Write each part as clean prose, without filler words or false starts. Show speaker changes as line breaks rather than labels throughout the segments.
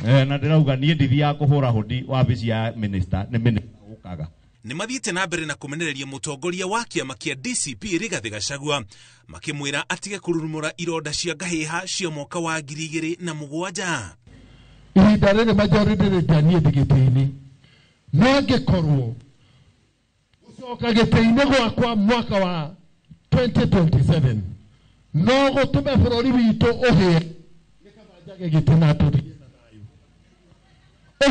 Na ndĩrauga niĩ ndithiaga kũhũra hũndi wabici ya minister, nĩ minister ũkaga.
Nĩ mathiĩte na mbere na kũmenereria mũtongoria wa kĩama kĩa DCP Rigathĩ Gachagua, makĩmwĩra atige kũrurumũra ironda cia ngahĩha cia mwaka wa 2007.
Ihinda rĩrĩ majority leader niĩ ndĩ gĩtĩ-inĩ, no angĩkorwo gũcoka gĩtĩ-inĩ gwakwa mwaka wa 2027 no gũtũme bũrũri witũ ũhĩe, nĩ kaba njage gĩtĩ na tũthiĩ na thayũ.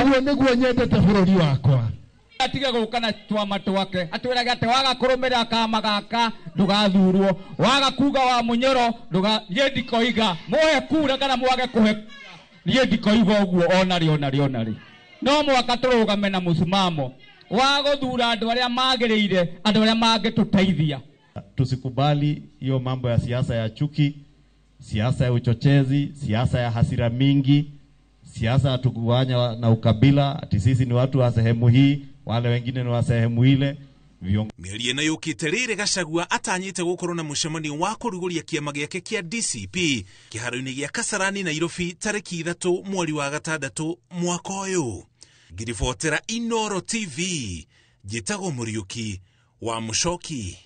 Ũguo nĩguo nyendete bũrũri wakwa.
Atige gũka na twama twake, atwĩrage atĩ waga kũrũmĩrĩra kama gaka ndũgathurwo, waga kuga wa mũnyoro ndũga, niĩ ndikoiga mũhe kura kana mwage kũhe kura, niĩ ndikoiga ũguo ona rĩ, ona rĩ, ona rĩ. No mũhaka tũrũgame na mũsimamo wa gũthura andũ arĩa magĩrĩire, andũ arĩa mangĩtũteithia.
Tusikubali hiyo mambo ya siasa ya chuki, siasa ya uchochezi, siasa ya hasira mingi, siasa ya tugawanya na ukabila, ati sisi ni watu wa sehemu hii, wale wengine ni wa sehemu ile.
Mĩario ĩno yũkĩte rĩrĩ Gachagua atanyĩte gũkorwo na mũcemanio wa kũrugũria kĩama gĩake kĩa DCP kĩharo-inĩ gĩa Kasarani Nairobi tarĩki 3 mweri wa 6 mwaka ũyũ. Ngiribotera Inooro TV, njĩtagwo Mũriũki wa Mũcoki.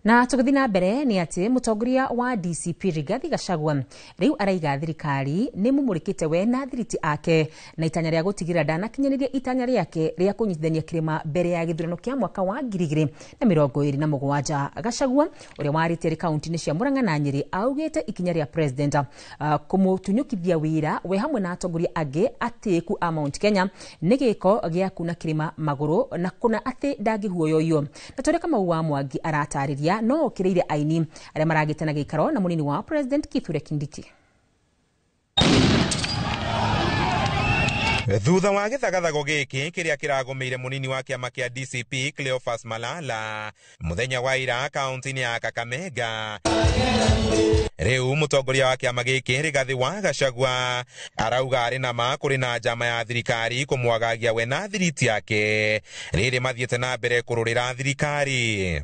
Na tũgĩthiĩ na mbere nĩ atĩ mũtongoria wa DCP Rigathi Gachagua rĩu araiga thirikari nĩ mũmũrĩkĩte we na thiriti ake na itanya rĩa gũtigĩrĩra ndanakinyanĩria itanya rĩake rĩa kũnyitithania kĩrĩma mbere ya gĩthurano kĩa mwaka wa 2027. Gachagua ũrĩa warĩtie arĩ kaunti-inĩ cia Murang'a na Nyĩrĩ augĩte ikinya rĩa president kũmũtunyũkithia wĩra we hamwe na atongoria angĩ atĩĩku a Mount Kenya nĩ gĩko gĩa kuna kĩrĩma magũrũ na kũna atĩ ndangĩhuoyoyio. Na tũrĩa Kamau wa Mwangi aratarĩria no okĩrĩire aini arĩa maragĩte na gĩikaro na mũnini wa president Kithure Kindiki.
Thutha wa gĩthagathago gĩkĩ kĩrĩa kĩragũmĩire mũnini wa kĩama kĩa DCP Cleophas Malala mũthenya wa ira kaunti-inĩ ya Kakamega, rĩu mũtongoria wa kĩama gĩkĩ Rigathi wa Gachagua arauga arĩ na ma kũrĩ na njama ya thirikari kũmwagagia we na thiriti yake rĩrĩ mathiĩte na mbere kũrũrĩra thirikari.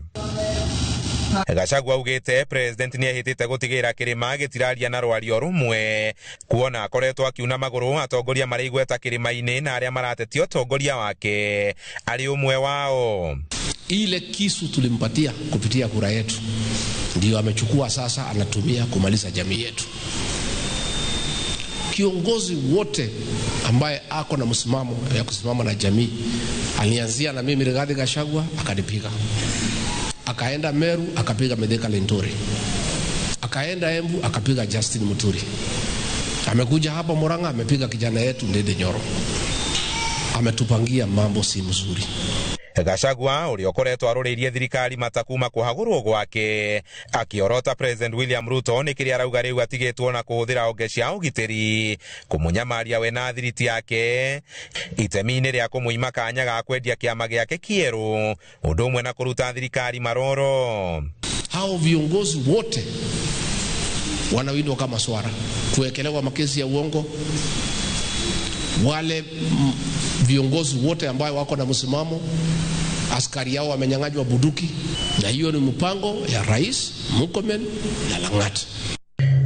Gachagua augĩte president nĩehĩtĩte gũtigĩrĩra kĩrĩma gĩtiraria na rwario rũmwe, kuona akoretwo akiuna magũrũ atongoria marĩ igweta kĩrĩma-inĩ na arĩa maratetia ũtongoria wake arĩ ũmwe wao.
Ile kisu tulimpatia kupitia kura yetu ndio amechukua sasa, anatumia kumaliza jamii yetu. Kiongozi wote ambaye ako na msimamo ya kusimama na jamii, alianzia na mimi Rigathi Gachagua akanipiga, akaenda Meru akapiga Mithika Linturi, akaenda Embu akapiga Justin Muturi, amekuja hapa Murang'a amepiga kijana yetu Ndindi Nyoro. Ametupangia mambo si mzuri.
Gachagua ũrĩa ũkoretwo arũrĩirie thirikari mata kuma kũhagũrwo gwake akĩorota President William Ruto nĩ kĩrĩa arauga rĩu atigĩtwo na kũhũthĩra honge cia ũgitĩri kũmũnyamaria we na thiriti yake itemi-inĩ rĩa kũmũima kanya ga kwendia kĩama gĩake kĩerũ ũndũ ũmwe na kũruta thirikari maroro.
Hao viongozi wote wanawindwa kama swara, kuwekelewa makesi ya uongo. Wale viongozi wote ambao wako na msimamo, askari yao wamenyang'anywa bunduki, na hiyo ni mpango ya Rais Murkomen na Lang'at.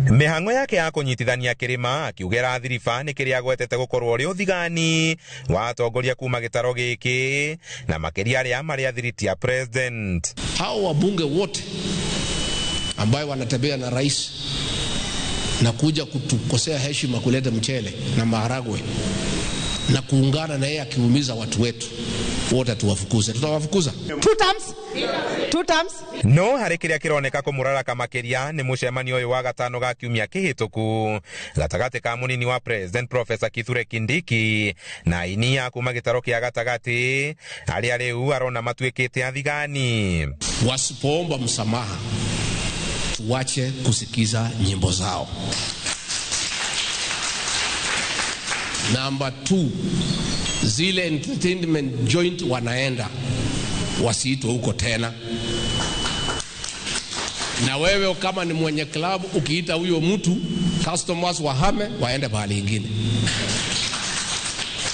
Mĩhang'o yake ya kũnyitithania kĩrĩma akiugĩra thiriba nĩ kĩrĩa agwetete gũkorwo ũrĩ ũthigani wa atongoria kuma gĩtaro gĩkĩ na makĩria arĩa marĩ athiriti ya president.
Hao wabunge wote ambayo wanatembea na rais na kuja kutukosea heshima, kuleta mchele na maharagwe na kuungana na yeye akiumiza watu wetu wote, tuwafukuze. Tutawafukuza
2 times. 2 times.
No harĩ kĩrĩa kĩroneka kũmũraraka makĩria nĩ mũcemanio ũyũ wa gatano ga kiumia kĩhĩtũku gatagatĩ ka mũnini wa president Professor Kithure Kindiki na aini a kuma gĩtaro kĩa gatagatĩ arĩa rĩu arona matuĩkĩte athigani.
Wasipoomba msamaha tuache kusikiza nyimbo zao. Number 2, zile entertainment joint wanaenda wasiitwe huko tena. Na wewe kama ni mwenye club ukiita huyo mtu, customers wahame waende pahali ingine.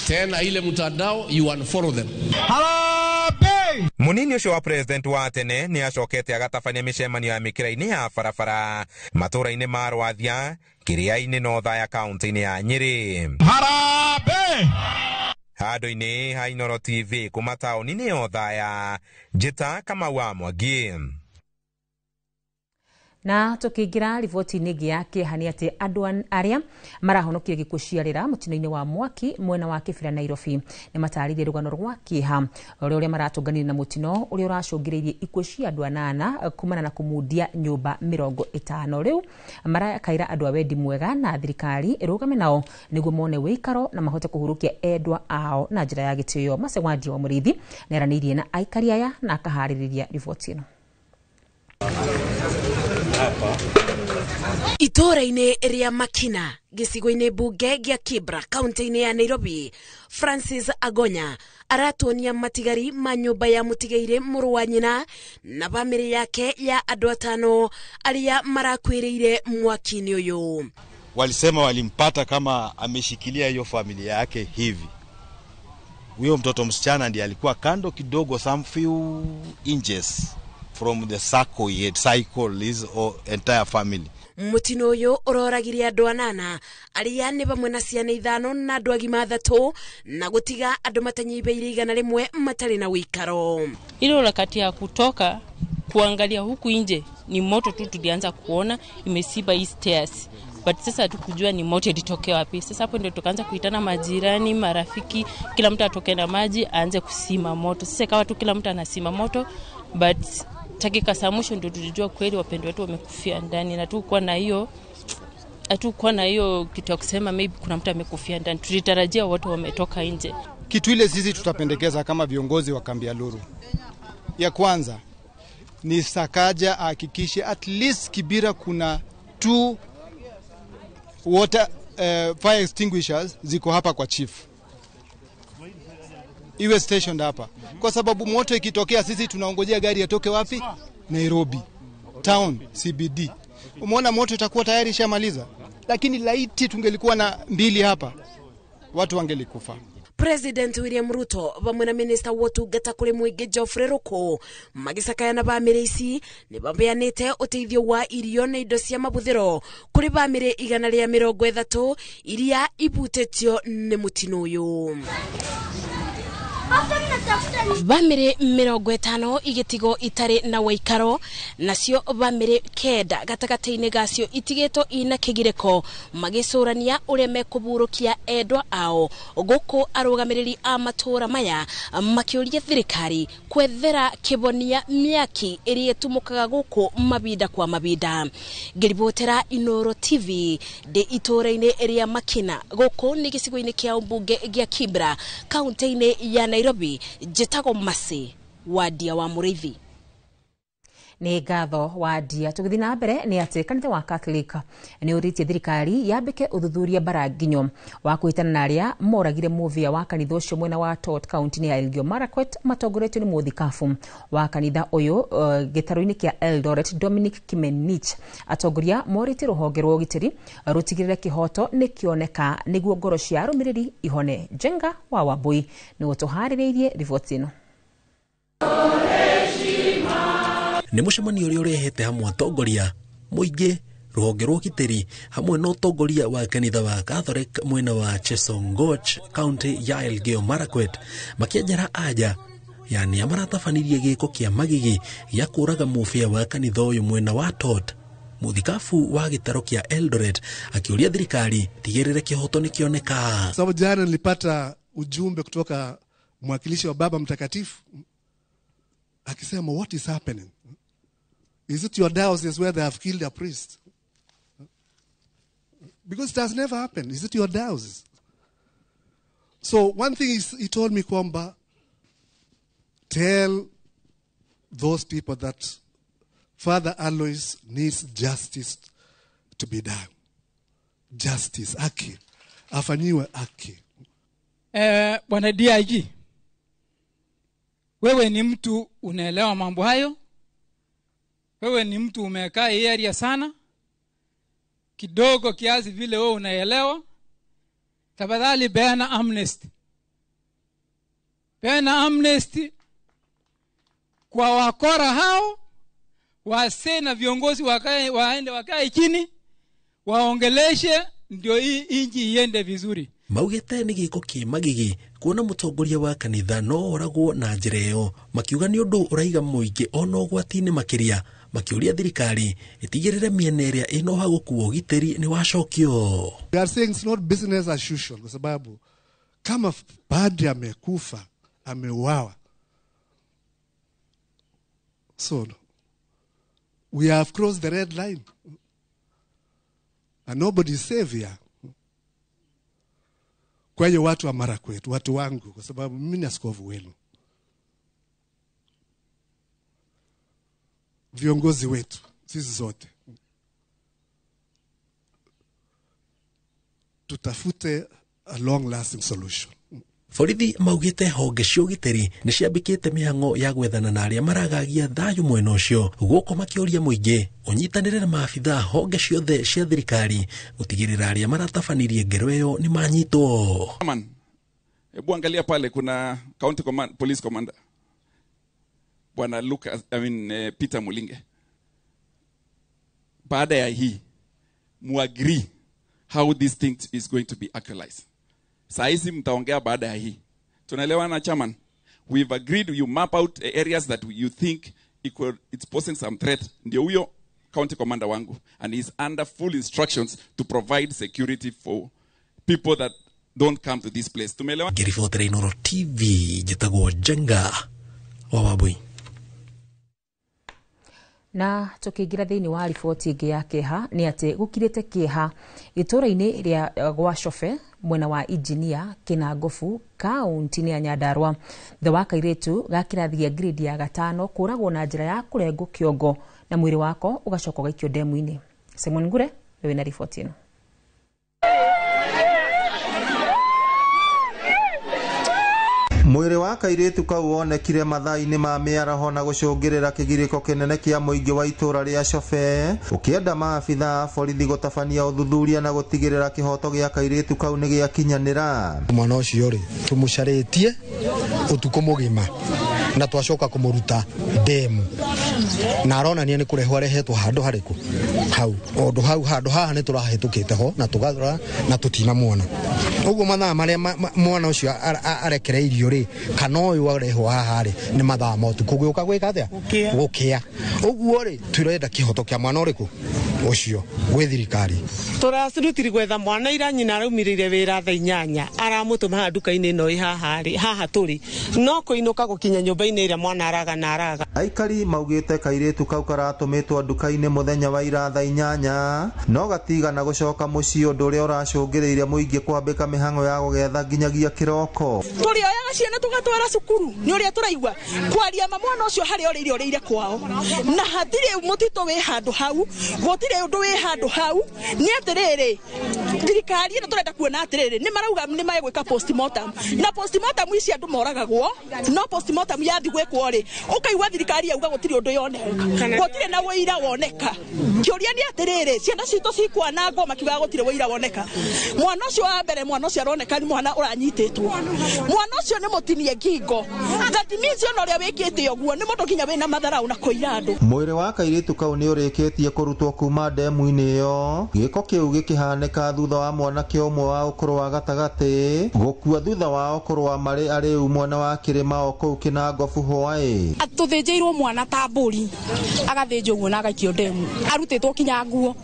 Tena ile mtandao you unfollow them.
Harambee!
Munini ucio wa president wa tene ni acokete agatabania micemanio ya mikira-ini ya barabara matura-ini ma Rwathia, Kiriaini na Othaya kaunti-ini ya Nyeri.
Harambee!
Handũ-inĩ ha Inooro TV kuma taũni-inĩ ya Othaya, Njĩta Kamau wa Mwangi.
Na tukiingira riboti-inĩ ĩngĩ ya kĩeha nĩ atĩ andũ arĩa marahonokire gĩkuũ ciarĩra mũtino-inĩ wa mwaki mwena wa Kĩbĩra Nairobi nĩ matarĩirie rũgano rwa kĩeha rũrĩa maratũnganire na mũtino ũrĩa ũracũngĩrĩirie ikuũ cia andũ 8 kumana na kũmundia nyũmba 50. Rĩu marakaira andũ a wendi mwega na thirikari ĩrũgame nao nĩguo mone wĩikaro na mahote kũhurũkia endwa ao na njĩra ya gĩtĩo. Macewandia wa Mũrĩithi nĩaranĩirie na aikari aya na akaharĩrĩria riboti ĩno.
Itũũra-inĩ rĩa Makina gĩcigo-inĩ mbunge gĩa Kibra kaunti-inĩ ya Nairobi, Francis Agonya aratuonia matigari ma nyũmba ya mũtigairĩ mũrũ wa nyina na bamĩrĩ yake ya andũ 5 arĩa marakuĩrĩire mwaki-inĩ ũyũ.
Walisema walimpata kama ameshikilia hiyo familia yake hivi. Huyo mtoto msichana ndiye alikuwa kando kidogo, some few inches from the circle he had cycled his entire family.
Mutino uyu uroragirie andu 8 aria ni bamwe na ciana 5 na andu agima 3 na gutiga andu matanyibeire 100 matari na wikaro.
Ile wakati ya kutoka kuangalia huku nje ni moto tu tulianza kuona imesiba hii stairs, but sasa hatukujua ni moto ilitokea wapi. Sasa hapo ndio tukaanza kuitana majirani, marafiki, kila mtu atoke na maji aanze kusima moto. Sasa ikawa tu kila mtu anasima moto, but dakika za mwisho ndio tulijua kweli wapendwa wetu wamekufia ndani, na hatukuwa na hiyo kitu ya kusema maybe kuna mtu amekufia ndani. Tulitarajia watu wametoka nje.
Kitu ile sisi tutapendekeza kama viongozi wa kambi ya Luru, ya kwanza ni Sakaja ahakikishe at least Kibera kuna 2 water fire extinguishers ziko hapa kwa chief, iwe stationed hapa, kwa sababu moto ikitokea sisi tunaongojea gari yatoke wapi? Nairobi town CBD. Umeona moto itakuwa tayari ishamaliza, lakini laiti tungelikuwa na 2 hapa watu wangelikufa.
President William Ruto vamwe na minister wa ũtungata kũrĩ mũingĩ Geoffrey Ruku magĩcakaya na bamĩrĩ ici nĩ maheanĩte ũteithio wa irio na indo cia mabuthĩro kũrĩ bamĩrĩ 130 iria ibutĩtio nĩ mũtino ũyũ. Bamĩrĩ 50 igĩtigwo itarĩ na waikaro, nacio bamĩrĩ 9 gatagatĩ-inĩ gacio itigĩtwo ina kĩgirĩko magĩcũrania ũrĩa mekũburũkia endwa ao, gũkũ arũgamĩrĩri a matũũra maya makĩũria thirikari kwethera kĩbonia mĩaki ĩrĩa ĩtumũkaga gũkũ mabinda kwa mabinda. Ngĩribotera Inooro TV ndĩ itũũra-inĩ rĩa Makina, gũkũ nĩ gĩcigo-inĩ kĩa ũmbunge gĩa Kibra kaunti-inĩ ya Nairobi, njĩtagwo Masi Wandia wa Mũrĩithi.
Nĩ ngatho Wandia. Tũgĩthiĩ na mbere nĩ atĩ kanitha wa Catholic nĩ ũrĩtie thirikari yambĩke ũthuthuria mbaranginyo wa kũhĩtana na arĩa moragire mũvĩa wa kanitha ũcio mwena wa Tot kaunti-inĩ ya Elgeyo Marakwet matongoretio nĩ mũthikabu wa kanitha ũyũ gĩtarũ-inĩ kĩa Eldoret Dominic Kimenich. Atongoria morĩtie rũhonge rwa ũgitĩri rũtigĩrĩre kĩhoto nĩ kĩoneka nĩguo ngoro cia arũmĩrĩri ihone. Njenga wa Wambui nĩwe ũtũharĩrĩirie riboti ĩno.
Nĩ mũcemanio ũrĩa ũrehete hamwe atongoria mũingĩ, rũhonge rwa ũgitĩri hamwe na ũtongoria wa kanitha wa Catholic mwena wa Chesongoch kaunti ya Elgeyo Marakwet makĩenjera anja yani maratabanirie gĩko kĩa magigi gĩa kũraga mũbĩa wa kanitha ũyũ mwena wa Tot. Mũthikabu wa gĩtaro kĩa Eldoret akĩũria thirikari tigĩrĩre kĩhoto nĩkĩoneka.
Sababu jana nilipata ujumbe kutoka mwakilishi wa Baba Mtakatifu akisema, what is happening? Is it your diocese where they have killed a priest? Because it has never happened. Is it your diocese? So one thing is, he told me kwamba, tell those people that Father Alois needs justice to be done. Justice, haki. Afanyiwe haki.
Bwana DIG, wewe ni mtu unaelewa mambo hayo. Wewe ni mtu umekaa hii area sana. Kidogo kiasi vile wewe unaelewa. Tafadhali peana amnesty. Peana amnesty. Kwa wakora hao, wasee na viongozi wakae, waende wakae chini waongeleshe, ndio hii inchi iende vizuri.
Maugĩte nĩ gĩko kĩ magigi kuona mũtongoria wa kanitha no oragwo na njĩra ĩyo, makiuga nĩ ũndũ ũraiga mũingĩ ona ũgwati-inĩ makĩria, makĩũria thirikari ĩtigĩrĩre mĩena ĩrĩa ĩna ũhagũku wa ũgitĩri nĩ wacokio.
They are saying it's not business as usual kwa sababu kama padri amekufa, ameuawa. So we have crossed the red line and nobody is safe here. Kwa hiyo watu wa Marakwet, watu wangu, kwa sababu mimi ni askofu wenu, viongozi wetu sisi zote tutafute a long lasting solution.
Borithi maugĩte honge cia ũgitĩri nĩ ciambĩkĩte mĩhang'o ya gwethana na arĩa maragagia thayũ mwena ũcio, gũkũ makĩũria mũingĩ ũnyitanĩre na maabithaa honge ciothe cia thirikari gũtigĩrĩra arĩa maratabanirie ngero ĩyo nĩ manyitwo.
Hebu angalia pale kuna county command, police commander Bwana Lucas, Peter Mulinge. Baada ya hii muagree how this thing is going to be actualized. Saa hizi mtaongea baada ya hii. Tunaelewana chairman? We've agreed you map out areas that you think it's posing some threat. Ndio huyo county commander wangu, and he's under full instructions to provide security for people that don't come to this place. Tumeelewana?
Ngĩribotera Inooro TV njĩtagwo Njenga wa Wambui.
Na tukiingira thiini wa riboti ingi ya kieha ni ati gukirite kieha itura-ini ria gwa Cobe mwena wa Injinia Kinangofu kaunti-ini ya Nyandarua thutha wa kairitu ga kirathi gia grade ya 5 kuragwo na njira ya kurengwo kiongo na mwiri wako ugacoka ugaikio ndemu-ini. Simon Ngure wina riboti ino.
Mwĩrĩ wa kairĩtu kau wonekire mathaa-inĩ ma mĩaraho na gũcũngĩrĩra kĩgirĩko kĩnene kĩa mũingĩ wa itũra rĩa Cobe, ũkĩenda maabithaa a borithi gũtabania ũthuthuria na gũtigĩrĩra kĩhoto gĩa kairĩtu kau nĩ gĩakinyanĩra.
Mwana ũcio rĩ tũmũcarĩtie ũtukũ mũgima na twacoka kũmũruta ndemu na aronania nĩ kũrehwo arehetwo handũ harĩkũ hau ũndũ hau handũ haha nĩ tũrahĩtũkĩte ho na tũgarũra na tũtinamuona. Ũguo mathaa marĩa mwana ũcio arekereirio rĩ kana ũyũ arehwo haha rĩ nĩ mathaa ma ũtukũ gũka gwĩka atĩa gũkĩa. Ũguo rĩ tũrenda kĩhoto kĩa mwana ũrĩkũ ũcio gwĩ thirikari.
Tũracurutire gwetha mwana ira nyina araumĩrĩire wĩra thaa 8 aramũtũma haha nduka-inĩ ĩno ĩ haha rĩ haha tũrĩ no kũinũka gũkinya nyũmba-inĩ ĩrĩa mwana araga na araga.
Aikari maugĩte kairĩtu kau karatũmĩtwo nduka-inĩ mũthenya wa ira thaa 8 no gatigana gũcoka mũciĩ, ũndũ ũrĩa ũracũngĩrĩirie mũingĩ kwambĩka mĩhang'o ya gũgetha nginyagia kĩroko.
Tũrĩoyaga ciana tũgatwara cukuru nĩ ũrĩa tũraigua kwaria ma mwana ũcio harĩa orĩire orĩire kwao na hatirĩ mũtitũ wĩ handũ hau gũtirĩ ũndũ wĩ handũ hau. Nĩ atĩrĩrĩ thirikari ĩno tũrenda kuona atĩrĩrĩ nĩ marauga nĩ magwĩka postmortem na postmortem ici andũ moragagwo no postmortem yathi gwĩkwo rĩ ũkaigua thirikari yauga gũtirĩ ũndũ yoneka gũtirĩ na wũira woneka. Kĩũria nĩ atĩrĩrĩ ciana citũ cikwanangwo makiugaga gũtirĩ wũira woneka. Mwana ũcio wa mbere mwana ũcio aroneka nĩ mwana ũranyitĩtwo mwana ũcio nĩ mũtinie ngingo that means ona ũrĩa wĩkĩte ũguo nĩ mũndũ nginya wĩna matharau na kũira andũ.
Mwĩrĩ wa kairĩtu kau nĩ ũrĩkĩtie kũrutwo kuma ndemu-inĩ ĩyo. Gĩko kĩu gĩkĩhanĩka thutha wa mwanake ũmwe wa ũkũrũ wa gatagatĩ gũkua thutha wao kũrũa marĩ arĩu mwena wa kĩrĩma o kũu Kinangofu hwaĩ.
Tũthĩnjĩirwo mwana ta mbũri agathĩnjwo ũguo na agaikio ndemu arutĩtwo kinya nguo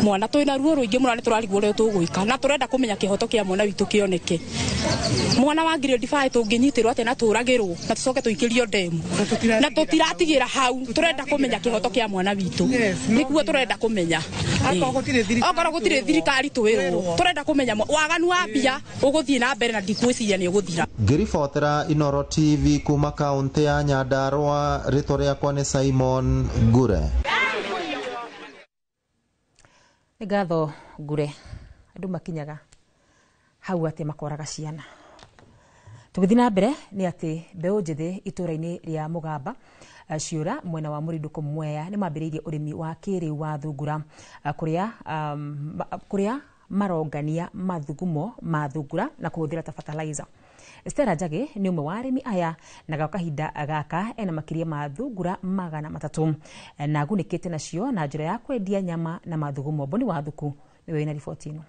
mwana twĩna ruo rũingĩ mũno nĩ tũrarigwo ũrĩa tũgwĩka na tũrenda kũmenya kĩhoto kĩa mwana witũ kĩoneke. Mwana wa grade 5 tũngĩnyitĩrwo atĩa na tũragĩrwo na tũcoke tũikĩrio ndemu na tũtiratigĩra hau tũrenda kũmenya kĩhoto kĩa mwana witũ nĩguo tũrenda kũmenya. Okorwo gũtirĩ thirikari twĩrwo tũrenda kũmenya waganu wa mbia ũgũthiĩ na mbere na ndikwĩciria nĩ ũgũthira.
Ngĩribotera Inooro TV kuma kaũntĩ ya Nyandarua, rĩtwa rĩakwa nĩ Simon Ngure.
Nĩ ngatho Ngure, andũ makinyaga hau atĩ makoraga ciana. Tũgĩthiĩ na mbere nĩ atĩ mbeũ njĩthĩ itũra-inĩ rĩa Mũgamba Ciũra mwena wa Mũrindũkũ Mwea nĩ mambĩrĩirie ũrĩmi wa kĩrĩu wa thungura kũrĩa marongania mathugumo ma thungura na kũhũthĩra ta fertilizer. Stella Njagi nĩ ũmwe wa arĩmi aya na gwa kahinda gaka ena makĩria ma thungura 300 na agunĩkĩte nacio na njĩra ya kwendia nyama na mathugumo. Boni wa Thuku nĩwe wĩna riboti ĩno.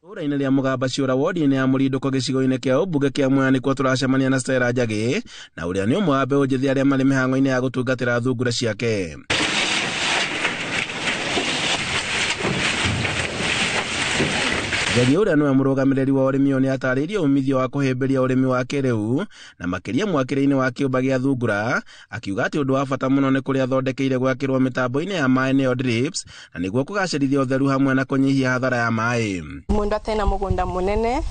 Itũũra-inĩ rĩa Mũgamba Ciũra wodi-inĩ ya Mũrindũko gĩcigo-inĩ kĩa ũmbunge kĩa Mwea nĩkuo tũracemania na Stella Njagi na ũrĩa nĩ ũmwe wa mbeũ njĩthĩ arĩa marĩ mĩhang'o-inĩ ya gũtungatĩra thungura ciake. Njagi ũrĩa nĩwe mũrũgamĩrĩri wa ũrĩmi ũyũ nĩatarĩirie umithio wa kũhĩmbĩria ũrĩmi wa kĩrĩu na makĩria mwakĩre-inĩ wa kĩũmba gĩa thungura, akiuga atĩ ũndũ wa bata mũno nĩ kũrĩa athondekeire gwakĩrwo mĩtambo-inĩ ya maĩ nĩyo drips, na nĩguo kũgacĩrithia ũtheru hamwe na kũnyihia hathara ya maĩ.
Mundu atena mugunda munene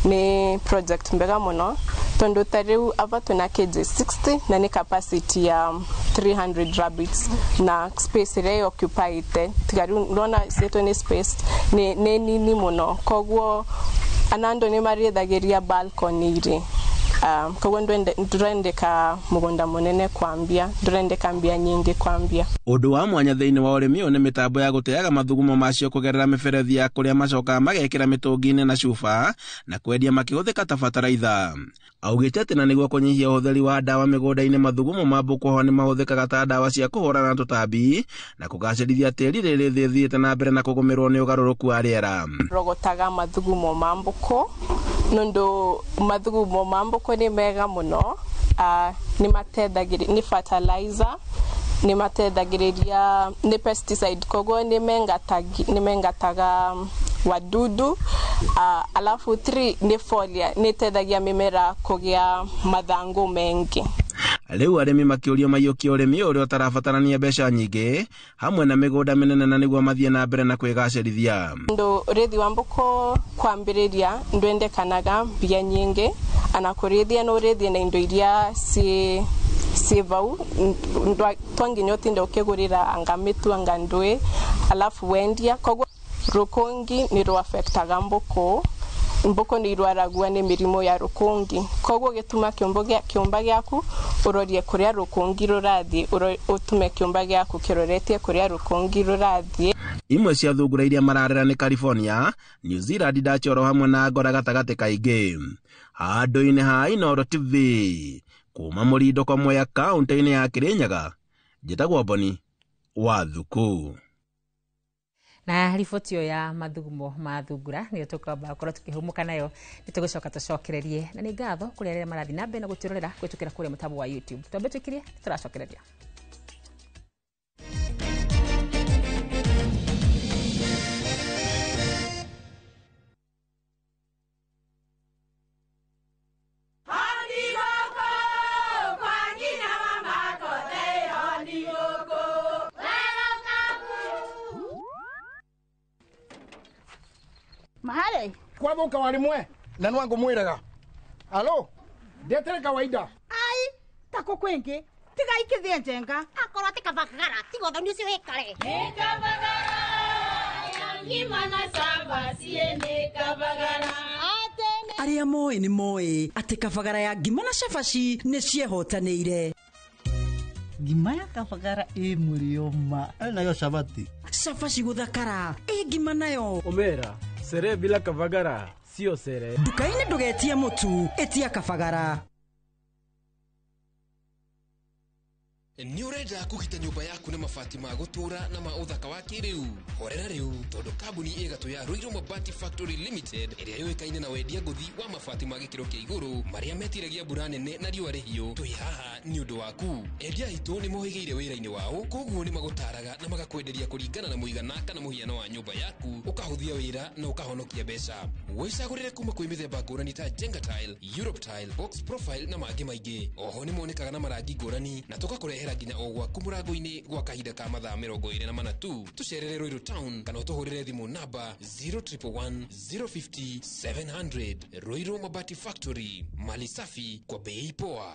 ni project mbega muno tondu ta riu ava twina KG 60 na ni capacity ya 300 rabbits na space iria occupyite tiga riu ndona cietwo ni space ni nini muno koguo anando ni mariethagiria balcony ri koguo ndurendeka mugunda munene kwambia ndurendeka mbia nyingi kwambia.
Ũndũ wa mwanya thĩinĩ wa ũrĩmi ũyũ nĩ mĩtambo ya gũteaga mathugumo macio kũgerera mĩberethi ya kũrĩa macokaga magekĩra mĩtũngi-inĩ na cuba na kwendia makĩhũthĩka ta bataraitha. Augĩte atĩ na nĩguo kũnyihia ũhũthĩri wa ndawa mĩgũnda-inĩ mathugumo ma mbũkũ ho nĩ mahũthĩkaga ta ndawa cia kũhũrana na tũtambi na kũgacĩrithia tĩri rĩrĩ thĩ ĩthiĩte na mbere na kũgũmĩrwo nĩ ũgarũrũku wa rĩera.
Rogotaga mathugumo ma mbũkũ nundu mathugumo ma mbũkũ nĩ mega mũno, nĩ matethagĩrĩria nĩ fertilizer nĩ matethagĩrĩria nĩ pesticide koguo nĩ mengataga wadudu, alafu 3 nĩ folia nĩ tethagia mĩmera kũgĩa mathangũ mengi.
Rĩu arĩmi makĩũrio maiyũkie ũrĩmi ũrĩa ũtarabatarania mbeca nyingĩ hamwe na mĩgũnda mĩnene na nĩguo mathiĩ na mbere na kwĩgacĩrithia.
Ndu ũrĩithi wa mbũkũ kwambĩrĩria ndwendekanaga mbia nyingĩ ana kũrĩithia no ũrĩithie na indo iria ci vau to nginya ũtinde ũkĩgũrĩra anga mĩtu anga ndũĩ alafu wendia koguo rũkũngi nĩ rũafectaga mbũkũ. Mbũkũ nĩ irwaragua nĩ mĩrimũ ya rũkũngi koguo gĩtũma kĩũmba gĩaku ũrorie kũrĩa rũkũngi rũrathiĩ ũtũme kĩũmba gĩaku kĩroretie kũrĩa rũkũngi rũrathiĩ.
Imwe cia thungura iria mararera nĩ California, New Zealand, Dachoro hamwe na Angora gatagatĩ ka ingĩ. Handũ-inĩ ha Inooro TV kuma Mũrindũko Mwea kaũntĩ-inĩ ya Kĩrĩnyaga, njĩtagwo Boni wa Thuku.
Na riboti ĩyo ya mathugumo ma thungura nĩyo tũkwamba gũkorwo tũkĩhũmũka nayo nĩ tũgũcoka tũcokererie na nĩ ngatho kũrĩ arĩa marathiĩ na mbere na gũtwĩrorera kũhĩtũkĩra kũrĩa mũtambo wa YouTube. Twambe twĩkirie tũracokereria.
Mahale kwathuka wari mwe na nwangu mwiraga alo ndetere kawaida
ai tako kwingi tiga ikithie njenga akorwo ti kabagara tiga thoni ucio wikare
ni kabagara ya ngima na cabaci ni kabagara.
Arĩa moĩ nĩ moĩ atĩ kabagara ya ngima na cabaci nĩ ciehotanĩire.
Ngima ya kabagara ĩ mũrĩo ma
nayo cabaci
cabaci gũthakara ĩ ngima nayo
omera sere bila kabagara sio sere.
Nduka-inĩ ndũgetie mũtu ĩtia kabagara.
Nĩ ũrenda kũgita nyũmba yaku na mabati ma gũtũũra na ma ũthaka wa kĩrĩu? Horera rĩu tondũ kambuni ĩ gatũ ya Ruiru Mabati Factory Limited ĩrĩa yũĩkaine na wendia ngũthi wa mabati ma gĩkĩro kĩa igũrũ marĩa metiragia mbura nene na riũa rĩhiũ, twĩ haha nĩ ũndũ waku. Endia aitũ nĩ mohĩgĩire wĩra-inĩ wao, koguo nĩ magũtaraga na magakwenderia kũringana na mũigana kana mũhiano wa nyũmba yaku, ũkahũthia wĩra na ũkahonokia mbeca. Wĩcagũrĩre kuma kwĩ mĩthemba ngũrani ta Jenga Tile, Europe Tile, Box Profile na mangĩ maingĩ. Oho nĩ monekaga na marangi ngũrani na tũgakũrehera nginya o gwaku mũrango-inĩ gwa kahinda ka mathaa 24 tu. Tũcerere Ruiru Town kana ũtũhũrĩre thimũ namba 0111 050 700. Ruiru Mabati Factory, mali safi kwa bei poa.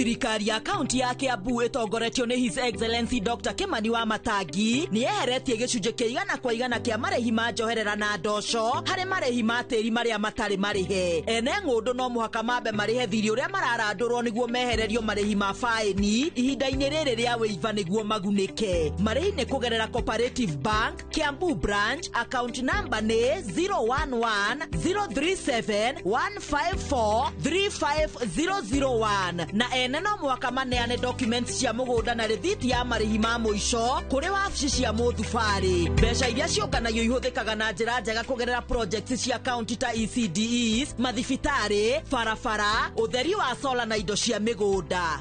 Thirikari ya kaunti ya Kiambu ĩtongoretio nĩ His Excellency Dr. Kimani wa Matangi nĩ yeheretie gĩcunjĩ kĩa 100% kĩa marĩhi ma njoherera na ndoco harĩ marĩhi ma tĩri marĩa matarĩ marĩhe. Ene ng'ũndũ no mũhaka mambe marĩhe thirĩ ũrĩa mararandũrwo nĩguo mehererio marĩhi ma faĩni ihinda-inĩ rĩrĩ rĩa wĩiva nĩguo magunĩke. Marĩhi nĩ kũgerera Cooperative Bank, Kiambu Branch, account number nĩ 011 037 154 35001 na ene no mũhaka maneane documents cia mũgũnda na rĩthiti ya marĩhi ma mũico kũrĩ wabici cia mũthubarĩ. Mbeca iria ciũnganagio ihũthĩkaga na njĩra njega kũgerera projects cia kaunti ta ECDEs, mathibitarĩ, barabara, ũtheri wa sola na indo cia mĩgũnda.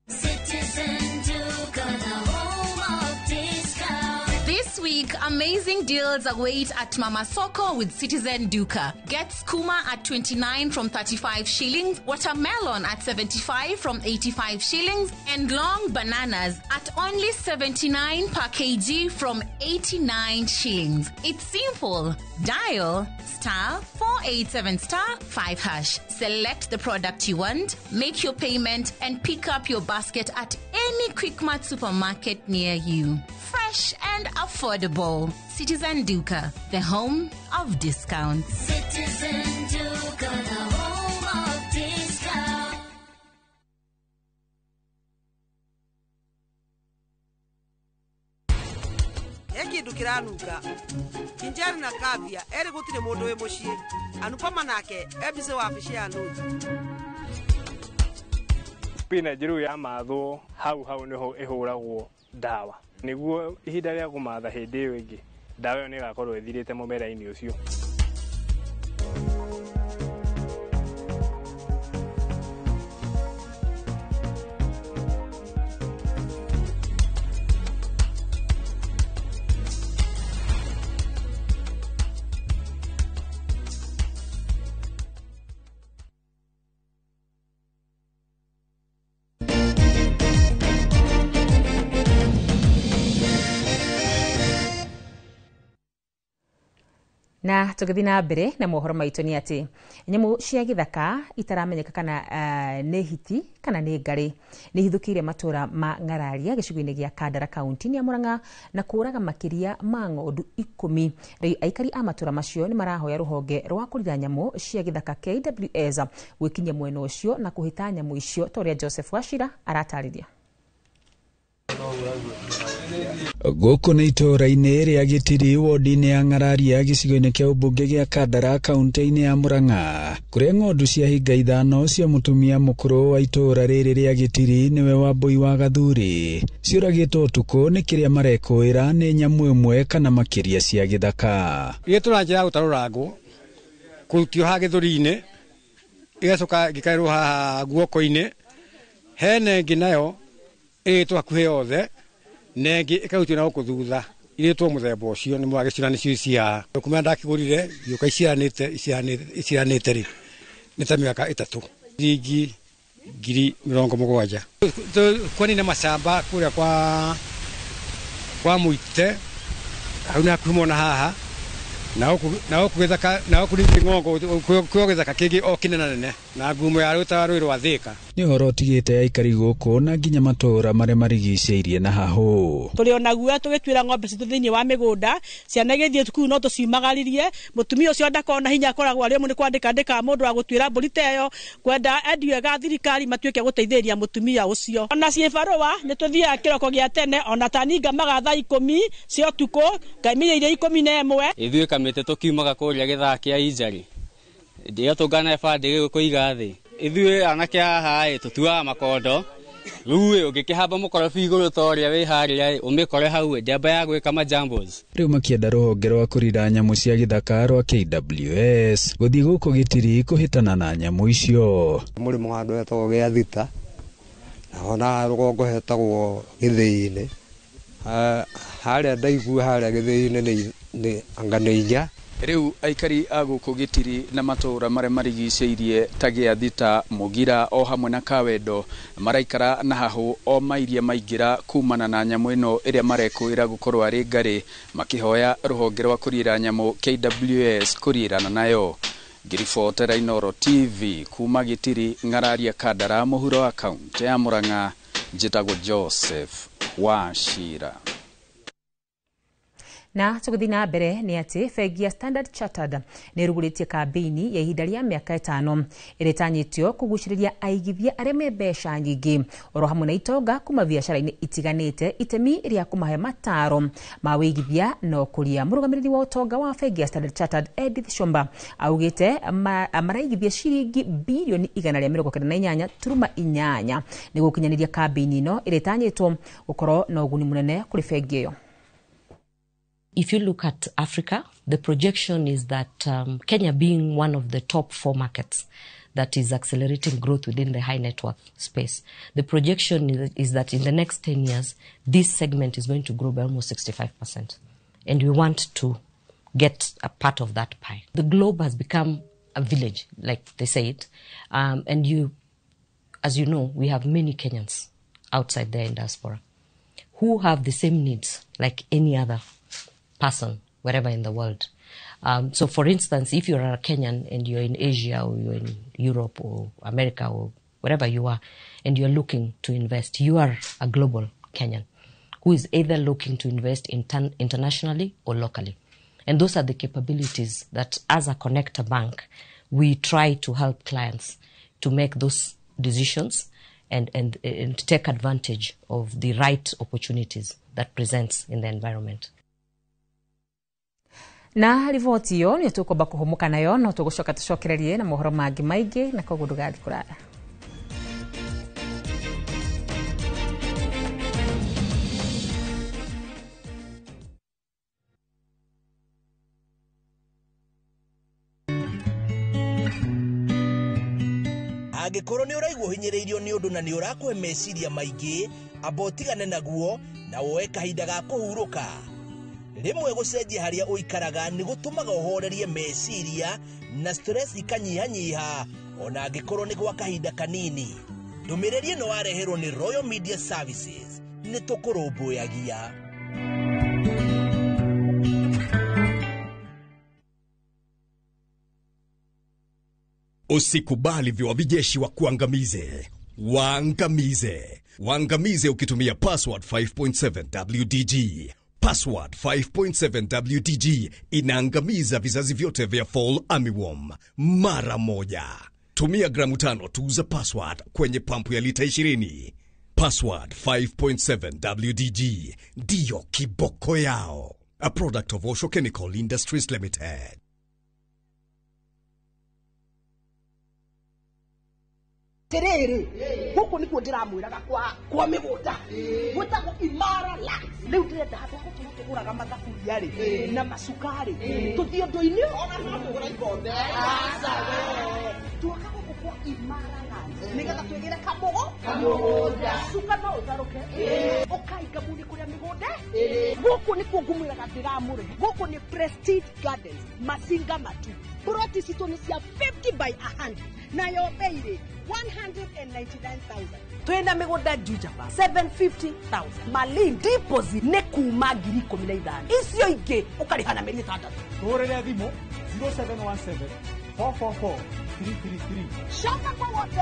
Citizen Duka, the home of discount.
This week, amazing deals await at Mama Soko with Citizen Duka. Get skuma at 29 from 35 shillings, watermelon at 75 from 85 shillings, and long bananas at only 79 per kg from 89 shillings. It's simple. Dial star 487 star 5 hash. Select the product you want, make your payment, and pick up your basket at any Quickmart supermarket near you. Fresh and affordable. Citizen Duka, the home of discounts.
Citizen Duka, the home of discount.
He kindu kiranunga Kinjari na Kavia eri gutire mundu wi mucii. Anupama nake ebice wabici ya Nunzi.
Spinach rĩu yamathwo hau hau nĩho ĩhũragwo ndawa nĩguo ihinda rĩa kũmatha hĩndĩ ĩyo ĩngĩ ndawa ĩyo nĩĩgakorwo ĩthirĩte mũmera-inĩ ũcio.
Na tũgĩthiĩ na mbere na mohoro maitũ nĩ atĩ nyamũ cia gĩthaka itaramenyeka kana nĩ hiti kana nĩ ngarĩ nĩ ihithũkĩire matũra ma Ng'araria gĩcigo-inĩ gĩa Kandara kaunti-inĩ ya Murang'a na kũraga makĩria ma ng'ondu 10. Rĩu aikari a matũra macio nĩ marahoya rũhonge rwa kũrira nyamũ cia gĩthaka KWS gwĩkinyia mwena ũcio na kũhĩta nyamũ icio ta ũrĩa Joseph Wachira aratarĩria.
Gũkũ nĩ itũũra-inĩ rĩa Gĩtiri wodi-inĩ ya Ng'araria gĩcigo-inĩ kĩa ũmbunge gĩa Kandara kaunti-inĩ ya Murang'a kũrĩa ng'ondu cia hinga 5 cia mũtumia mũkũrũ wa itũũra rĩrĩ rĩa Gĩtiri nĩwe Wambui wa Gathuri ciũragĩtwo ũtukũ nĩ kĩrĩa marekũĩra nĩ nyamũ ĩmwe kana makĩria cia gĩthaka.
Ĩgĩtũra njĩra ya gũtarũrangwo kũrutio haha gĩthũri-inĩ ĩgacoka ĩgĩkaĩrwo haha guoko-inĩ hena ĩngĩ nayo ĩgĩtwo hakuhĩ yothe na ĩngĩ ĩkarutio na gũkũ thutha irĩtwo mũthemba ũcio nĩ mwagĩcira nĩcio ici haha. Kuma ndakĩgũrire gĩũka iciaranĩte iciaranĩte rĩ nĩ ta mĩaka 3 ciringi 70,000. Kwanina macamba kũrĩa kwa Mũite hau nĩ hakuhĩ mũno haha na gũkũ gĩthaka na gũkũ ningĩ ng'ongo kwĩ gĩthaka kĩngĩ o kĩnenanene na ngumo ya rũta rũĩ rwa Thĩka.
Nĩ ũhoro ũtigĩte aikari gũkũ na nginya matũũra marĩa marigicĩirie na hahũ.
Tũrĩ ona guoya tũgĩtuĩra ng'ombe citũ thĩinĩ wa mĩgũnda, ciana igĩthiĩ cukuru no tũciumagaririe, mũtumia ũcio ndakona hinya akoragwo arĩ ũmwe nĩ kwandĩka andĩkaga mũndũ wa gũtuĩra mbũri ta ĩyo, kwenda endio ega thirikari matuĩke gũteithĩrĩria mũtumia ũcio. Ona ciĩbarũa nĩ tũthiaga kĩroko gĩa tene, ona tani ngamaga thaa 10 cia ũtukũ, ngaimĩria irio 11.
Ithuĩ kamĩtĩ tũkiumaga kũrĩa gĩthaa kĩa injarĩ ndĩyo tũngana bandĩ kũiga thĩ. Ithuĩ anake haha ĩ tũtuaga makondo rĩu ũngĩkĩhamba mũkorobi igũrũ ta ũrĩa wĩ harĩa ũmĩkore hau njamba ya gwĩka majambos.
Rĩu makĩenda rũhonge rwa kũrira nyamũ cia gĩthaka rwa KWS gũthiĩ gũkũ Gĩtiri kũhĩtana na nyamũ icio.
Mũrĩmo wa andũ etagwo gĩa Thita naho na rũgongo hetagwo Gĩthĩi-inĩ. Harĩa ndaigua harĩa Gĩthĩi-inĩ nĩ anga nĩ 4.
Rĩu aikari a gũkũ Gĩtiri na matũũra marĩa marigicĩirie ta gĩa Thita, Mũgira o hamwe na Kawendo maraikara na hahũ o mairia maingĩra kumana na nyamũ ĩno ĩrĩa marekũĩra gũkorwo arĩ ngarĩ makĩhoya rũhonge rwa kũriĩra nyamũ KWS kũriĩrana nayo. Ngĩribotera Inooro TV kuma Gĩtiri, Ng'araria, Kandara, mũhuro wa kaũntĩ ya Murang'a, njĩtagwo Joseph Wachira.
Na tũgĩthiĩ na mbere nĩ atĩ bengi ya Standard Chartered nĩ ĩrugũrĩtie kambĩini ya ihinda rĩa mĩaka 5 ĩrĩa ĩtanyĩtio kũgucĩrĩria aigithia arĩa me mbeca nyingĩ oro hamwe na itonga kuma biacara-inĩ itiganĩte, itemi rĩa kũmahe mataro ma wĩigithia na ũkũria. Mũrũgamĩrĩri wa ũtonga wa bengi ya Standard Chartered Edith Shomba augĩte maraigithia ciringi birioni 198.8 nĩguo gũkinyanĩria kambĩini ĩno ĩrĩa ĩtanyĩtwo gũkorwo na ũguni mũnene kũrĩ bengi ĩyo.
If you look at Africa, the projection is that Kenya being one of the top 4 markets that is accelerating growth within the high net worth space, the projection is that in the next 10 years, this segment is going to grow by almost 65%. And we want to get a part of that pie. The globe has become a village, like they say it. And you, as you know, we have many Kenyans outside there in diaspora who have the same needs like any other person wherever in the world. So for instance, if you're a Kenyan and you're in Asia or you're in Europe or America or wherever you are, and you're looking to invest, you are a global Kenyan who is either looking to invest internationally or locally. And those are the capabilities that as a connector bank, we try to help clients to make those decisions and take advantage of the right opportunities that presents in the environment.
Na riboti iyo nĩ tũkwamba kũhũmũka nayo, no tũgũcoka tũcokererie na mohoro mangĩ maingĩ, na koguo ndũgathiĩ kũraya.
Angĩkorwo nĩ ũraigua ũhinyĩrĩirio nĩ ũndũ na nĩ ũrakũhe meciria maingĩ, amba ũtigane naguo na woe kahinda ga kũhurũka. Rĩmwe gũcenjia harĩa ũikaraga nĩ gũtũmaga ũhorerie meciria na stress ikanyihanyiha ona angĩkorwo nĩ gwa kahinda kanini. Ndũmĩrĩri ĩno wareherwo nĩ Royal Media Services. Nĩ tũkũrũmbũyagia.
Usikubali viwavijeshi wa kuangamize. Waangamize. Waangamize ukitumia password 5.7 WDG. Password 5.7 WDG inaangamiza vizazi vyote vya fall armyworm mara moja. Tumia gramu 5 tu za password kwenye pampu ya lita 20. Password 5.7 WDG ndiyo kiboko yao. A product of Osho Chemical Industries Limited.
Terere guku nikuo ndiramwiraga kwa migunda gwitagwo Imara Lands. Riu ndirenda handu ha tuguraga mathaburia ri na macukari tuthie ndu-ini ona no tugura ikombe. Aca we tuoka guku kwa Imara Lands nigetha twigire kamugo kamugunda cuka no utharuke ukainga muni kuria migunda. Guku nikuo ngumwiraga ndiramure. Guku ni Prestige Gardens Masinga Matu. Ploti citũ nĩ cia 50 by 100 nayo bei 199,000. Twina migunda Juja 750,000. Malin deposit nĩ kuma 15,000. Icio ingĩ ũkarĩha na mĩeri 6.
Tũhũrĩre thimũ 0717 444 333.
Coka kwa wote.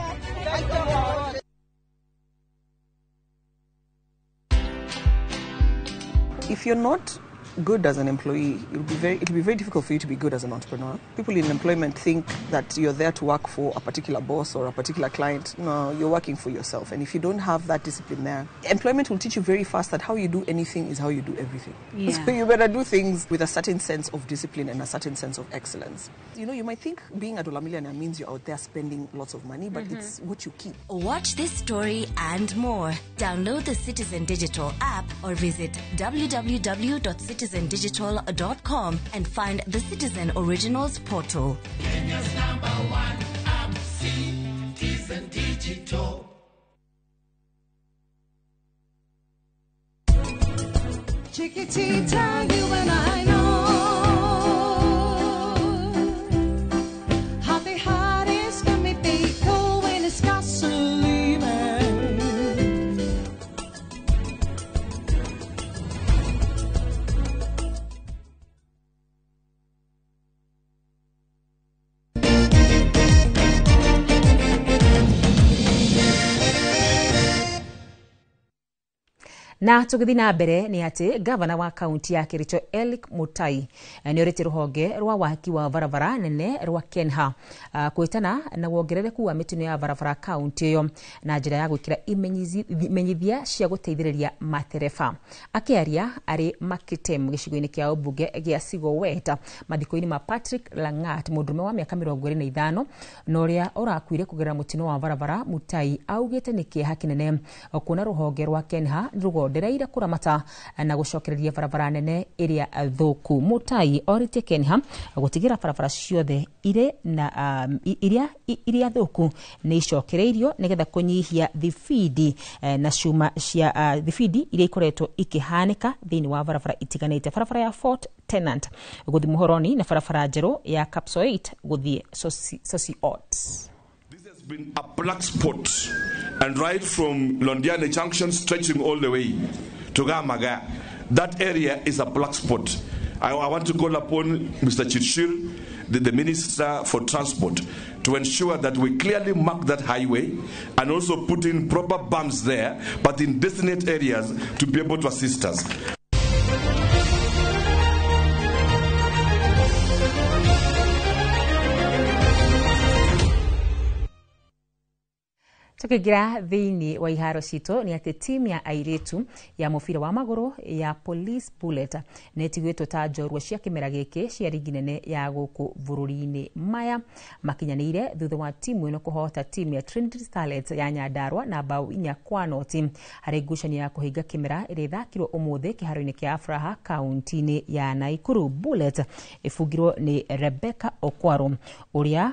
If you're not good as an employee, it'll be very difficult for you to be good as an entrepreneur. People in employment think that you're there to work for a particular boss or a particular client. No, you're working for yourself. And if you don't have that discipline there, employment will teach you very fast that how you do anything is how you do everything.
Yeah.
So you better do things with a certain sense of discipline and a certain sense of excellence. You know, you might think being a dollar millionaire means you're out there spending lots of money, but it's what you keep.
Watch this story and more. Download the Citizen Digital app or visit www.citizendigital.com and find the Citizen Originals portal.
Kenya's #1 app, Citizen Digital.
Chiquitita, you and I know how the heart is gonna be cold when it's gasoline.
Na tũgĩthiĩ na mbere nĩ atĩ gavana wa kaunti ya Kericho Eric Mutai nĩ orĩtie rũhonge rwa waki wa barabara nene rwa KENHA kwĩtana na wongerereku wa mĩtino ya barabara kaunti ĩyo na njĩra ya gwĩkĩra imenyithia cia gũteithĩrĩria matereba. Akĩaria arĩ Makitem gĩcigo-inĩ kĩa ũmbunge gĩa Sigowet mathiko-inĩ ma Patrick Langat, mũndũrũme wa mĩaka 25 na ũrĩa ũrakuire kũgerera mũtino wa barabara, Mutai augĩte nĩ kĩeha kĩnene kuona rũhonge rwa KENHA rũgondereire kũramata na gũcokereria barabara nene ĩrĩa thũku. Mutai orĩtie KENHA gũtigĩra barabara ciothe irĩ na iria thũku nĩ icokereirio nĩgetha kũnyihia thibindi na cuma cia thibindi iria ikoretwo ikĩhanĩka thĩinĩ wa barabara itiganĩte, barabara ya Fort Tenant gũthiĩ Muhoroni na barabara njerũ ya Kapsoit gũthiĩ Sosiot.
This has been a black spot, and right from Londiani Junction stretching all the way to Gamaga, that area is a black spot. I want to call upon Mr. Chirchir, the Minister for Transport, to ensure that we clearly mark that highway and also put in proper bumps there, but in designated areas to be able to assist us.
Tukĩingĩra thĩinĩ wa iharo citũ nĩ atĩ timu ya airĩtu ya mũbira wa magũrũ ya Police Bullet nĩ ĩtigĩtwo ta njorua cia kĩmera gĩkĩ cia rigi nene ya gũkũ bũrũri-inĩ. Maya makinyanĩire thutha wa timu ĩno kũhota timu ya Trinity Starlets ya Nyandarua na bao 4-0 harĩ ngucanio ya kũhinga kĩmera ĩrĩa ĩthakirwo ũmũthĩ kĩharo-inĩ kĩa Afraha kaunti-inĩ ya Nakuru. Bullet ĩbungirwo nĩ Rebecca Okwaro ũrĩa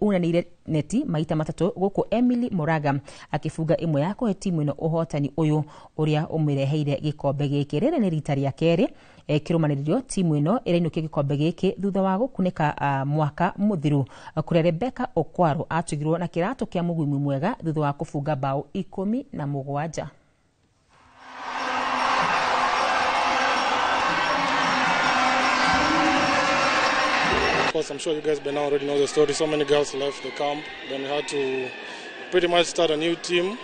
unanĩire neti maita matatũ gũkũ Emily Moraga akĩbunga ĩmwe ya kũhe timu ĩno ũhotani ũyũ ũrĩa ũmĩreheire gĩkombe gĩkĩ. Rĩrĩ nĩ rita rĩa kerĩ kĩrũmanĩrĩrio timu ĩno ĩrainũkia gĩkombe gĩkĩ thutha wa gũkunĩka mwaka mũthiru kũrĩa Rebecca Okwaro atugirwo na kĩratũ kĩa mũguĩmi mwega thutha wa kũbunga bao 17.
Of course, I'm sure you guys by now already know the story. So many girls left the camp. Then we had to pretty much start a new team.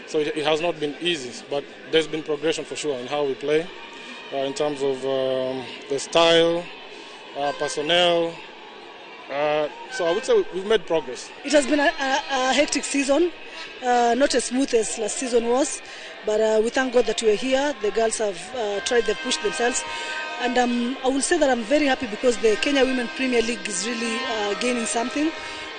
So it has not been easy, but there's been progression for sure in how we play, in terms of the style, personnel. So I would say we've made progress.
It has been a hectic season, not as smooth as last season was, but we thank God that we are here. The girls have tried, they've pushed themselves. And I will say that I'm very happy because the Kenya Women Premier League is really gaining something,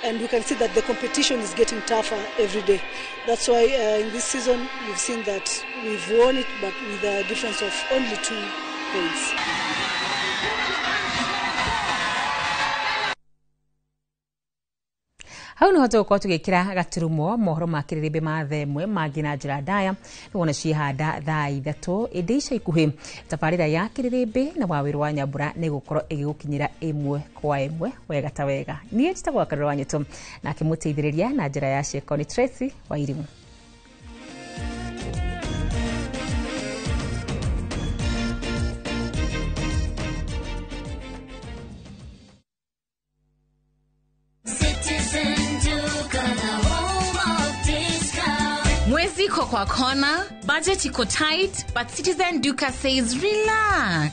and we can see that the competition is getting tougher every day. That's why in this season you've seen that we've won it, but with a difference of only 2 points.
Hau nĩho tũgũkorwo tũgĩkĩra gaturumo mohoro ma kĩrĩrĩmbĩ ma thaa ĩmwe mangĩ na njĩra ndaya nĩwona ciĩhanda thaa 3 ĩndĩ ica ikuhĩ tabarĩra ya kĩrĩrĩmbĩ na wawĩrũ wa Nyambura nĩ gũkorwo ĩgĩgũkinyĩra ĩmwe kwa ĩmwe wega ta wega. Niĩ njĩtagwo Karũra wa Nyũtũ nake mũteithĩrĩria na njĩra ya ciĩko nĩ Tracy Wairimu.
Mwezi iko kwa kona, budget iko tight, but Citizen Duka says relax.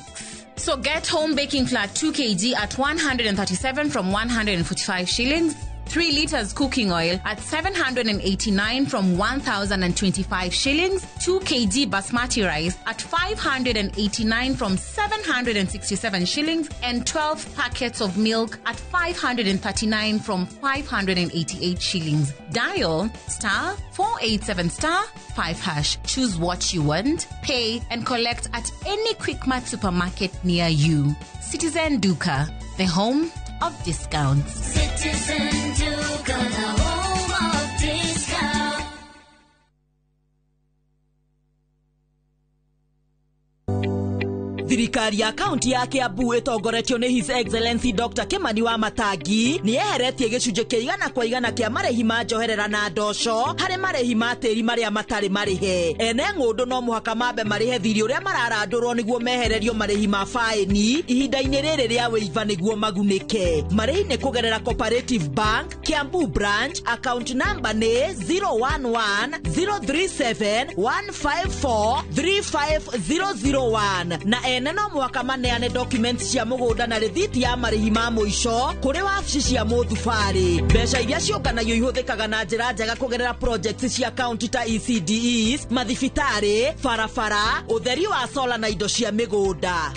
So get home baking flour 2 kg at 137 from 145 shillings, 3 liters cooking oil at 789 from 1,025 shillings, 2 kg basmati rice at 589 from 767 shillings, and 12 packets of milk at 539 from 588 shillings. Dial *487*5#. Choose what you want, pay, and collect at any Quickmart supermarket near you. Citizen Duka, the home of discounts.
Citizen Duka, the home of discounts.
Thirikari ya kaunti ya Kiambu ĩtongoretio nĩ His Excellency Dr. Kimani wa Matangi nĩ yeheretie gĩcunjĩ kĩa 100% kĩa marĩhi ma njoherera na ndoco harĩ marĩhi ma tĩri marĩa matarĩ marĩhe. Ene ng'ũndũ no mũhaka mambe marĩhe thirĩ ũrĩa mararandũrwo nĩguo mehererio marĩhi ma faĩni ihinda-inĩ rĩrĩ rĩa wĩiva nĩguo magunĩke. Marĩhi nĩ kũgerera Cooperative Bank, Kiambu Branch, account number nĩ 011 037 154 35001 na ene no mũhaka maneane documents cia mũgũnda na rĩthiti ya marĩhi ma mũico kũrĩ wabici cia mũthubarĩ. Mbeca iria ciũnganagio ihũthĩkaga na njĩra njega kũgerera projects cia county ta ECDEs, mathibitarĩ, barabara, ũtheri wa sola na indo cia mĩgũnda.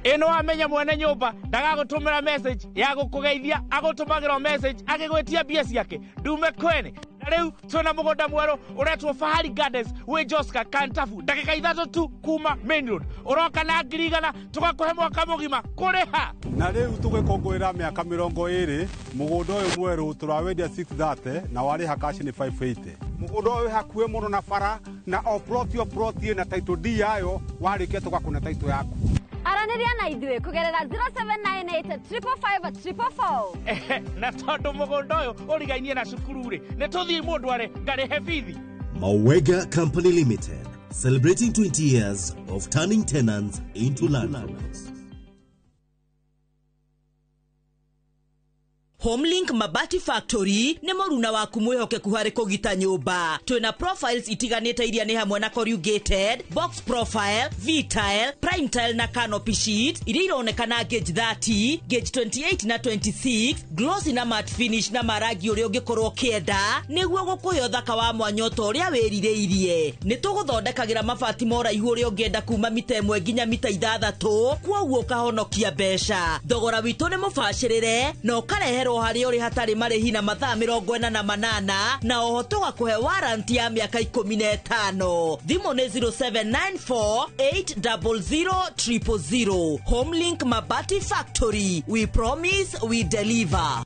Ĩno wamenya mwene nyũmba ndagagũtũmĩra message ya gũkũgeithia, agũtũmagĩra message agĩgwĩtia mbia ciake ndume kwene. Na rĩu twĩna mũgũnda mwerũ ũretwo Fahari Gardens wĩ Joska Kantafu, ndagĩka 3 tu kuma main road. Ũroka na 100,000 tũgakũhe mwaka mũgima kũrĩha.
Na rĩu tũgĩkũngũĩra mĩaka 20 mũgũnda ũyũ mwerũ tũrawendia 630 na warĩha cash nĩ 580.
Mũgũnda ũyũ wĩ hakuhĩ mũno na bara na o plot o plot ĩna title deed yayo, warĩkia tũgakũne title yaku.
Aranĩria na ithuĩ kũgerera 0798 555 444.
Na tondũ mũgũnda ũyũ ũrigainie na cukuru rĩ, nĩ tũthiĩ mũndũ are ngarĩhe bithi.
Mawega Company Limited, celebrating 20 years of turning tenants into landlords.
Homelink Mabati Factory nĩ mũruna waku mwĩhokeku harĩ kũgita nyũmba. Twĩna profiles itiganĩte iria nĩ hamwe na corrugated, box profile, V-tile, prime tile na canopy sheet iria ironekana gauge 30, gauge 28 na 26, glossy na matte finish na marangi ũrĩa ũngĩkorwo ũkĩenda nĩguo gũkũhe ũthaka wa mwanya ta ũrĩa wĩrirĩirie. Nĩ tũgũthondekagĩra mabati ma ũraihu ũrĩa ũngĩenda kuma mita 1 nginya mita 6, kwoguo ũkahonokia mbeca. Thogora witũ nĩ mũbacĩrĩre na ũkareherwo harĩa ũrĩ hatarĩ marĩhi na mathaa 48 na oho tũgakũhe warranty ya mĩaka 15. Thimũ nĩ 0794 800 000. Homelink Mabati Factory, we promise we deliver.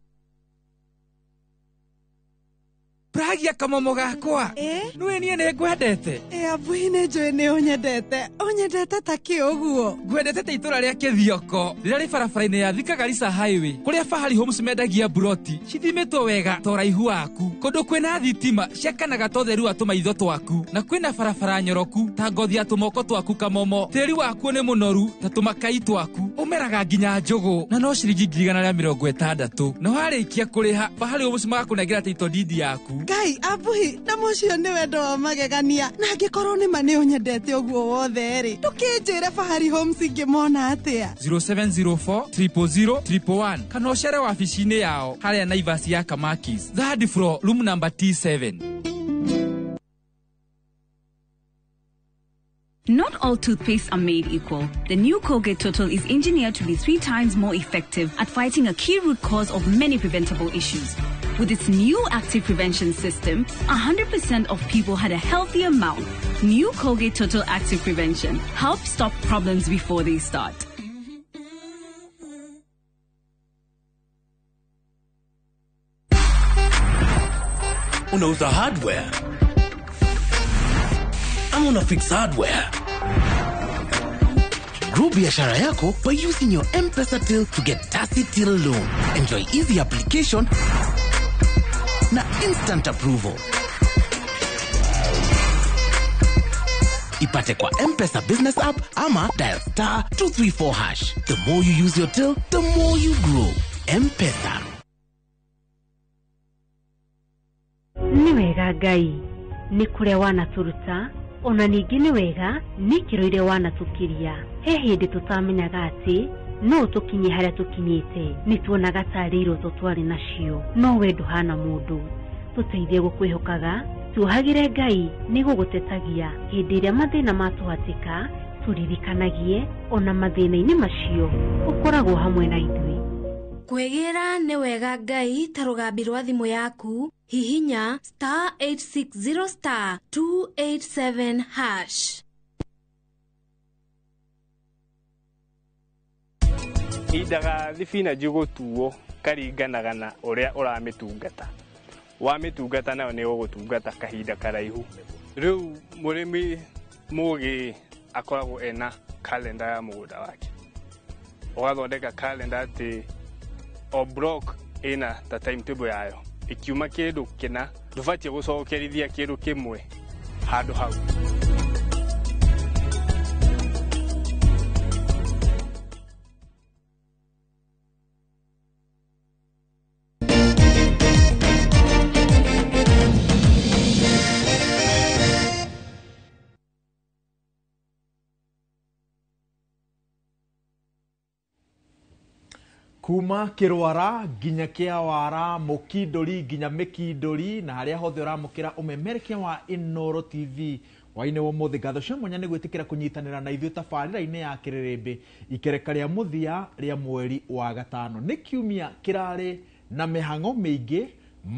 Pragia kamomo gakwa. Nĩwe niĩ nĩ ngwendete.
Abuhi nĩ njũĩ nĩ ũnyendete. Ũnyendete ta kĩ ũguo?
Ngwendete ta itũra rĩa Kĩthioko rĩrĩa rĩ barabara-inĩ ya Thika Garissa Highway, kũrĩa Fahari Homes mendagia buroti cithimĩtwo wega ta ũraihu waku, kũndũ kwĩna thitima ciakanaga ta ũtheru wa tũmaitho twaku, na kwĩna barabara nyoroku ta ngothi ya tũmoko twaku kamomo. Tĩri wakuo nĩ mũnoru ta tũmakai twaku, ũmeraga nginya njũgũ na no ciringi 160,000. Na warĩkia kũrĩha Fahari Homes magakũnengera title deed yaku.
Ngai abuhi na mũcio nĩ wendo wa magegania, na angĩkorwo nĩ ma nĩ ũnyendete ũguo wothe rĩ, ndũkĩnjĩre Fahari Homes ingĩmona atĩa?
0704 000 111 kana ũcere wabici-inĩ yao harĩa Naivas ya Kamakis, third floor, room number T7.
Not all toothpastes are made equal. The new Colgate Total is engineered to be 3 times more effective at fighting a key root cause of many preventable issues. With its new active prevention system, 100% of people had a healthier mouth. New Colgate Total Active Prevention helps stop problems before they start.
Unauza hardware ama una fix hardware? Grow biashara yako by using your M-Pesa till to get Tasi Till loan. Enjoy easy application na instant approval. Ipate kwa M-Pesa business app ama dial star 234#. The more you use your till, the more you grow. M-Pesa.
Nĩ wega Ngai nĩ kũrĩa wanatũruta, ona ningĩ nĩ wega nĩ ikĩro iria wanatũkiria. He hĩndĩ tũtamenyaga atĩ no tũkinye harĩa tũkinyĩte, nĩ tuonaga tarĩ iroto twarĩ nacio, no we ndũhana mũndũ. Tũteithie gũkwĩhokaga, tuohagĩre Ngai nĩ gũgũtetagia hĩndĩ ĩrĩa mathĩna matũhatĩka, tũririkanagie ona mathĩna-inĩ macio ũkoragwo hamwe na ithuĩ.
Kwĩgĩra nĩ wega Ngai ta rũgambi rwa thimũ yaku, hihinya star 860 star 287 hash.
Kahinda ga thibinanji gũtuo karinganaga na ũrĩa ũramĩtungata. Wamĩtungata nayo nĩ ĩgũgũtungata kahinda karaihu. Rĩu mũrĩmi mũgĩ akoragwo ena kalenda ya mũgũnda wake, ũgathondeka kalenda atĩ o block ĩna ta timetable yayo, ikiuma kĩndũ kĩna ndũbatiĩ gũcokerithia kĩndũ kĩmwe handũ hau.
Kuma kirwara nginya kiawara mukinduri nginya mikinduri na haria hothe uramukira umemerekia wa Inooro TV waine wa muthi. Ngatho cia mwanya nĩ gwĩtĩkĩra kũnyitanĩra na ithuĩ tabarĩra-inĩ ya Kĩrĩrĩmbĩ ikereka rĩa mũthia rĩa mweri wa gatano. Nĩ kiumia kĩrarĩ na mĩhang'o mĩingĩ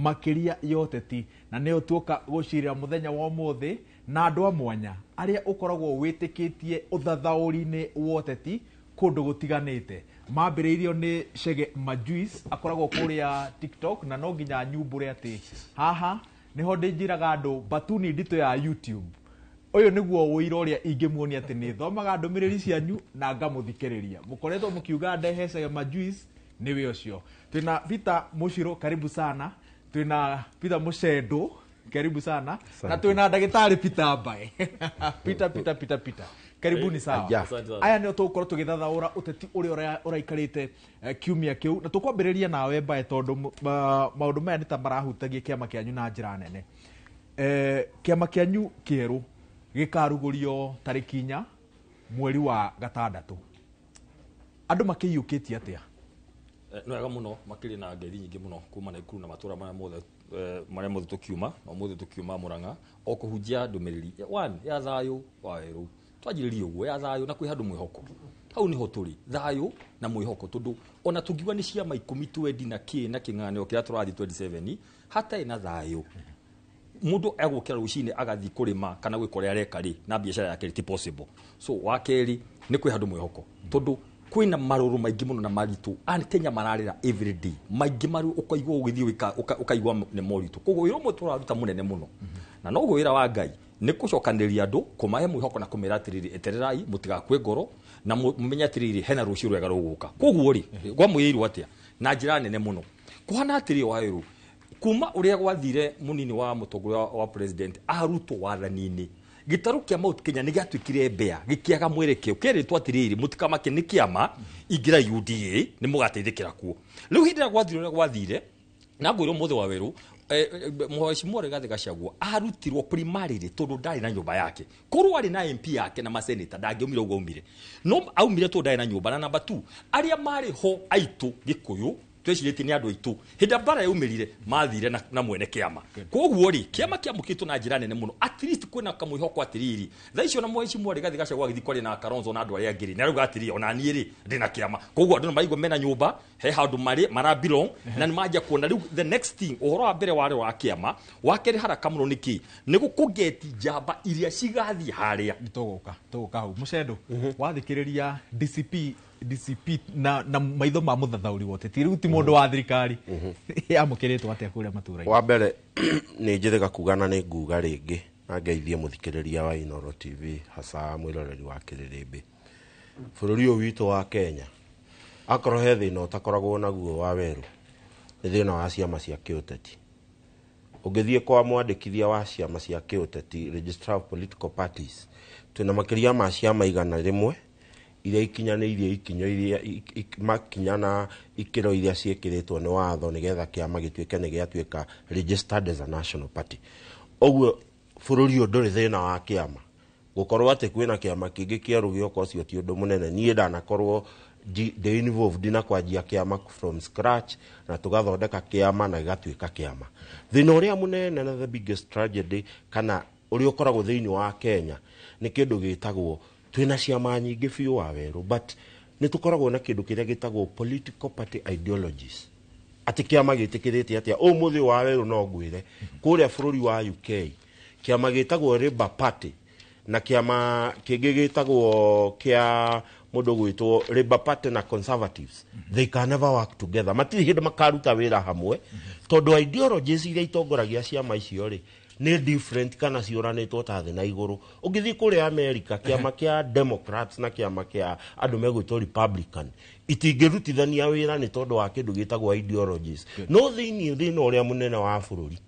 makĩria ya ũteti, na nĩyo tuoka gũcirĩra mũthenya wa ũmũthĩ na andũ a mwanya arĩa ũkoragwo wĩtĩkĩtie ũthathaũri-inĩ wa ũteti kũndũ gũtiganĩte. Mambĩrĩirio nĩ Chege Majuice, akoragwo kũrĩa TikTok, na no nginya nyumbũre atĩ haha nĩho ndĩnjĩraga andũ batuni nditũ ya YouTube. Ũyũ nĩguo ũira ũrĩa ingĩmuonia atĩ nĩ thomaga ndũmĩrĩri cianyu na ngamũthikĩrĩria. Mũkoretwo mũkiuga ndehe Chege Majuice, nĩwe ũcio. Twĩna Peter Mũcirũ, karibu sana. Twĩna Peter Mũcendo, karibu sana. Na twĩna ndagĩtarĩ Peter Mbae. Peter Peter Peter Peter, karibuni sawa. Aya nĩo tũgũkorwo tũgĩthathaũra ũteti ũrĩa ũraikarĩte kiumia kĩu, na tũkwambĩrĩria nawe Mbae tondũ maũndũ maya nĩ ta marahutagia kĩama kĩanyu na njĩra nene. Kĩama kĩanyu kĩerũ gĩkarugũrio tarĩki 4 mweri wa gatandatũ. Andũ makĩiyũkĩtie atĩa?
Nĩ wega mũno, makĩrĩ na ngeithi nyingĩ mũno kuma Naikuru na matũra marĩa mothe marĩa mothe tũkiuma, na ũmũthĩ tũkiuma Murang'a o kũhunjia ndũmĩrĩri one ya thayũ wa werũ. Twanjĩrĩrie ũguo ya thayũ na kwĩ handũ mwĩhoko. Hau nĩho tũrĩ, thayũ na mwĩhoko, tondũ ona tũngiuga nĩ ciama 10 twendi na kĩ na kĩng'ang'anĩro kĩrĩa tũrathiĩ 27 hatarĩ na thayũ, mũndũ egũkĩra rũcinĩ agathiĩ kũrĩma kana gwĩka ũrĩa areka rĩ na biacara yake ti possible. So wa kerĩ nĩ kwĩ handũ mwĩhoko, tondũ kwĩna marũrũ maingĩ mũno na maritũ Kenya mararĩra every day maingĩ maru ũkaigua ũgĩthiĩ ũkaigua nĩ moritũ. Koguo wĩra ũmwe tũraruta mũnene mũno na noguo wĩra wa Ngai nĩ gũcokanĩrĩria andũ, kũmahe mwĩhoko na kũmera atĩrĩrĩ, etererai mũtigakue ngoro na mũmenye atĩrĩrĩ hena rũciũ rwega rũgũka. Koguo rĩ gwamwĩrĩirwo atĩa na njĩra nene mũno kũhana atĩrĩ waĩrũ kuma ũrĩa gwathire mũnini wa mũtongoria wa president arutwo wathani-inĩ, gĩtarũ kĩa Mount Kenya nĩ gĩatuĩkire mbea, gĩkĩaga mwerekeo, kĩerĩtwo atĩrĩrĩ mũtikamake nĩ kĩama, ingĩra UDA nĩ mũgateithĩkĩra kuo. Rĩu hĩndĩ ĩrĩa gwathire ũrĩa gwathire na ngwĩrwo mũthĩ wa werũ Mheshimiwa Rigathi Gachagua arutirwo primarily tondũ ndarĩ na nyũmba yake. Korwo arĩ na MP yake na maseneta ndangĩaumire ũguo aumire, no aumire tondũ ndarĩ na nyũmba. Na namba 2 arĩa marĩ ho aitũ Gĩkũyũ twecirĩtie nĩ andũ aitũ hĩndĩ mbara yaumĩrire mathire na mwene kĩama. Koguo rĩ kĩama kĩamũkĩtwo na njĩra nene mũno, at least kwĩna kamwĩhoko atĩrĩrĩ thaa icio na Mheshimiwa Rigathi Gachagua agĩthiĩ kwaria na Kalonzo na andũ arĩa angĩ rĩ, nĩ arauga atĩrĩrĩ ona niĩ rĩ ndĩna kĩama. Koguo andũ nĩ maraigua mena nyũmba, he handũ marĩ mara belong na nĩ manjia kuona rĩu the next thing ũhoro wa mbere warĩ wa kĩama, wa kerĩ haraka mũno nĩ kĩ nĩ gũkũgeti njamba iria cigathiĩ harĩa.
Nĩ tũgũka hau. Mũcendo, wathikĩrĩria DCP na maitho ma mũthathaũri wa ũteti rĩu ti mũndũ wa thirikari yamũkĩrĩtwo atĩa kũrĩa matũũra-inĩ?
Wa mbere nĩ njĩrĩga kuga na nĩ nguga rĩngĩ na ngeithie mũthikĩrĩria wa Inooro TV hasa mwĩroreri wa Kĩrĩrĩmbĩ. Bũrũri ũyũ witũ wa Kenya akorwo he thĩna ũtakoragwo naguo wa werũ nĩ thĩna wa ciama cia kĩũteti. Ũngĩthiĩ kwa mwandĩkithia wa ciama cia kĩũteti, Registrar of Political Parties, twĩna makĩria ma ciama 100 iria ikinyanĩirie ikinyo iria makinya na ikĩro iria ciĩkĩrĩtwo nĩ watho nĩgetha kĩama gĩtuĩke nĩ gĩatuĩka registered as a national party. Ũguo bũrũri ũyũ ndũrĩ thĩna wa kĩama. Gũkorwo atĩ kwĩna kĩama kĩngĩ kĩerũ gĩoka ũcio ti ũndũ mũnene. Niĩ ndanakorwo ndĩ involved na kwanjia kĩama from scratch na tũgathondeka kĩama na gĩgatuĩka kĩama. Thĩna ũrĩa mũnene na the biggest tragedy kana ũrĩa ũkoragwo thĩinĩ wa Kenya nĩ kĩndũ gĩtagwo twĩna ciama nyingĩ biũ wa werũ, but nĩ tũkoragwo na kĩndũ kĩrĩa gĩtagwo political party ideologies. Atĩ kĩama gĩtĩkĩrĩte atĩa ũmũthĩ wa werũ no ngwĩre kũrĩa bũrũri wa UK kĩama gĩtagwo Labour Party na kĩama kĩngĩ gĩtagwo kĩa Mũndũ gwĩtwo Labour Party na Conservatives, they can never work together. Matirĩ hĩndĩ makaruta wĩra hamwe, tondũ ideologies iria itongoragia ciama icio rĩ, nĩ different kana ciũranĩtwo ta thĩ na igũrũ. Ũngĩthiĩ kũrĩa America, kĩama kĩa Democrats na kĩama kĩa andũ megwĩtwo Republican itingĩrutithania wĩra, nĩ tondũ wa kĩndũ gĩtagwo ideologies. No thĩinĩ thĩna ũrĩa mũnene wa bũrũri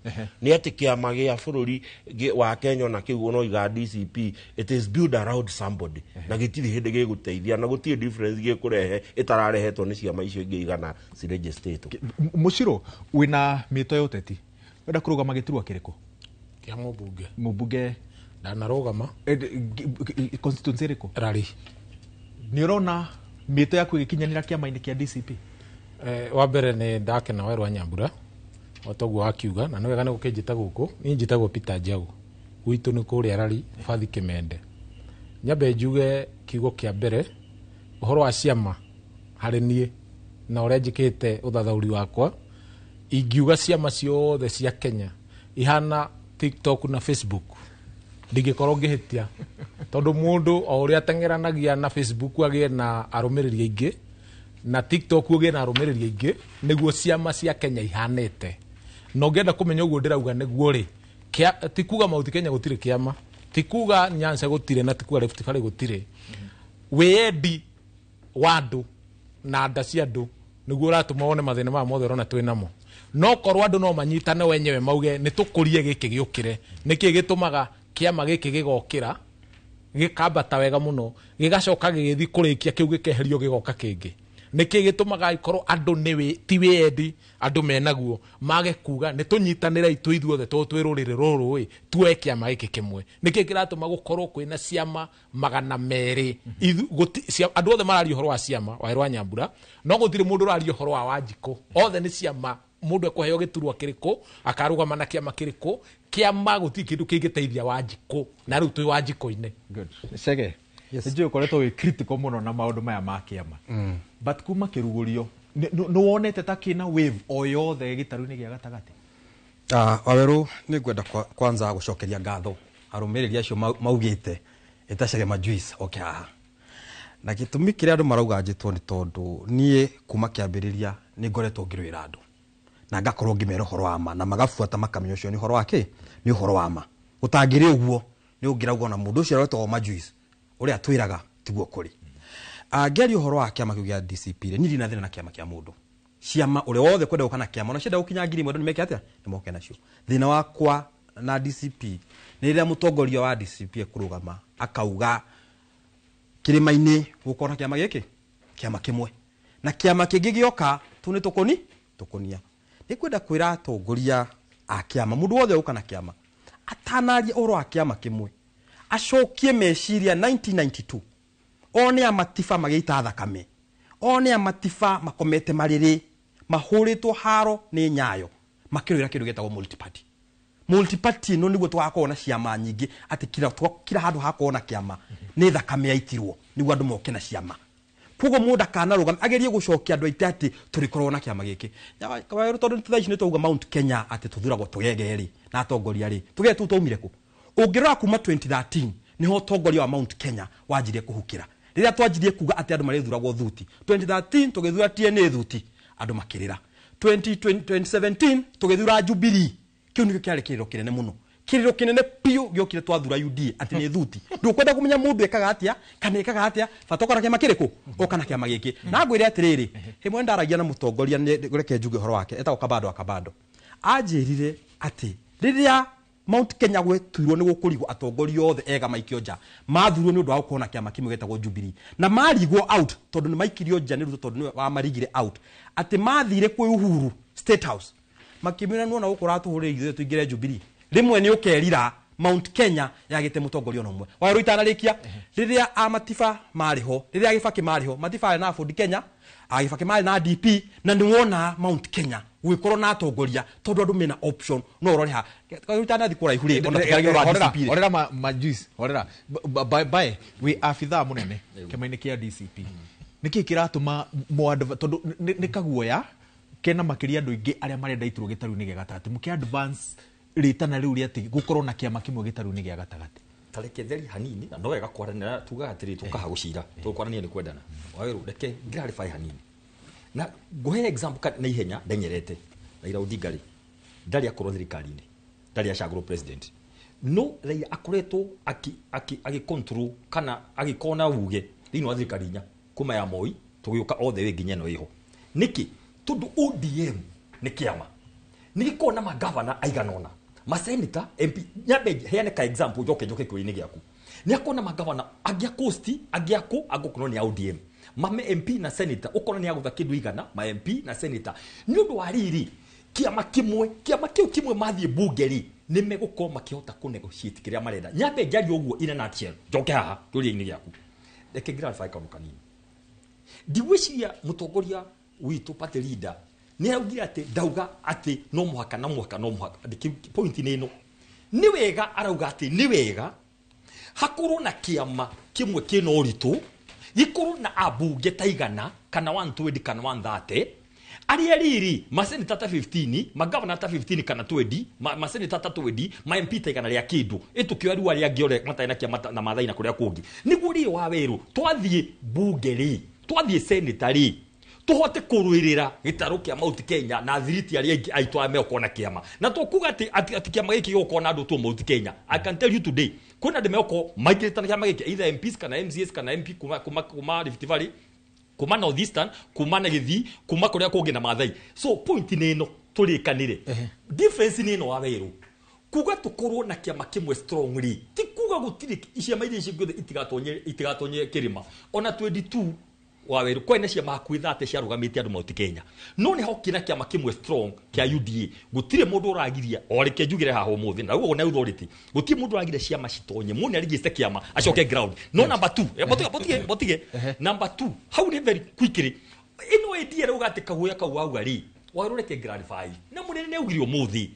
nĩ atĩ kĩama gĩa bũrũri wa Kenya ona kĩu ũroiga DCP, it is built around somebody, na gĩtirĩ hĩndĩ gĩgũteithia, na gũtirĩ difference gĩkũrehe ĩtararehetwo nĩ ciama icio ingĩ igana ciregistatwo.
Muciro, wĩna mĩto ya ũteti, wenda kũrũgama gĩturwa kĩrĩkũ?
Kĩa mũmbunge.
Mũmbunge.
Ndanarũgama.
Constituency ĩrĩkũ?
Rari.
Nĩ ũrona mĩto yaku ĩgĩkinyanĩra kĩama-inĩ kĩa DCP?
Wa mbere nĩ ndakena Werũ wa Nyambura o toguo wakiuga, na nĩ wega nĩ gũkĩnjĩta gũkũ. Niĩ njĩtagwo Peter Njau, gwitũ nĩ kũrĩa Rari, Bathi Kĩmende. Nyambe njuge kiugo kĩa mbere ũhoro wa ciama harĩ niĩ na ũrĩa njĩkĩte ũthathaũri wakwa, ingiuga ciama ciothe cia Kenya ihana TikTok na Facebook, ndingĩkorwo ngĩhĩtia, tondũ mũndũ o ũrĩa ateng'eranagia na Facebook agĩe na arũmĩrĩri aingĩ, na TikTok ũgĩe na arũmĩrĩri aingĩ, nĩguo ciama cia Kenya ihanĩte. Na ũngĩenda kũmenya ũguo ndĩrauga nĩguo rĩ, ti kuga Mount Kenya gũtirĩ kĩama, ti kuga Nyanza gũtirĩ, na ti kuga Rift Valley gũtirĩ. Wĩyendi wa andũ na nda cia andũ nĩguo ũratũma wone mathĩna maya mothe ũrona twĩ namo. No korwo andũ no manyitane wenyewe mauge nĩ tũkũrie gĩkĩ gĩũkĩre, nĩkĩ gĩtũmaga kĩama gĩkĩ gĩgokĩra gĩkambata wega mũno, gĩgacoka gĩgĩthiĩ kũrĩkia kĩu gĩkeherio gĩgoka kĩngĩ? Nĩkĩ gĩtũmaga ikorwo andũ nĩ ti wĩyendi andũ menaguo, mage kuga nĩ tũnyitanĩrei twĩ ithuothe tondũ twĩ rũrĩrĩ rũrũ ĩ, tuoe kĩama gĩkĩ kĩmwe? Nĩkĩ kĩratũma gũkorwo kwĩna ciama 200? Andũ othe mararia ũhoro wa ciama Werũ wa Nyambura, no gũtirĩ mũndũ ũraria ũhoro wa Wanjikũ. Othe nĩ ciama, mũndũ ekũheo gĩturwa kĩrĩkũ, akarũgama na kĩama kĩrĩkũ. Kĩama gũtirĩ kĩndũ kĩngĩteithia Wanjikũ, na rĩu twĩ Wanjikũ-inĩ.
Good. Chege, nĩnjũĩ ũkoretwo wĩ critical mũno na maũndũ maya ma kĩama, but kuma kĩrugũrio nĩ wonete ta kĩna wave o yothe gĩtarũ-inĩ gĩa gatagatĩ?
Wawerũ, nĩ ngwenda kwanza gũcokeria ngatho arũmĩrĩri acio maugĩte ĩta Chege Majuice oke haha, na gĩtũmi kĩrĩa andũ marauga njĩtwo nĩ tondũ niĩ kuma kĩambĩrĩria nĩ ngoretwo ngĩrũĩra andũ na ngakorwo ngĩmera ũhoro wa ma, na magabuata makamenya ũcio nĩ ũhoro wa kĩ, nĩ ũhoro wa ma. Gũtangĩrĩ ũguo nĩ ũngĩrauga ona mũndũ ũcio aretwo Majuice ũrĩa atwĩraga tiguo kũrĩ. Ngĩaria ũhoro wa kĩama kĩu gĩa DCP rĩ, niĩ ndirĩ na thĩna na kĩama kĩa mũndũ. Ciama ũrĩa wothe kwenda gũka na kĩama, ona cienda gũkinya 1000 andũ nĩ meke atĩa, nĩ moke nacio. Thĩna wakwa na DCP nĩ rĩrĩa mũtongoria wa DCP ekũrũgama akauga kĩrĩma-inĩ gũkorwo na kĩama gĩkĩ, kĩama kĩmwe, na kĩama kĩngĩ gĩoka tu nĩ tũkũni tũkũnia. Nĩ kwenda kwĩra atongoria a kĩama, mũndũ wothe ũka na kĩama atanaria ũhoro wa kĩama kĩmwe acokie meciria 1992, one a matiba magĩita thakame, one a matiba makomete marĩrĩ mahũrĩtwo haro nĩ nyayo makĩrũĩra kĩndũ gĩtagwo multiparty. Multiparty ĩno nĩguo tũgakorwo na ciama nyingĩ, atĩ kila handũ hakorwo na kĩama nĩ thakame yaitirwo nĩguo andũ moke na ciama. Koguo mũndũ akanarũgama agerie gũcokia andũ aitĩ atĩ tũrĩkorwo na kĩama gĩkĩ. Kawaĩrũ, tondũ thaa ici nĩ twauga Mount Kenya atĩ tũthuragwo tũgege rĩ na atongoria rĩ, tũgege tũu twaumire kũ? Ũngĩrora kuma 2013 nĩho ũtongoria wa Mount Kenya wanjirie kũhukĩra. Rĩrĩa twanjirie kuga atĩ andũ marĩthuragwo thuti, 2013 tũgĩthura TNA thuti, andũ makĩrĩra. 2017 tũgĩthura Jubilee, kĩu nĩkĩo kĩarĩ kĩrĩro kĩnene mũno, kĩrĩro kĩnene biũ gĩokire twathura UDA atĩ nĩ thuti. Ndũkwenda kũmenya mũndũ ekaga atĩa kana ekaga atĩa, bata ũka na kĩama kĩrĩkũ, ũka na kĩama gĩkĩ. Na ngwĩre atĩrĩrĩ, hĩmwe ndaragia na mũtongoria, reke njuge ũhoro wake, etagwo Kabando wa Kabando, anjĩrire atĩ rĩrĩa Mount Kenya gwetuirwo nĩ gũkũrigwo atongoria othe ega maikio nja, mathurirwo nĩ ũndũ wa gũkorwo na kĩama kĩmwe gĩtagwo Jubilee, na marigwo out tondũ nĩ maikirio nja nĩ Ruto, tondũ nĩwe wamarigire out, atĩ mathire kwĩ Uhuru State House makĩmwĩra nĩwona gũkũ ũratũhũrĩra ithuĩ tũingĩre Jubilee, rĩmwe nĩ ũkerira Mount Kenya yagĩte mũtongoria ona ũmwe. Wawerũ itanarĩkia, rĩrĩa amatiba marĩ ho, rĩrĩa Gĩbakĩ marĩ ho, matiba marĩ na Ford Kenya, Gĩbakĩ marĩ na DP, na nĩ wona Mount Kenya gũgĩkorwo na atongoria tondũ andũ mena option no ũrore ha. Wawerũ itanathiĩ kũraihu rĩ, ona tũkĩaragia ũhoro wa DCP rĩ.
Horera Majuice, horera. Bae, wĩ abithaa mũnene kĩama-inĩ kĩa DCP. Nĩkĩ kĩratũma tondũ nĩ kaguoya kena makĩria andũ aingĩ arĩa marenda iturwa gĩtarũ-inĩ gĩa gatagatĩ, mũkĩ advance rĩtana rĩu rĩa atĩ gũkorwo na kĩama kĩmwe gĩtarũ-inĩ gĩa gatagatĩ?
Tareke theri hanini na no wega kwaranĩra, tugaga atĩrĩ tũkaha gũcira tũkwarania nĩ kwendana. Wawerũ, reke clarify hanini na ngũhe example na ihenya ndenyerete. Raila Odinga rĩ, ndarĩ akorwo thirikari-inĩ, ndarĩ acagũrwo president, no Raila akoretwo agĩ control kana agĩkorwo na uge thĩinĩ wa thirikari inya kuma ya Moi tũgĩũka all the way nginya ĩno ĩho. Nĩkĩ? Tondũ ODM nĩ kĩama nĩ gĩkoragwo na magavana aigana ũna, maseneta, MP. Nyambe heane ka example, njoke kĩũria-inĩ gĩaku. Nĩ akorwo na magavana angĩ a Coast, angĩ a kũ, angĩ ũkorwo nĩ a ODM, mame MP na senator ũkorwo nĩ agũtha kĩndũ igana ma MP na senator. Nĩ ũndũ wa rĩrĩ, kĩama kĩmwe, kĩama kĩu kĩmwe, mathiĩ bunge rĩ, nĩ megũkorwo makĩhota kũ negotiate kĩrĩa marenda. Nyambe njarie ũguo in a nutshell, njoke haha kĩũria-inĩ gĩaku. Reke clarify kaũndũ kanini. Ndigwĩciria mũtongoria witũ, party leader, nĩ araugire atĩ ndauga atĩ no mũhaka na mũhaka no mũhaka. Point nĩ ĩno, nĩ wega arauga atĩ nĩ wega hakorwo na kĩama kĩmwe kĩna ũritũ, gĩkorwo na ambunge ta 100 kana 120 kana 130, arĩa rĩrĩ maseneta ta 15, magavana ta 15 kana 20, maseneta ta 20, ma MP ta 100 rĩa kĩndũ, ĩtũkĩoya rĩu arĩa angĩ othe matarĩ na kĩama na mathai na kũrĩa kũngĩ, nĩguo rĩrĩ wa werũ twathiĩ bunge rĩ, twathiĩ seneta rĩ, tũhote kũrũĩrĩra gĩtarũ kĩa Mount Kenya na thiriti arĩa aingĩ aitũ arĩa megũkorwo na kĩama. Na tũkuga atĩ kĩama gĩkĩ gĩgũkorwo na andũ tu Mount Kenya. I can tell you today kwĩna andũ megũkorwo maingĩrĩte na kĩama gĩkĩ, either MPs kana MCAs kana MP kuma Rift Valley, kuma North Eastern, kuma na Gĩthii, kuma kũrĩa kũngĩ na Maathai. So point nĩ ĩno, tũrĩkanĩre difference nĩ ĩno wa werũ. Kuga tũkorwo na kĩama kĩmwe strong rĩ, ti kuga gũtirĩ ciama iria icio ciothe itigatonye kĩrĩma. Ona 22 wa werũ kwarĩ na ciama hakuhĩ 30 ciarũgamĩtie andũ Mount Kenya, no nĩ hokire na kĩama kĩmwe strong kĩa UDA. Gũtirĩ mũndũ ũragiria, o reke njugire haha ũmũthĩ na ũguo na authority, gũtirĩ mũndũ ũragiria ciama citonye. Mũndũ nĩ arigĩte kĩama acoke ground. No number 2, botige botige botige, number 2 hau nĩ very quickly ĩno ĩndie rauga atĩ kaguoya kau wauga rĩ, warũ, reke clarify na mũnene nĩ augire ũmũthĩ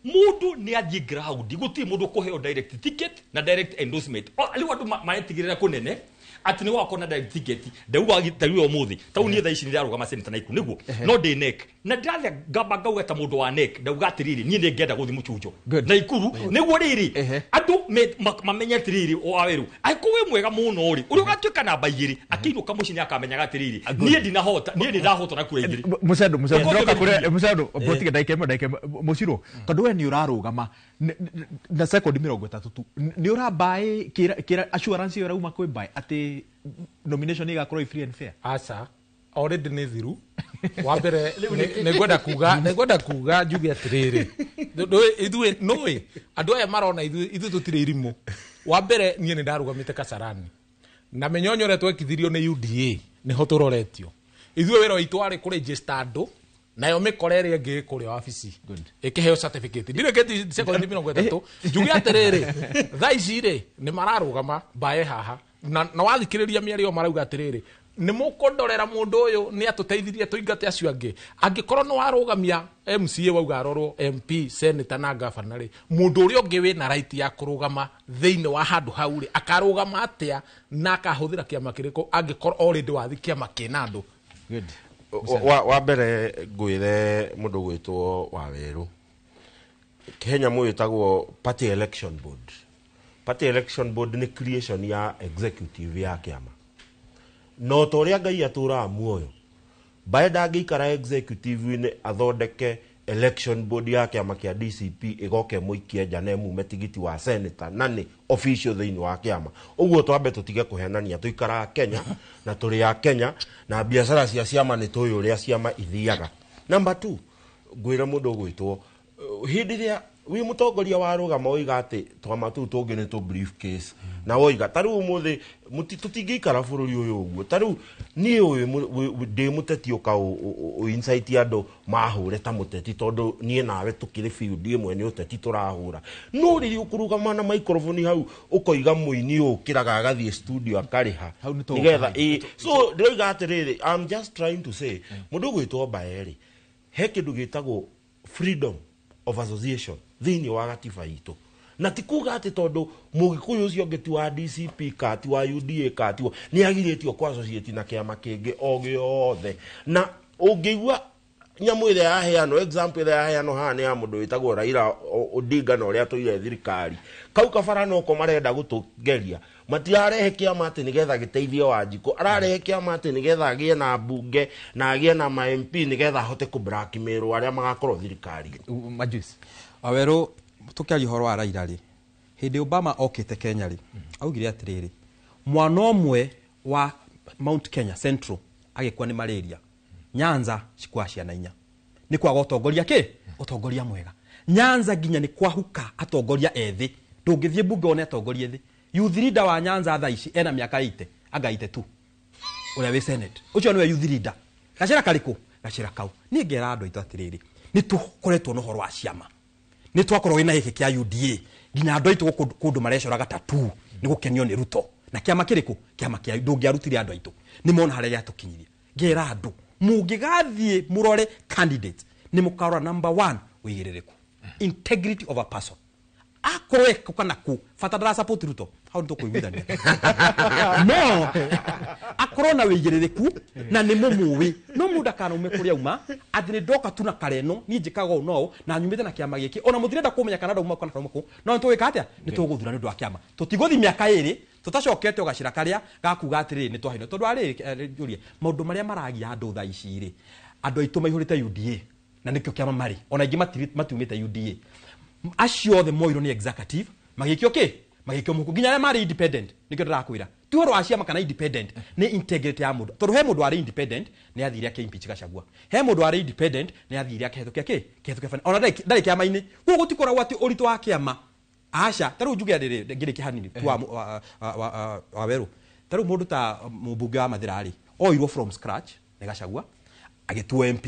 mũndũ nĩ athiĩ ground, gũtirĩ mũndũ ũkũheo direct ticket na direct endorsement. Rĩu andũ maretigĩrĩra kũnene atĩ nĩ gwakorwo na direct ticket. Ndauga tarĩu ũmũthĩ tau niĩ thaa ici nĩ ndĩrarũgama senator Naikuru nĩguo, no ndĩ NEC na ndĩrathiĩ ngamba ngauga ta mũndũ wa NEC, ndauga atĩrĩrĩ, niĩ nĩ ngenda gũthiĩ mũchunjo Naikuru, nĩguo rĩrĩ andũ mamenye atĩrĩrĩ, wa werũ, angĩkorwo wĩ mwega mũno rĩ, ũrĩa ũgatuĩka namba 2 akĩinũka mũciĩ nĩ akamenyaga atĩrĩrĩ, niĩ ndinahota, niĩ nĩ ndahotwo na kura 2.
Mucendo, Mucendo, ndoka kure Mucendo, botige ndaika ĩmwe, ndaika ĩmwe. Muciro, tondũ we nĩ ũrarũgama na sekondi 30 tu, nĩ ũrambaĩ kĩra assurance ĩyo ĩrauma kwĩ mbaĩ atĩ nomination ĩgakorwo ĩ free and fair?
Aca, already nĩ thiru. Wa mbere nĩ ngwenda kuga njuge atĩrĩrĩ, ithuĩ nũĩ andũ aya marona ithuĩ tũtirĩ irimũ. Wa mbere, niĩ nĩ ndarũgamĩte Kasarani na mĩnyonyo ĩrĩa twekithirio nĩ UDA nĩho tũroretio. Ithuĩ wĩra witũ warĩ kũregister andũ, nayo mĩkora ĩrĩa ĩngĩ ĩ kũrĩa wabici ĩkĩheo certificate. Ndirĩkĩtie sekondi 30, njuge atĩrĩrĩ, thaa ici rĩ nĩ mararũgama mbae haha na wathikĩrĩria mĩario marauga atĩrĩrĩ, nĩ mũkũndorera mũndũ ũyũ nĩ atũteithirie tũingate acio angĩ. Angĩkorwo nĩ warũgamia MCA, wauga arorwo MP, senator na governor rĩ, mũndũ ũrĩa ũngĩ wĩna right ya kũrũgama thĩinĩ wa handũ hau rĩ, akarũgama atĩa na akahũthĩra kĩama kĩrĩkũ angĩkorwo already wathi kĩama kĩna andũ?
Wa mbere ngwĩre mũndũ gwĩtwo Wawerũ, Kenya mũĩtagwo party election board. Party election board nĩ creation ya executive ya kĩama, no ta ũrĩa Ngai atũraga muoyo, mbae ndangĩikara executive-inĩ athondeke election board ya kĩama kĩa DCP ĩgoke mũikie nja na ĩmume tigiti wa senator na nĩ official thĩinĩ wa kĩama. Ũguo twambe tũtige kũhenania. Tũikaraga Kenya na tũrĩ a Kenya, na biacara cia ciama nĩ tũĩ ũrĩa ciama ithiaga. Number 2, ngwĩre mũndũ ũgwĩtwo, hĩndĩ ĩrĩa wĩ mũtongoria wa rũgama woiga atĩ twama tũu tũngĩ nĩ tũ briefcase, na woiga ta rĩu ũmũthĩ tũtingĩikara bũrũri ũyũ ũguo. Ta rĩu niĩ ũyũ ndĩ mũteti, ũka ũ incite andũ mahũre ta mũteti, tondũ niĩ nawe tũkĩrĩ field ĩmwe, nĩ ũteti tũrahũra. No rĩrĩa ũkũrũgama na microphone hau ũkoiga mũini ũkĩraga agathiĩ studio akarĩha
Hau nĩ tũgũka
nĩgetha
hau.
ĩ, so ndĩroiga atĩrĩrĩ, I'm just trying to say, mũndũ ũgwĩtwo Mbae-rĩ, he kĩndũ gĩtagwo freedom of association thĩinĩ wa gatiba itũ, na ti kuga atĩ tondũ mũgĩkũyũ ũcio ũngĩ ti wa DCP ka ti wa UDA ka ti wa nĩ agirĩtio kũ associate na kĩama kĩngĩ o gĩothe. Na ũngĩigua Nyamu ĩrĩa yaheanwo, example ĩrĩa yaheanwo haha nĩ ya mũndũ wĩtagwo Raila Odinga na ũrĩa atũire thirikari. Kau kabara noko marenda gũtũgeria. Matirarehe kĩama atĩ nĩgetha gĩteithie Wanjikũ, ararehe kĩama atĩ nĩgetha agĩe na mbunge na agĩe na ma MP nĩgetha ahote kũ blackmail arĩa magakorwo thirikari.
Majuice.
Wawerũ, tũkĩaria ũhoro wa Raila rĩ, hĩndĩ Obama okĩte Kenya rĩ, augire atĩrĩrĩ, mwana ũmwe wa Mount Kenya Central agĩkua nĩ malaria, Nyanza cikuaga ciana 4. Nĩ kwaga ũtongoria kĩ? Ũtongoria mwega. Nyanza nginya nĩ kwahuka atongoria ethĩ. Ndũngĩthiĩ mbunge wone atongoria ethĩ. Youth leader wa Nyanza thaa ici ena mĩaka 80, anga 82. Ũrĩa wĩ Senate. Ũcio nĩwe youth leader. Gacĩra karĩkũ? Gacĩra kau. Niĩ ngera andũ aitũ atĩrĩrĩ, nĩ tũkoretwo na ũhoro wa ciama. Nĩ twakorwo wĩna gĩkĩ kĩa UDA. Nginya andũ aitũ gũkũ kũndũ marecoraga tattoo nĩ gũkenio nĩ Ruto. Na kĩama kĩrĩkũ? Kĩama kĩa ndũngĩarutire andũ aitũ. Nĩ mona harĩa gĩatũkinyirie. Ngera andũ, mũngĩgathiĩ mũrore candidate, nĩ mũkarora number 1 ũigĩrĩrĩku. Integrity of a person. Akorwo eko kana kũ, bata ndara support Ruto, hau nĩ tũkũiguithania. No, akorwo na ũigĩrĩrĩku na nĩ mũmũĩ. No mũndũ akanaume kũrĩa auma, atĩ nĩ ndoka tu na kareno, niĩ njĩkaga ũũ na ũũ, na nyumĩte na kĩama gĩkĩ. Ona mũtirenda kũmenya kana ndauma kana ndauma kũ. No nĩ tũgwĩka atĩa? Nĩ tũgũthura nĩ ũndũ wa kĩama. Tũtigũthiĩ mĩaka 2, tũtacokete o gacĩra karĩa gakuga atĩrĩrĩ, nĩ twaheanwo. Tondũ arĩ, njũrie, maũndũ marĩa maragia andũ thaa ici rĩ, andũ aitũ maihũrĩte UDA, na nĩkĩo kĩama marĩ. Ona aingĩ matiumĩte UDA. Acio othe moirwo nĩ executive, magĩkio kĩ? Magĩkio mũhuko. Nginya arĩa marĩ independent, nĩkĩo ndĩrakwĩra. Ti ũhoro wa ciama kana independent, nĩ integrity ya mũndũ. Tondũ he mũndũ warĩ independent, nĩ athire akĩ-impeach Gachagua. He mũndũ warĩ independent, nĩ athire akĩhetũkia kĩ? Kĩhetũkia bana. Ona ndarĩ kĩama-inĩ. Koguo gũtikoragwo atĩ ũritũ wa kĩama. Aca, ta rĩu njuge atĩrĩrĩ, ngĩrĩkia hanini tu wa Werũ. Ta rĩu mũndũ ta mũmbunge wa Mathĩra rĩ, oirwo from scratch nĩ Gachagua, agĩtuo MP.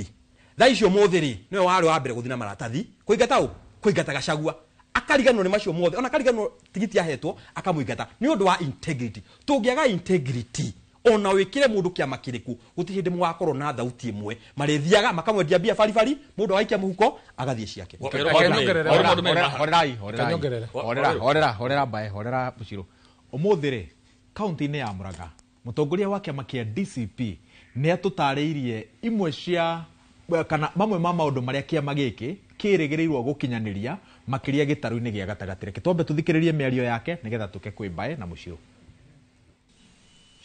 Thaa icio ũmũthĩ rĩ, nĩwe warĩ wa mbere gũthiĩ na maratathi, kũingata ũ? Kũingata Gachagua. Akariganĩrwo nĩ macio mothe, ona akariganĩrwo tigiti ahetwo, akamũingata. Nĩ ũndũ wa integrity. Tũngĩaga integrity, ona wĩkĩre mũndũ kĩama kĩrĩkũ, gũtirĩ hĩndĩ mũgakorwo na thauti ĩmwe. Marĩthiaga, makamwendia mbia baribari, mũndũ agaikia mũhuko, agathiĩ ciake.
Horerai, horerai. Horera, horera, horera mbae, horera Mũcirũ. Ũmũthĩ rĩ, kaunti-inĩ ya Mũrang'a, mũtongoria wa kĩama kĩa DCP nĩ atũtarĩirie imwe cia kana mamwe ma maũndũ marĩa kĩama gĩkĩ kĩrĩgĩrĩirwo gũkinyanĩria makĩria gĩtarũ-inĩ gĩa gatagatĩ. Reke twambe tũthikĩrĩrie mĩario yake nĩgetha tũke kwĩ mbae na Mũcirũ.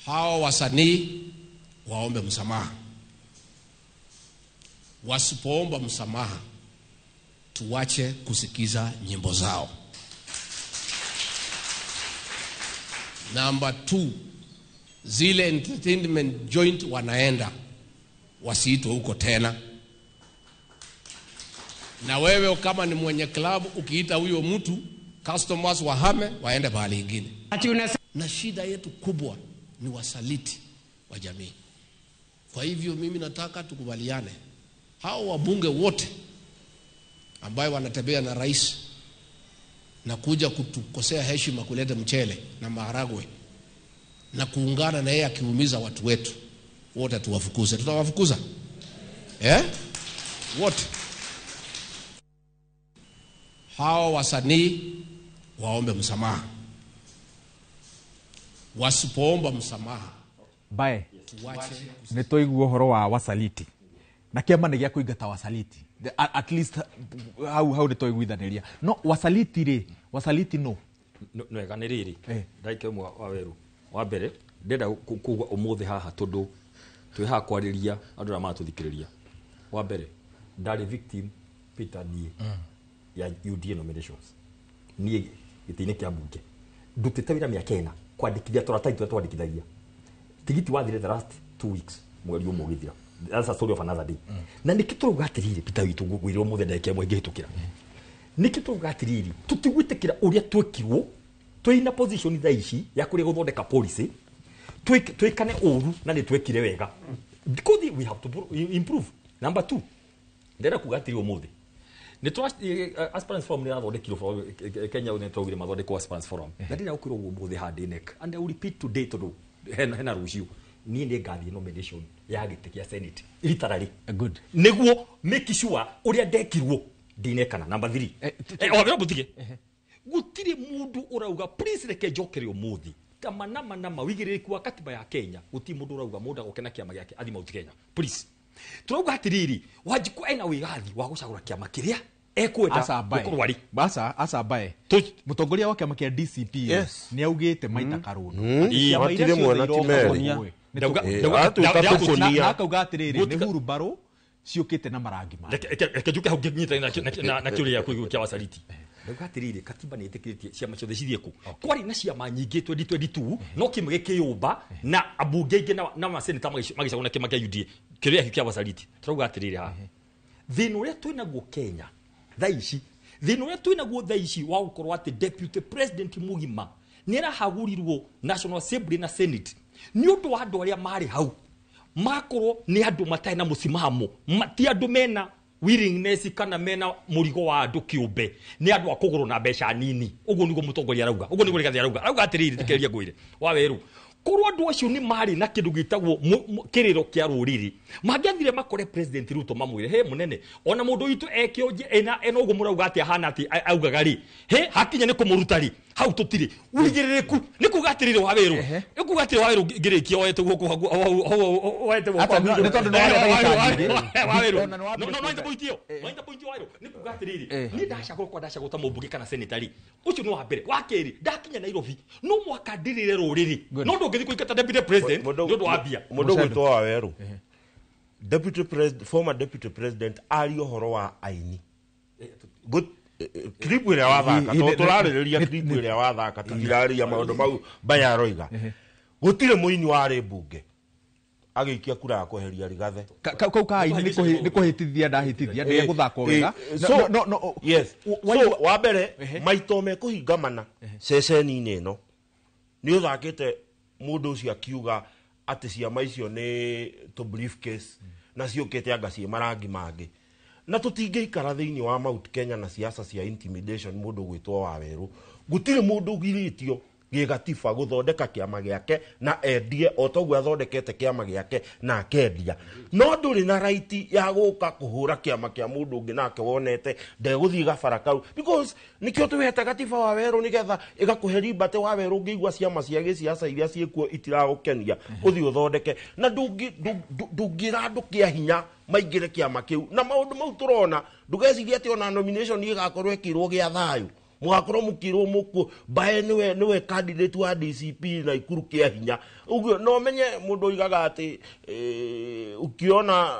Hao wasanii waombe msamaha. Wasipoomba msamaha, tuache kusikiza nyimbo zao. Number 2, zile entertainment joint wanaenda, wasiitwe huko tena. Na wewe kama ni mwenye club, ukiita huyo mtu, customers wahame, waende pahali ingine. Na shida yetu kubwa ni wasaliti wa jamii. Kwa hivyo mimi nataka tukubaliane. Hao wabunge wote ambayo wanatembea na rais na kuja kutukosea heshima, kuleta mchele na maharagwe na kuungana na yeye akiumiza watu wetu, wote tuwafukuze. Tutawafukuza? Wote. Hao wasanii waombe msamaha. Wasipoomba msamaha,
Bae, nĩ twaigua ũhoro wa wasaliti. Na kĩama nĩ gĩa kũingata wasaliti. At least hau nĩ twaiguithanĩria. No wasaliti rĩ, wasaliti no.
No, wega nĩ rĩrĩ. Ndagĩka ĩmwe wa Werũ. Wa mbere, ndĩrenda kuuga ũmũthĩ haha tondũ twĩ haha kwarĩria andũ arĩa maratũthikĩrĩria. Wa mbere, ndarĩ victim Peter niĩ ya UDA nominations. Niĩ gĩtĩ-inĩ kĩa mbunge. Ndutĩte wĩra mĩaka 4 kwandĩkithia tũratathi tũrĩa twandĩkithagia. Tigiti wathire the last 2 weeks mweri ũmwe ũgĩthira. That's a story of another day. Na nĩkĩ tũrauga atĩrĩrĩ, Peter witũ ngwĩrwo mũthenya ndagĩka ĩmwe ĩngĩhĩtũkĩra. Nĩkĩ tũrauga atĩrĩrĩ, tũtigwĩtĩkĩra ũrĩa twekirwo, twĩna position thaa ici ya kũrĩa gũthondeka policy, twĩkane ũru na nĩ twekire wega. Because we have to improve. Number 2, ndĩrenda kuga atĩrĩrĩ ũmũthĩ. Nĩ twa aspirants forum nĩ yathondekirwo Kenya nĩ twaugire mathondekwo aspirants forum. Na ndĩrenda gũkwĩra ũguo ũmũthĩ haha ndĩ NEC. And I will repeat today tondũ hena rũciũ. Niĩ nĩ ngathiĩ nomination ya gĩtĩ kĩa Senate. Literally.
Good.
Nĩguo make sure ũrĩa ndekirwo ndinekana. Number 3. O mũtige. Gũtirĩ mũndũ ũrauga please reke njokere ũmũthĩ. Ta mana wigĩrĩrĩku wa katiba ya Kenya. Gũtirĩ mũndũ ũrauga mũndũ agoke na kĩama gĩake athi Mount Kenya. Please. Turauga atiriri Wanjiku ena wigathi wa gucagura kiama kiria ekwenda gukorwo ari
basa aca mbae mutongoria wa kiama kia DCP ni augite maita Karundo
Matire mwena ti meri.
Akauga atiriri ni hurumbarũ ciũkĩte na marangi ma
reke njuke hau ngĩnyita na kĩũria gĩaku kĩa wasaliti. Ndauga atĩrĩrĩ katiba nĩ ĩtĩkĩrĩtie ciama ciothe cithiĩ kũ kwarĩ na ciama nyingĩ 2022 no kĩmwe gĩkĩyũmba na ambunge aingĩ na maseneta magĩcagũra na kĩama kĩa UDA kĩũria gĩaku kĩa wasaliti. Tũrauga atĩrĩrĩ haha thĩna ũrĩa twĩnaguo Kenya thaa ici thĩna ũrĩa twĩnaguo thaa ici wa gũkorwo atĩ deputy president mũgima nĩ arahagũrirwo National Assembly na Senate nĩ ũndũ wa andũ arĩa marĩ hau makorwo nĩ andũ matarĩ na mũsimamo, ti andũ mena willingness kana mena mũrigo wa andũ kĩũmbe, nĩ andũ a kũgũrwo na mbeca nini. Ũguo nĩguo mũtongoria arauga, ũguo nĩguo Rigathi arauga. Arauga atĩrĩrĩ, thikĩrĩria ngwĩre wa werũ, korwo andũ acio nĩ marĩ na kĩndũ gĩtagwo kĩrĩro kĩa rũrĩrĩ mangĩathire makore President Ruto mamwĩre he mũnene ona mũndũ witũ ekĩonje ena ũguo mũrauga atĩ ahana atĩ augaga rĩ he hakinya nĩ kũmũruta rĩ hau tũtirĩ ũigĩrĩrĩku nĩ kuga atĩrĩrĩ wa werũ nĩ kuga atĩrĩrĩ wa werũ ngĩrĩkia oete guoko oete guoko
nĩ tondũ nĩ
wa werũ no no point ĩyo wa werũ nĩ kuga atĩrĩrĩ niĩ ndacagũrwo kwa ndacagũrwo ta mũmbunge kana senator rĩ ũcio nĩ wa mbere wa kerĩ ndakinya Nairobi no mwaka ndĩrĩre rũrĩrĩ no ndũngĩthiĩ kũingata deputy president nĩ ũndũ wa mbia.
Mũndũ gwĩtwo wa werũ deputy president, former deputy president ari ũhoro wa aini clip ĩrĩa wathaka tondũ tũrarĩrĩria clip ĩrĩa wathaka tũtirarĩria maũndũ mau Mbaya aroiga gũtirĩ mũini warĩ mbunge agĩikia kura ya kweheria Rigathi.
Kau ka aini nĩ kũhĩtithia ndahĩtithia ndĩge gũthakwo wega.
No yes. So wa mbere maito mekũhingamana ceceni-inĩ ĩno nĩ ũthakĩte mũndũ ũcio akiuga atĩ ciama icio nĩ tũ briefcase na ciũkĩte anga ciĩ marangi mangĩ na tũtingĩikara thĩinĩ wa Mount Kenya na siasa cia intimidation mũndũ gwĩtwo wa werũ gũtirĩ mũndũ ũgirĩtio gĩgatiba gũthondeka kĩama gĩake na endie o toguo athondekete kĩama gĩake na akendia no ndũrĩ na right ya gũka kũhũra kĩama kĩa mũndũ ũngĩ nake wonete ndegũthiĩ gabara kau because nĩkĩo twĩhete gatiba wa werũ nĩgetha ĩgakũhe liberty wa werũ ũngĩigua ciama cia gĩsiasa iria ciĩkuo itiragũkenia ũthiĩ ũthondeke na ndũngĩra andũ kĩa hinya maingĩre kĩama kĩu na maũndũ mau tũrona ndũgecirie atĩ ona nomination ĩgakorwo ĩkĩrwo gĩa thayũ mugakorwo mukirwo muku Mbae niwe candidate wa DCP na Ikuru kia hinya uguo no menye mundu oigaga ati ukiona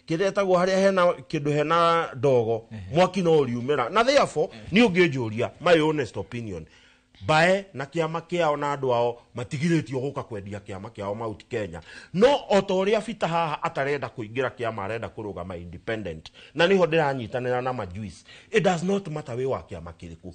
kiretagwo haria hena kindu hena ndogo mwaki no uriumira na therefore ni unginjuria my honest opinion Mbae na kiama kiao na andu ao matigirĩtio gũka kwendia kiama kiao Mount Kenya no o ta ũrĩa Peter haha atarenda kũingĩra kiama arenda kũrũgama independent na niho ndĩranyitanĩra na majuice. It does not matter wĩ wa kiama kĩrĩkũ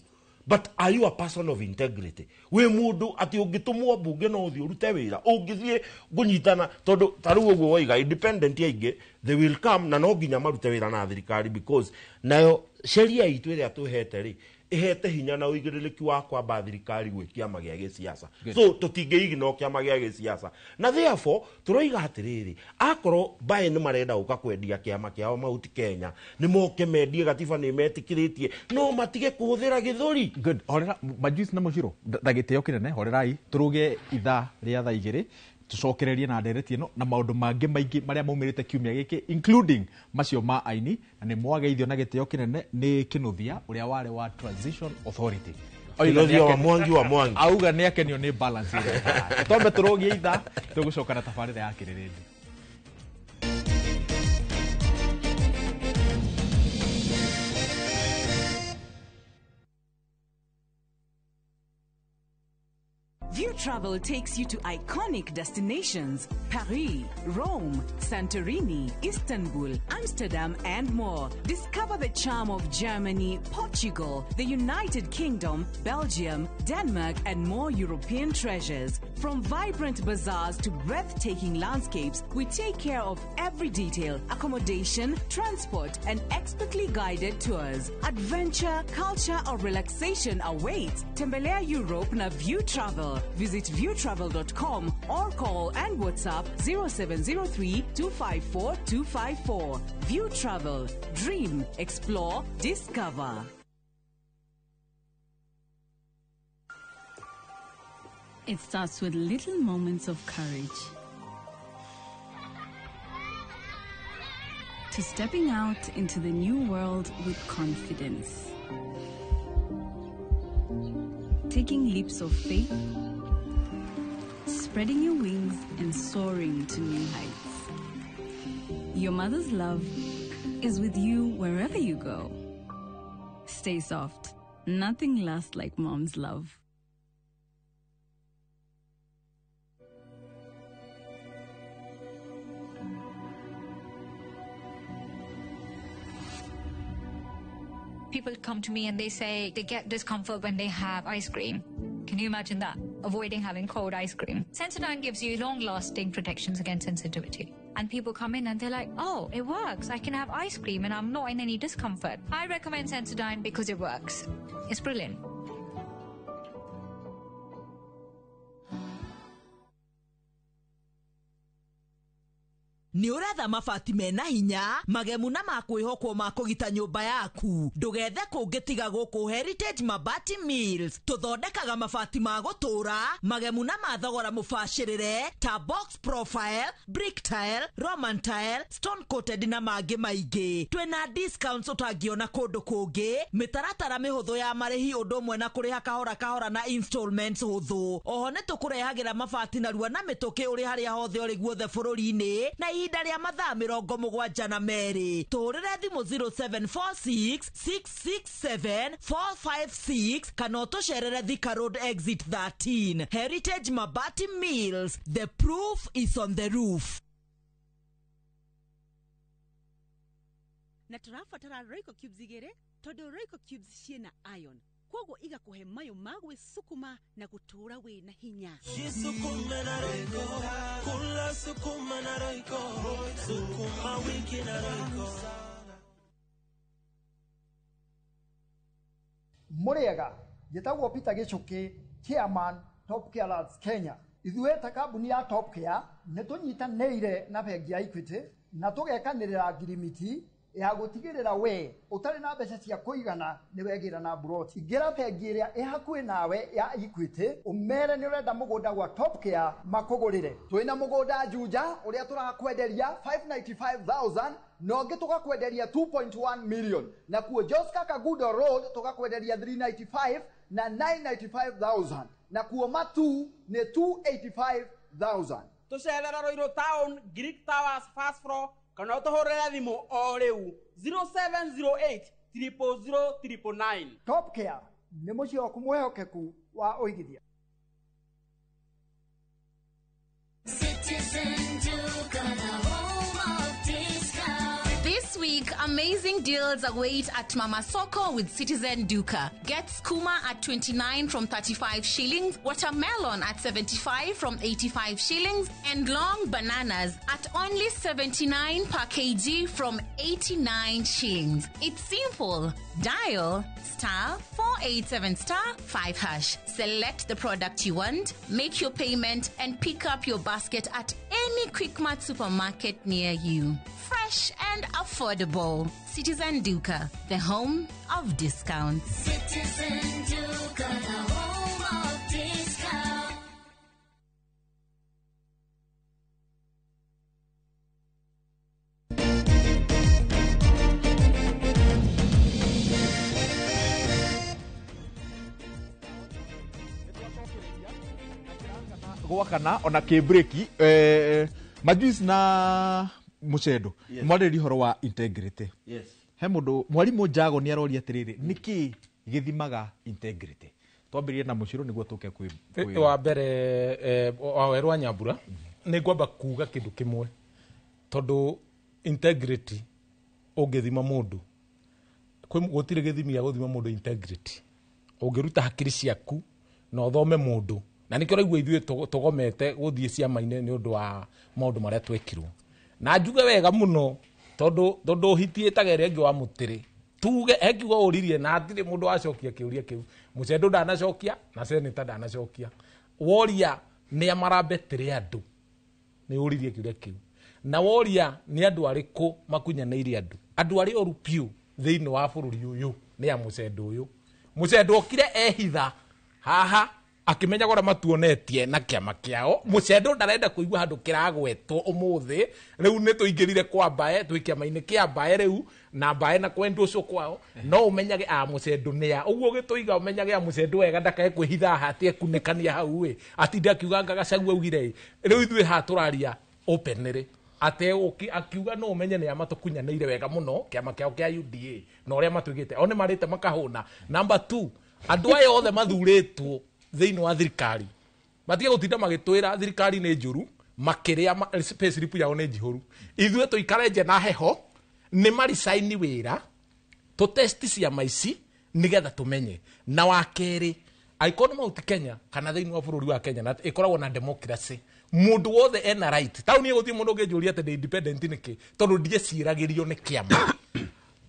but are you a person of integrity wĩ mũndũ atĩ ũngĩtũmwo mbunge no ũthiĩ ũrute wĩra ũngĩthiĩ kũnyitana tondũ ta rĩu ũguo woiga independent aingĩ they will come na no nginya marute wĩra na thirikari because nayo sheria itũ ĩrĩa twĩhete rĩ ihete hinya na uigĩrĩrĩki wa kwamba thirikari gwĩ kĩama gĩa gĩsiasa so tũtingĩignore kĩama gĩa gĩsiasa na therefore tũroiga atĩrĩrĩ akorwo Mbae nĩ marenda gũka kwendia kĩama kĩao Mount Kenya nĩ moke mendie gatiba nĩ metĩkĩrĩtie no matige kũhũthĩra gĩthũri.
Good. Horera majuice na mũciro na gĩtĩo kĩnene horerai tũrũge ithaa rĩa thaa igĩrĩ tucokererie na ndereti ĩno na maũndũ mangĩ maingĩ marĩa maumĩrĩte kiumia gĩkĩ including macio ma aini na nĩ mwageithio na gĩtĩo kĩnene nĩ Kĩnuthia ũrĩa warĩ wa Transition Authority.
Kĩnuthia wa Mwangi wa Mwangi
auga nĩ akenio nĩ balance ĩrĩa twambe tũrũgie ithaa tũgũcoka na tabarĩra ya Kĩrĩrĩmbĩ.
View Travel takes you to iconic destinations: Paris, Rome, Santorini, Istanbul, Amsterdam, and more. Discover the charm of Germany, Portugal, the United Kingdom, Belgium, Denmark, and more European treasures. From vibrant bazaars to breathtaking landscapes, we take care of every detail: accommodation, transport, and expertly guided tours. Adventure, culture, or relaxation awaits. Tembelea Europe na View Travel. Visit viewtravel.com or call and WhatsApp 0703 254 254. View Travel. Dream, explore, discover.
It starts with little moments of courage.
To stepping out into the new world with confidence. Taking leaps of faith, spreading your wings and soaring to new heights. Your mother's love is with you wherever you go. Stay soft. Nothing lasts like mom's love.
People come to me and they say they get discomfort when they have ice cream. Can you imagine that? Avoiding having cold ice cream. Sensodyne gives you long-lasting protections against sensitivity. And people come in and they're like, oh, it works. I can have ice cream and I'm not in any discomfort. I recommend Sensodyne because it works. It's brilliant.
Nĩ ũretha mabati mena hinya magemu na makwĩhokwo ma kũgita nyũmba yaku ndũgethe kũngĩ tiga gũkũ Heritage Mabati Mills. Tũthondekaga mabati ma gũtũra magemu na ma thogora mũbacĩrĩre ta box profile, brick tile, roman tile, stone coated na mangĩ maingĩ. Twĩna discounts ũtangĩona kũndũ kũngĩ, mĩtaratara mĩhũthũ ya marĩhi ũndũ ũmwe na kũrĩha kahora kahora na installments hũthũ. Oho nĩ tũkũrehagĩra mabati narua na mĩtũkĩ ũrĩ harĩa hothe ũrĩ guothe bũrũri-inĩ na ihinda rĩa mathaa 72. Tũhũrĩre thimũ 0746 667 456 kana ũtũcerere Thika Road exit 13. Heritage Mabati Mills, the proof is on the roof.
Na tũrabatara Royco cubes igĩrĩ tondũ Royco cubes ciĩna iron koguo igakũhe mayũ ma gwĩcukuma na gũtũũra wĩna hinya.
Jisukume na Royco, kula sukuma na Royco, sukuma wiki na Royco.
Mũrĩega, njĩtagwo Peter Gĩchũkĩ, chairman Top Care Lads Kenya. Ithuĩ ta kambuni ya Top Care nĩ tũnyitanĩire na bengi ya Equity na tũgekanĩrĩra ngirimiti ya gũtigĩrĩra we ũtarĩ na mbeca cia kũigana nĩ wegĩra na mburoti. Ingĩra bengi ĩrĩa ĩ hakuhĩ nawe ya Equity ũmere nĩ ũrenda mũgũnda gwa Top Care makũgũrĩre. Twĩna mũgũnda Juja ũrĩa tũrakwenderia 595,000 na ũngĩ tũgakwenderia 2.1 million, na kuo Joska Kagudo Road tũgakwenderia 395 na 995,000, na kuo Matu nĩ 285,000.
Tũcerera Ruiru Town, Greek Towers first floor, kana ũtũhũrĩre thimũ o rĩu 0708 000 999.
Top Care nĩ mũciĩ waku mwĩhokeku wa ũigithia.
Citizen Duka, the home of discount.
This week, amazing deals await at Mama Soko with Citizen Duka. Get skuma at 29 from 35 shillings, watermelon at 75 from 85 shillings, and long bananas at only 79 per kg from 89 shillings. It's simple. Dial star 487 star 5 hash. Select the product you want, make your payment, and pick up your basket at any Quickmart supermarket near you. Fresh and affordable. Citizen Duka, the home of discounts.
Citizen Duka, the home of discounts.
Gwakana ona kĩbreki majuice na mucendo.
Yes.
Mwarĩrĩria ũhoro wa integrity.
Yes.
He mũndũ mwarimũ Njago nĩ aroria atĩrĩrĩ, nĩkĩ gĩthimaga integrity? Twambĩrĩrie na mũcirũ nĩguo tũke kwĩ
wa mbere wa Werũ wa Nyambura nĩ ngwamba kuga kĩndũ kĩmwe tondũ integrity ũngĩthima mũndũ gũtirĩ gĩthimi gĩa gũthima mũndũ integrity. Ũngĩruta hakiri ciaku na ũthome mũndũ na nĩkĩo ũraigua ithuĩ tũgomete gũthiĩ ciama-inĩ nĩ ũndũ wa maũndũ marĩa twekirwo. Na njuge wega mũno tondũ hiti ĩtaga ĩrĩa ĩngĩ wa mũtĩrĩ tuge he kiugo ũririe na hatirĩ mũndũ wacokia kĩũria kĩu. Mũcendo ndanacokia na seneta ndanacokia. Woria nĩa marambetire andũ nĩ ũririe kĩũria kĩu, na woria nĩ andũ arĩkũ makunyanĩire andũ, andũ arĩa oru piũ thĩinĩ wa bũrũri ũyũ nĩ a mũcendo ũyũ. Mũcendo okire ehitha haha Akĩmenyaga ũrĩa matuonetie na kĩama kĩao. Mũcendo ndarenda kũigua handũ kĩragwetwo ũmũthĩ. Rĩu nĩ tũingĩrire kwa Mbae, twĩ kĩama-inĩ kĩa Mbae rĩu, na Mbae na kwendwo ũcio kwao, no ũmenyage a Mũcendo nĩ a. Ũguo ũgĩtũiga ũmenyage a Mũcendo wega ndakae kwĩhitha haha atĩ ekunĩkania hau ĩ. Atinde akiuga anga Gachagua augire ĩ. Rĩu ithuĩ haha tũraria openly. Ate akiuga no ũmenye nĩ a matũkunyanĩire wega mũno kĩama kĩao kĩa UDA na ũrĩa matuĩkĩte. O nĩ marĩte makahũna. Number 2, andũ aya othe mathurĩtwo thĩinĩ wa thirikari matige gũtinda magĩtwĩra thirikari nĩ njũru, makĩrĩa pay slip yao nĩ njihũru. Ithuĩ tũikare nja na heho, nĩ maricaini wĩra, tũtesti ciama ici nĩgetha tũmenye. Na wa kerĩ, angĩkorwo nĩ Mount Kenya kana thĩinĩ wa bũrũri wa Kenya na ĩkoragwo na democracy, mũndũ wothe ena right. Taũni ĩgũthiĩ mũndũ ũngĩnjũria atĩ ndĩ independent nĩkĩ, tondũ ndieciragĩrio nĩ kĩama.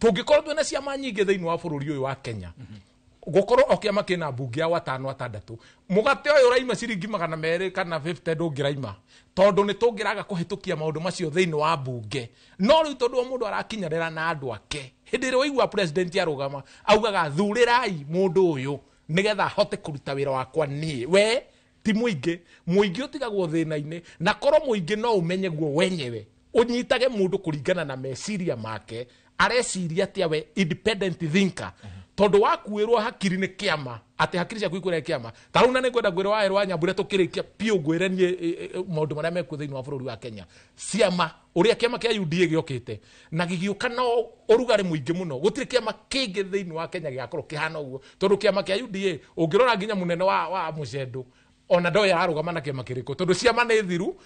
Tũngĩkorwo twĩna ciama nyingĩ thĩinĩ wa bũrũri ũyũ wa Kenya, gũkorwo o kĩama kĩna mbunge ya watano atandatũ, mũgate ũyũ ũraima ciringi 200 kana 50 ndũngĩraima, tondũ nĩ tũngĩraga kũhĩtũkia maũndũ macio thĩinĩ wa mbunge. No rĩu tondũ o mũndũ arakinyarĩra na andũ ake, hĩndĩ ĩrĩa waigua president arũgama augaga thurĩrai mũndũ ũyũ nĩgetha ahote kũruta wĩra wakwa niĩ. We ti mũingĩ, mũingĩ ũtigagwo thĩna-inĩ, na korwo mũingĩ no ũmenye guo wenyewe, ũnyitage mũndũ kũringana na meciria make, areciria atĩa we, independent thinker. Tondũ wakuĩrwo hakiri nĩ kĩama, atĩ hakiri ciaku ikwĩre kĩama. Ta rĩu na nĩ ngwenda ngwĩre waerwo wa Nyambura tũkĩrĩkia biũ ngwĩre niĩ maũndũ marĩa mekuo thĩinĩ wa bũrũri wa Kenya. Ciama, ũrĩa kĩama kĩa UDA gĩokĩte, na gĩgĩũka na ũrugarĩ mũingĩ mũno. Gũtirĩ kĩama kĩngĩ thĩinĩ wa Kenya gĩgakorwo kĩhana ũguo. Tondũ kĩama kĩa UDA, ũngĩrora nginya mũnene wa Mũcendo, ona ndoĩ ararũgama na kĩama kĩrĩkũ, tondũ ciama nĩ thiru.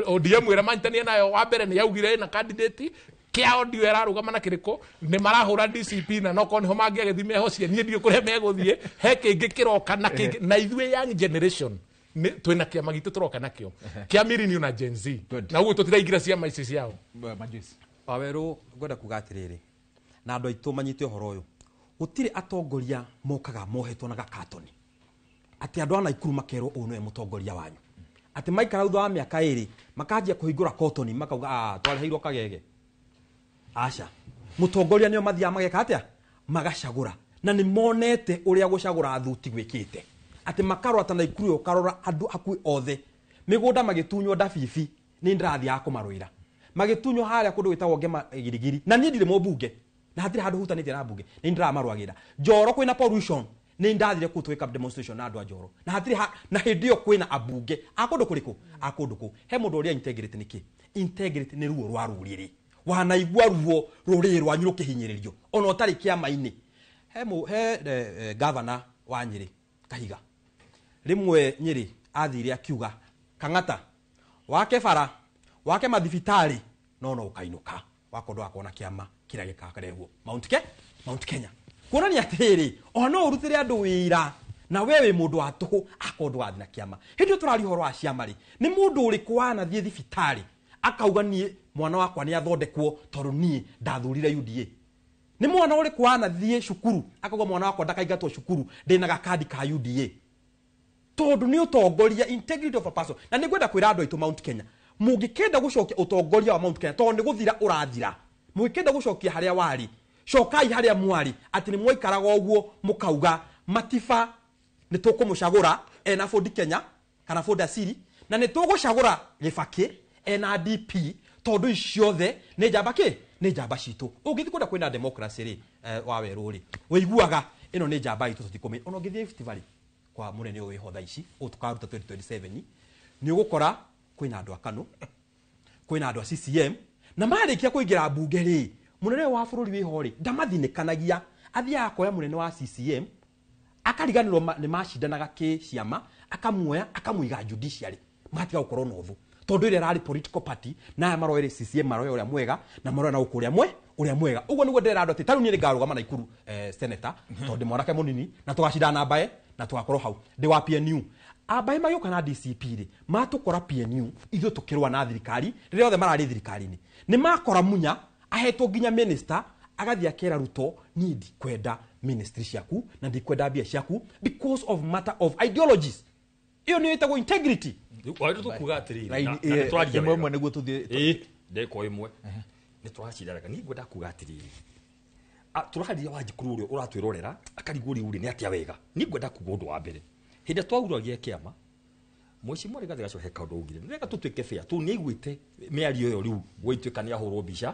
ODM ĩrĩa manyitania nayo wa mbere nĩ yaugire ĩna candidate, kĩao ndiũĩ ararũgama na kĩrĩkũ, nĩ marahũra DCP na no korwo nĩho mangĩagĩthiĩ mehocie, niĩ ndiũĩ kũrĩa megũthiĩ, he kĩngĩ kĩroka na kĩngĩ. Na ithuĩ young generation, twĩna kĩama gitũ tũroka nakĩo, kĩa millennial na Gen Z. Na ũguo tũtiraingĩra ciama ici ciao.
Wawerũ, ngwenda kuga atĩrĩrĩ, na andũ aitũ manyite ũhoro ũyũ, gũtirĩ atongoria mokaga mohetwo na gakatoni atĩ andũ a Naikuru makerwo ũyũ nĩwe mũtongoria wanyu, atĩ maikara thutha wa mĩaka 2 makanjia kũhingũra kotoni makauga twareheirwo kagege. Aca, mũtongoria nĩo mathiaga mageka atĩa, magacagũra, na nĩ monete ũrĩa gũcagũra athuti gwĩkĩte, atĩ makarora ta Naikuru ũkarora andũ hakuhĩ othe mĩgũnda magĩtunywo ndabibi, nĩ ndĩrathiaga kũmarũĩra, magĩtunywo harĩa kũndũ gwĩtagwo Ngema Girigiri, na niĩ ndirĩ mũmbunge na hatirĩ handũ hutanĩtie na mbunge, nĩ ndĩramarũagĩra. Njoro kwĩna pollution, nĩ ndathire kũu twĩka demonstration na andũ a Njoro, na hatirĩ na hĩndĩ ĩyo kwĩna ambunge a kũndũ kũrĩkũ, a kũndũ kũu. He mũndũ ũrĩa integrity nĩ kĩ? Integrity nĩ ruo rwa rũrĩrĩ, wanaigua ruo rũrĩrĩ rwanyu rũkĩhinyĩrĩrio ona ũtarĩ kĩama-inĩ. He governor wa Nyĩrĩ Kahiga, rĩmwe Nyĩrĩ athire akiuga Kang'ata wake bara wake mathibitarĩ no ũkainũka wakorwo ndwakorwo na kĩama kĩrĩa gĩkakarehwo Mount Kenya. Kuonania atĩrĩrĩ, ona no ũrutĩre andũ wĩra na we wĩ mũndũ wa tũhũ akorwo ndũgathiĩ na kĩama. Hĩndĩ ĩyo tũraria ũhoro wa ciama rĩ, nĩ mũndũ ũrĩkũ wanathiĩ thibitarĩ akauga niĩ mwana wakwa nĩ athondekwo tondũ niĩ ndathurire UDA? Nĩ mwana ũrĩkũ wanathiĩ cukuru akauga mwana wakwa ndakaingatwo cukuru ndĩna gakandi ka UDA? Tondũ nĩ ũtongoria, integrity of a person. Na nĩ ngwenda kwĩra andũ aitũ Mount Kenya, mũngĩkenda gũcokia ũtongoria wa Mount Kenya, tondũ nĩ gũthira ũrathira, mũngĩkenda gũcokia harĩa warĩ, cokai harĩa mwarĩ, atĩ nĩ mwaikaraga ũguo mũkauga Matiba nĩ tũkũmũcagũra ena Ford Kenya kana Ford Asili, na nĩ tũgũcagũra Gĩbakĩ ena DP, tondũ ici ciothe nĩ njamba kĩ? Nĩ njamba citũ. Ũngĩthiĩ kũndũ kwĩna democracy rĩ, wa werũ rĩ, ũiguaga ĩno nĩ njamba itũ tũtikũmĩ. Ona ũngĩthiĩ Rift Valley kwa mũnene ũyũ wĩho thaa ici, ũyũ tũkaruta 2027, nĩ ũgũkora kwĩna andũ a KANU, kwĩna andũ a CCM, na marĩkia kũingĩra mbunge rĩ, mũnene ũyũ wa bũrũri wĩho rĩ, ndamathinĩkanagia, athiaga akoya mũnene wa CCM, akariganĩrwo nĩ macindanaga kĩciama, akamuoya akamũiga judiciary, magatiga gũkorwo na ũthũ, tondũ ĩrĩa ĩrarĩ political party, na aya maroere CCM maroya ũrĩa mwega, na maroya na gũkũ ũrĩa mwega. Ũguo nĩguo ndĩrera andũ atĩ ta rĩu niĩ nĩngarũgama Naikuru senator, tondũ ndĩ mwanake mũnini, na tũgacindana na Mbae, na tũgakorwo hau. Ndĩ wa PNU. Ambae magĩũka na DCP rĩ, matũkora PNU, ithuĩ tũkĩrũa na thirikari, rĩrĩa othe mararĩ thirikari-inĩ. Nĩ makora Munya, ahetwo nginya minister, agathiĩ akera Ruto, niĩ ndikwenda ministry ciaku, na ndikwenda mbia ciaku, because of matter of ideologies. Ĩyo nĩyo ĩtagwo integrity.
Wahĩtũ tũkuga atĩrĩrĩ,
Raini,
na nĩ tũraria
ĩmwe
wega.
ĩmwe nĩguo tũthiĩ.
Ndĩko ĩmwe. Nĩ tũracindanaga. Niĩ ngwenda kuga atĩrĩrĩ, tũraria Wanjikuru ũrĩa ũratwĩrorera, akarigwo rĩu rĩ, nĩ atĩa wega. Niĩ ngwenda kuga ũndũ wa mbere. Hĩndĩ ĩrĩa twauragia kĩama, Mheshimiwa Rigathĩ Gachagua he kaũndũ augire. Nĩ wega tũtuĩke fair. Tondũ nĩ aiguĩte mĩario ĩyo rĩu gũgĩtuĩka nĩ ahũrwo mbica,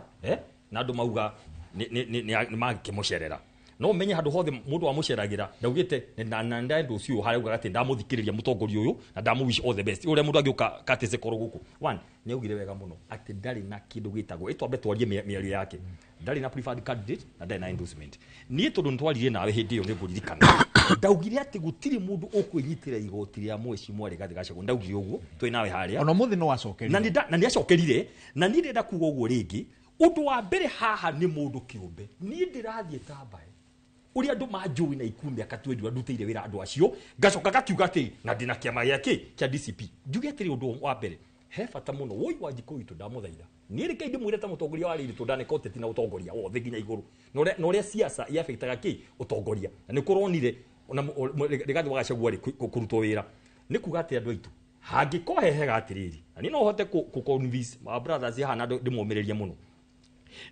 na andũ mauga nĩ mangĩkĩmũcerera. No ũmenye handũ hothe mũndũ amũceragĩra, ndaugĩte na ndenda ũcio harĩa augaga atĩ ndamũthikĩrĩria mũtongoria ũyũ na ndamũ wish all the best. Ũrĩa mũndũ angĩũka katĩce korwo gũkũ. One, nĩ augire wega mũno atĩ ndarĩ na kĩndũ gĩtagwo, ĩtwambe twarie mĩario yake. Ndarĩ na preferred candidate na ndarĩ na endorsement. Niĩ tondũ nĩtwaririe nawe hĩndĩ ĩyo nĩ ngũririkana. Ndaugire atĩ gũtirĩ mũndũ ũkwĩnyitĩra igoti rĩa Mheshimiwa Rigathĩ Gachagua. Ndaugire ũguo twĩ nawe harĩa.
Ona ũmũthĩ no acokerire.
Na nĩ acokerire. Na niĩ ndĩrenda kuga ũguo rĩngĩ. Ũndũ wa mbere haha nĩ mũndũ kĩũmbe. Niĩ ndĩrathiĩ ta mbae. Ũrĩa andũ manjũĩ na ikuũ mĩaka 20 ndutĩire wĩra andũ acio, ngacoka ngakiuga atĩ na ndĩna kĩama gĩa kĩ kĩa DCP. Njuge atĩrĩ ũndũ wa mbere, he bata mũno woi wa Njikũ witũ ndamũthaitha. Niĩ reke ndĩmwĩre ta mũtongoria wa rĩrĩ tondũ ndaneka ũteti na ũtongoria wothe nginya igũrũ. Na ũrĩa siasa iaffectaga kĩ ũtongoria. Na nĩ kũronire ona Rigathĩ wa Gachagua rĩ kũrutwo wĩra. Nĩ kuga atĩ andũ aitũ hangĩkorwo he hega atĩrĩrĩ, na niĩ no hote kũ convince my brothers haha na ndĩmomĩrĩrie mũno.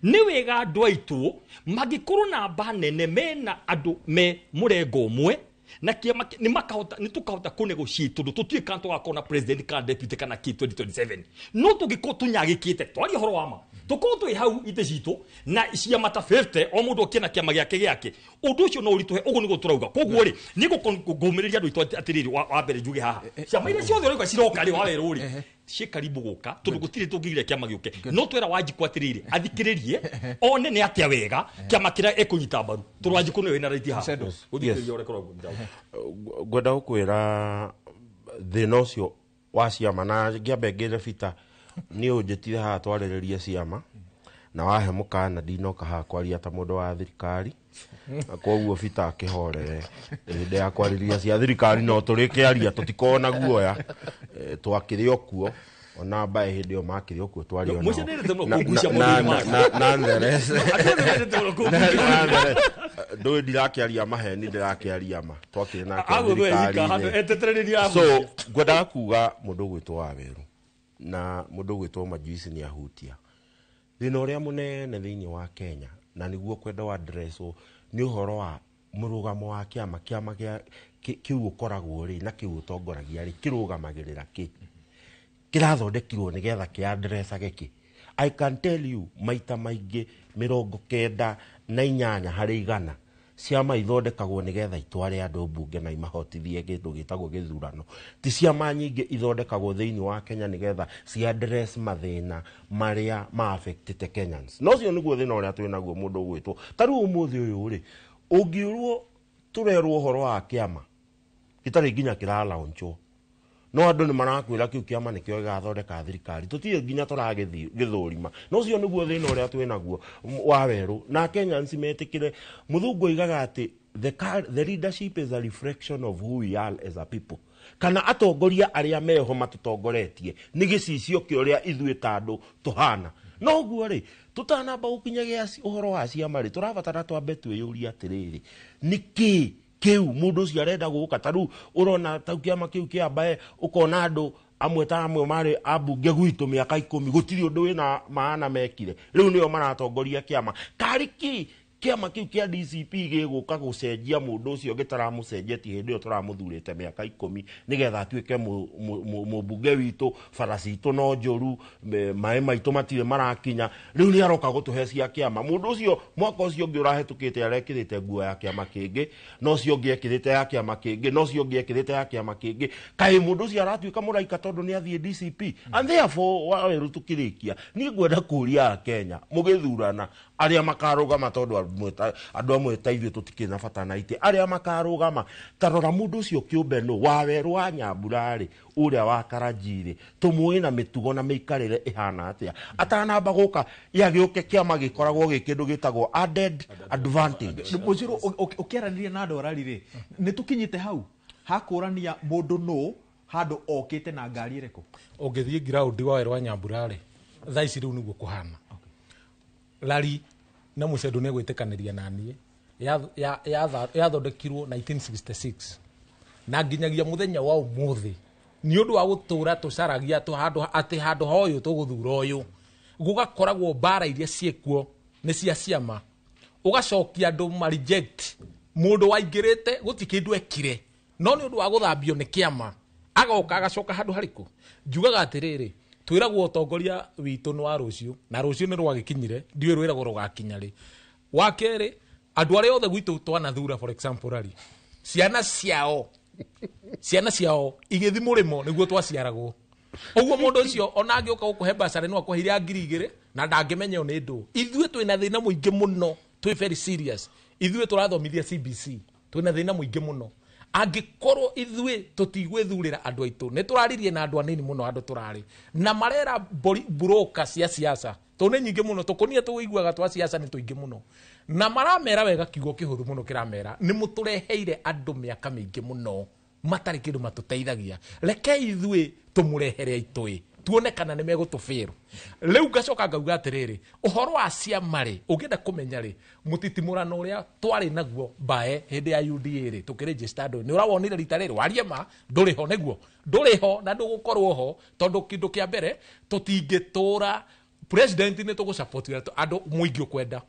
Nĩ wega andũ aitũ mangĩkorwo na namba nene mena andũ me mũrengo ũmwe na kĩama nĩ makahota, nĩ tũkahota kũ negotiate tondũ tũtiũĩ kana tũgakorwo na president kana deputy kana kĩ 2027. No tũngĩkorwo tũnyagĩkĩte, twarie ũhoro wa ma, tũkorwo twĩ hau itĩ citũ na ciama ta 50, o mũndũ okie na kĩama gĩake gĩake, ũndũ ũcio no ũritũhe. Ũguo nĩguo tũrauga. Koguo rĩ, niĩ ngũmĩrĩria andũ aitũ atĩrĩrĩ, wa mbere njuge haha, ciama iria ciothe ũrauga ciroka rĩ, wa werũ rĩ, ciĩ karibu gũka, tondũ gũtirĩ tũngĩgiria kĩama gĩũke. No twĩra Wanjikũ atĩrĩrĩ, athikĩrĩrie, one nĩ atĩa wega kĩama kĩrĩa ekũnyita mbaru, tondũ Wanjikũ nĩwe wĩna right haha. Gũthikĩrĩria ũrĩa kũraugwo.
Ngwenda gũkwĩra thĩna ũcio wa ciama, na ngĩambe ngĩre Peter, niĩ ũnjĩtire haha twarĩrĩrie ciama, na wahe mũkana ndinoka haha kwaria ta mũndũ wa thirikari, na koguo Peter akĩhorere. Hĩndĩ ya kwarĩria cia thirikari no tũrĩkĩaria, tũtikorwo na guoya. Twakĩrĩ o kuo, ona mbae hĩndĩ ĩyo makĩrĩ o kuo twarĩ o nao.
Mũciĩ nĩ mũno kũgucia mũndũ ũyũ
Na Ntheres.
Andũ othe mendete mũno kũgucia.
Na Ntheres. Ndũĩ ndirakĩaria maheni, ndĩrakĩaria ma. Twakĩrĩ nake
Agũthwe hika,
thirikari-inĩ.
handũ etetereria
So,
agucie.
ngwendaga kuga mũndũ ũgwĩtwo Wawerũ na mũndũ ũgwĩtwo Majuici nĩ ahutia thĩna ũrĩa mũnene thĩinĩ wa Kenya, na nĩguo kwenda wa address nĩ ũhoro wa mũrũgamo wa kĩama. Kĩama gĩa kĩu ũkoragwo rĩ na kĩu ũtongoragia rĩ, kĩrũgamagĩrĩra kĩ? Kĩrathondekirwo nĩgetha kĩ-addressage kĩ? I can tell you maita maingĩ 98 harĩ igana ciama ithondekagwo nĩgetha itware andũ mbunge na imahotithie kĩndũ gĩtagwo gĩthurano. Ti ciama nyingĩ ithondekagwo thĩinĩ wa Kenya nĩgetha ci-address mathĩna marĩa ma-affectĩte Kenyans. Na ũcio nĩguo thĩna ũrĩa twĩ naguo mũndũ ũgwĩtwo. Ta rĩu ũmũthĩ ũyũ rĩ, ũngĩũrwo tũrerwo ũhoro wa kĩama gĩtarĩ nginya kĩralaunchwo, no andũ nĩ marakwĩra kĩu kĩama nĩkĩo gĩgathondeka thirikari, tũtirĩ nginya tũragĩthũrima. Na ũcio nĩguo thĩna ũrĩa twĩ naguo wa werũ. Na Kenyans metĩkĩre, mũthũngũ oigaga atĩ the leadership is a reflection of who we are as a people. Kana atongoria arĩa meho matũtongoretie nĩ gĩcicio kĩa ũrĩa ithuĩ ta andũ tũhana. No ũguo rĩ, tũtanamba gũkinya gĩa ũhoro wa ciama rĩ, tũrabatara twambe twĩyũrie atĩrĩrĩ, nĩ kĩ kĩu mũndũ ũcio arenda gũka? Ta rĩu ũrona ta kĩama kĩu kĩa mbae, ũkona andũ amwe ta amwe marĩ ambunge gwitũ mĩaka 10, gũtirĩ ũndũ wĩna maana mekire, rĩu nĩo maratongoria kĩama. Karĩ kĩ kĩama kĩu kĩa DCP gĩgũka gũcenjia mũndũ ũcio gĩtaramũcenjetie hĩndĩ ĩyo tũramũthurĩte mĩaka 10 nĩgetha atuĩke mũmbunge witũ? Bara citũ no njũru, maĩ maitũ matirĩ marakinya, rĩu nĩ aroka gũtũhe cia kĩama. Mũndũ ũcio mwaka ũcio ũngĩ ũrahĩtũkĩte arekĩrĩte nguo ya kĩama kĩngĩ, na ũcio ũngĩ ekĩrĩte ya kĩama kĩngĩ, na ũcio ũngĩ ekĩrĩte ya kĩama kĩngĩ. Kaĩ mũndũ ũcio aratuĩka mũraika tondũ nĩ athiĩ DCP? And therefore Wawerũ, tũkĩrĩkia, niĩ ngwenda kũria Akenya mũgĩthurana arĩa makarũgama, tondũ andũ amwe ta ithuĩ tũtikĩrĩ na bata na itĩ, arĩa makarũgama, ta rora mũndũ ũcio kĩũmbe nũ Wawerũ wa Nyambura rĩ, ũrĩa wa Karanji rĩ, tũmũĩ na mĩtugo na mĩikarĩre ĩhana atĩa atanamba gũka ya gĩũke kĩama gĩkoragwo gĩ kĩndũ gĩtagwo added advantage.
Mũcirũ ũkĩaranĩria na andũ arari rĩ, nĩ tũkinyĩte hau hakũrania mũndũ nũ handũ okĩte na ngari ĩrĩkũ?
Ũngĩthiĩ ground wa Werũ wa Nyambura rĩ, thaa ici rĩu nĩguo kũhana. Lari na mũcendo nĩ gwĩtĩkanĩria na niĩ yathondekirwo 1966 na nginyagia mũthenya wa ũmũthĩ nĩ ũndũ wa gũtũra tũcaragia handũ atĩ handũ ha ũyũ tũgũthura ũyũ, gũgakoragwo mbara iria ciĩkuo nĩ cia ciama, ũgacokia andũ ma reject mũndũ waingĩrĩte gũtirĩ kĩndũ ekire. No nĩ ũndũ wa gũthambio nĩ kĩama agoka agacoka handũ harĩkũ. Njugaga atĩrĩrĩ, twĩragwo ũtongoria witũ nĩ wa rũciũ, na rũciũ nĩ rwagĩkinyire, ndiũĩ rwĩragwo rũgakinya rĩ. Wa kerĩ, andũ arĩa othe gwitũ twanathura, for example rari, ciana ciao igĩthi mũrĩmo nĩguo twaciaragwo. Ũguo mũndũ ũcio ona angĩũka gũkũhe basarĩ no akũhe iria 2,000 na ndangĩmenya nĩ ndũ. Ithuĩ twĩna thĩna mũingĩ mũno, twĩ very serious. Ithuĩ tũrathomithia CBC, twĩna thĩna mũingĩ mũno. Angĩkorwo ithuĩ tũtigwĩthurĩra andũ aitũ, nĩ tũraririe na andũ anini mũno, andũ tũrarĩ na marera broker cia siasa tondũ nĩ nyingĩ mũno, tũkũnia tũiguaga twa siasa nĩ tũingĩ mũno, na maramera wega kiugo kĩhũthũ mũno kĩramera nĩ mũtũreheire andũ mĩaka mĩingĩ mũno matarĩ kĩndũ matũteithagia, reke ithuĩ tũmũrehere aitũ tuone kana nĩ megũtũbĩrũ. Rĩu ngacoka ngauga atĩrĩrĩ, ũhoro wa ciama rĩ, ũngĩenda kũmenya rĩ, mũtitimũrano ũrĩa twarĩ naguo mbae hĩndĩ ya UDA rĩ, tũkĩregister andũ, nĩ ũrawonire rita rĩrĩ, warie ma, ndũrĩ ho nĩguo, ndũrĩ ho na ndũgũkorwo ho, tondũ kĩndũ kĩa mbere tũtingĩtũra president nĩ tũgũsupport andũ mũingĩ ũkwenda.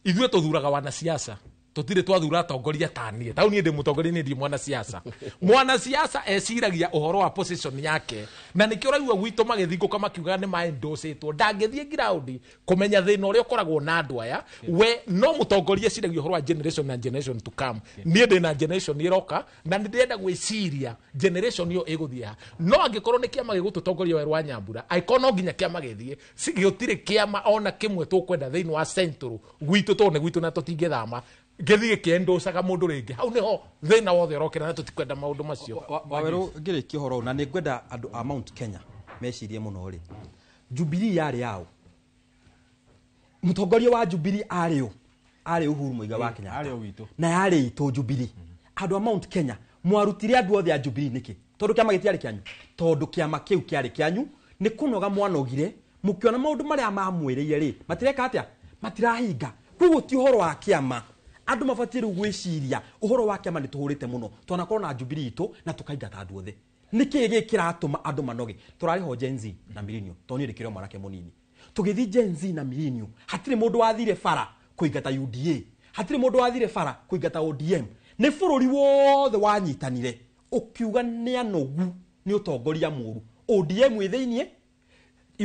Ithuĩ tũthuraga wanasiasa, tũtirĩ twathura atongoria ta niĩ. Tau niĩ ndĩ mũtongoria, niĩ ndirĩ mwanasiasa. Mwanasiasa eciragia ũhoro wa position yake, na nĩkĩo ũraigua gwitũ magĩthingũka makiuga nĩ maendocĩtwo. Ndangĩthiĩ ground kũmenya thĩna ũrĩa ũkoragwo na andũ aya. We no mũtongoria eciragia ũhoro wa generation na generation to come. Niĩ ndĩ na generation ĩroka na nĩ ndĩrenda gwĩciria generation ĩyo ĩgũthiĩ ha. No angĩkorwo nĩ kĩama gĩgũtũtongoria Werũ wa Nyambura, angĩkorwo no nginya kĩama gĩthiĩ, gũtirĩ kĩama ona kĩmwe tũkwenda thĩinĩ wa Central gwitũ, tondũ nĩ gwitũ na tũtingĩthama gĩthiĩ gĩkĩendocaga mũndũ rĩngĩ. Hau nĩho thĩna wothe ũrokĩra na tũtikwenda maũndũ macio.
Wawerũ, ngĩrĩkia ũhoro ũyũ, na nĩ ngwenda andũ a Mount Kenya mecirie mũno rĩ, Jubilee yarĩ yaũ? Mũtongoria wa Jubilee arĩ ũ? Arĩ Uhuru Muigai wa Kenyatta. Na yarĩ itũ Jubilee. Andũ a Mount Kenya mwarutire andũ othe a Jubilee nĩkĩ? Tondũ kĩama gĩtiarĩ kĩanyu. Tondũ kĩama kĩu kĩarĩ kĩanyu, nĩ kũnoga mwanogire, mũkĩona maũndũ marĩa mamwĩrĩire rĩ, matireka atĩa? Matirahinga. Koguo ti ũhoro wa kĩama. Andũ mabatiĩ rĩu gwĩciria ũhoro wa kĩama nĩ tũhũrĩte mũno, twanakorwo na Jubilee itũ na tũkaingata andũ othe. Nĩkĩĩ gĩkĩ kĩratũma andũ manoge? Tũrarĩ ho Gen Z na Millennial, tondũ niĩ ndĩkĩrĩ o mwanake mũnini. Tũgĩthiĩ Gen Z na Millennial, hatirĩ mũndũ wathire bara kũingata UDA, hatirĩ mũndũ wathire bara kũingata ODM. Nĩ bũrũri wothe wanyitanire ũkiuga nĩ anogu nĩ ũtongoria mũru. ODM ĩ thĩiniĩ,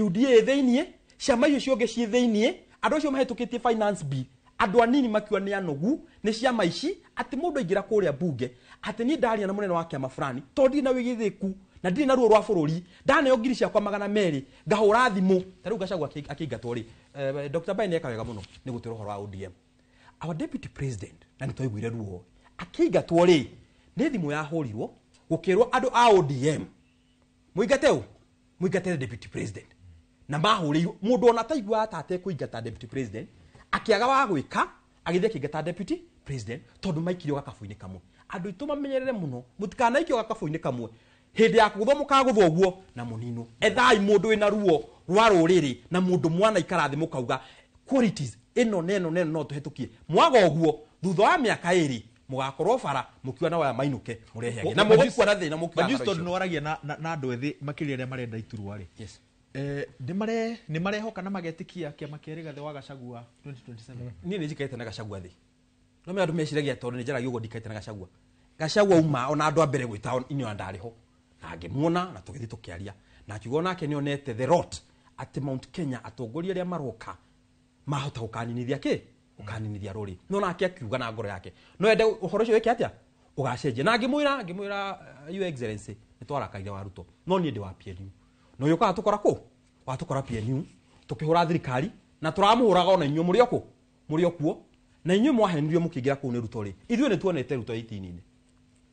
UDA ĩ thĩiniĩ, ciama icio ciothe ciĩ thĩiniĩ, andũ acio mahĩtũkĩtie finance bill, andũ anini makiuga nĩ anogu nĩ ciama ici, atĩ mũndũ aingĩra kũrĩa bunge atĩ niĩ ndaria na mũnene wa kĩama fulani tondũ ndirĩ na wĩigĩrĩrĩku na ndirĩ na ruo rwa bũrũri, ndaneo ngiri ciakwa 200 ngahũra thimũ. Ta rĩu Gachagua akĩingatwo rĩ, Dr. Mbae nĩeka wega mũno nĩ gũtwĩra ũhoro wa ODM. Our deputy president, na nĩ twaiguire ruo, akĩingatwo rĩ, nĩ thimũ yahũrirwo gũkĩrwo andũ a ODM mũingate ũ, mũingate deputy president. Na mahũrĩirwo mũndũ ona ataiguaga ta atekũingata deputy president, akĩaga wa gwĩka agĩthiĩ akĩingata deputy president tondũ maikirio gakabu-inĩ kamwe. Andũ aitũ mamenyerere mũno, mũtikanaikio gakabu-inĩ kamwe. Hĩndĩ ya kũgũthwo mũkagũthwo ũguo na mũninwo. Ethai mũndũ wĩna ruo rwa rũrĩrĩ na mũndũ mwana ikara thĩ mũkauga qualities ĩno na ĩno na ĩno no tũhetũkie. Mwaga ũguo thutha wa mĩaka 2 mũgakorwo bara mũkiuga na waya mainũke mũrehe angĩ. Na mũgũkua na thĩna mũkiuga
Majusi,
ngaro
tondũ
icio.
nĩ waragia na andũ ethĩ makĩria arĩa marenda iturwa rĩ.
Yes.
Nĩ marehoka na magetĩkia kĩama kĩa Rigathĩ wa Gachagua 2027?
Niĩ nĩ njikarĩte na Gachagua thĩ. No me andũ meciragia tondũ nĩ njaragia ũguo ndikarĩte na Gachagua. Gachagua uma ona andũ a mbere gwĩta inyuĩ ndarĩ ho. Na ngĩmuona na tũgĩthiĩ tũkĩaria. Na akiuga onake nĩ onete the lot atĩ Mount Kenya atongoria arĩa maroka mahota gũkaninithia kĩ? Gũkaninithia rũrĩ. No nake akiuga na ngoro yake. No ende ũhoro ũcio wĩke atĩa? Ũgacenjia. Na ngĩmwĩra Your Excellency nĩ twarakaire wa Ruto. No niĩ ndĩ wa PNU. No yũkaga tũkora kũ? Watũkora PNU tũkĩhũra thirikari na tũramũhũraga ona inyuĩ mũrĩ o kũ? Mũrĩ o kuo. Na inyuĩ mwahenirio mũkĩingĩra kũu nĩ Ruto rĩ. Ithuĩ nĩ tuonete Ruto 18-inĩ.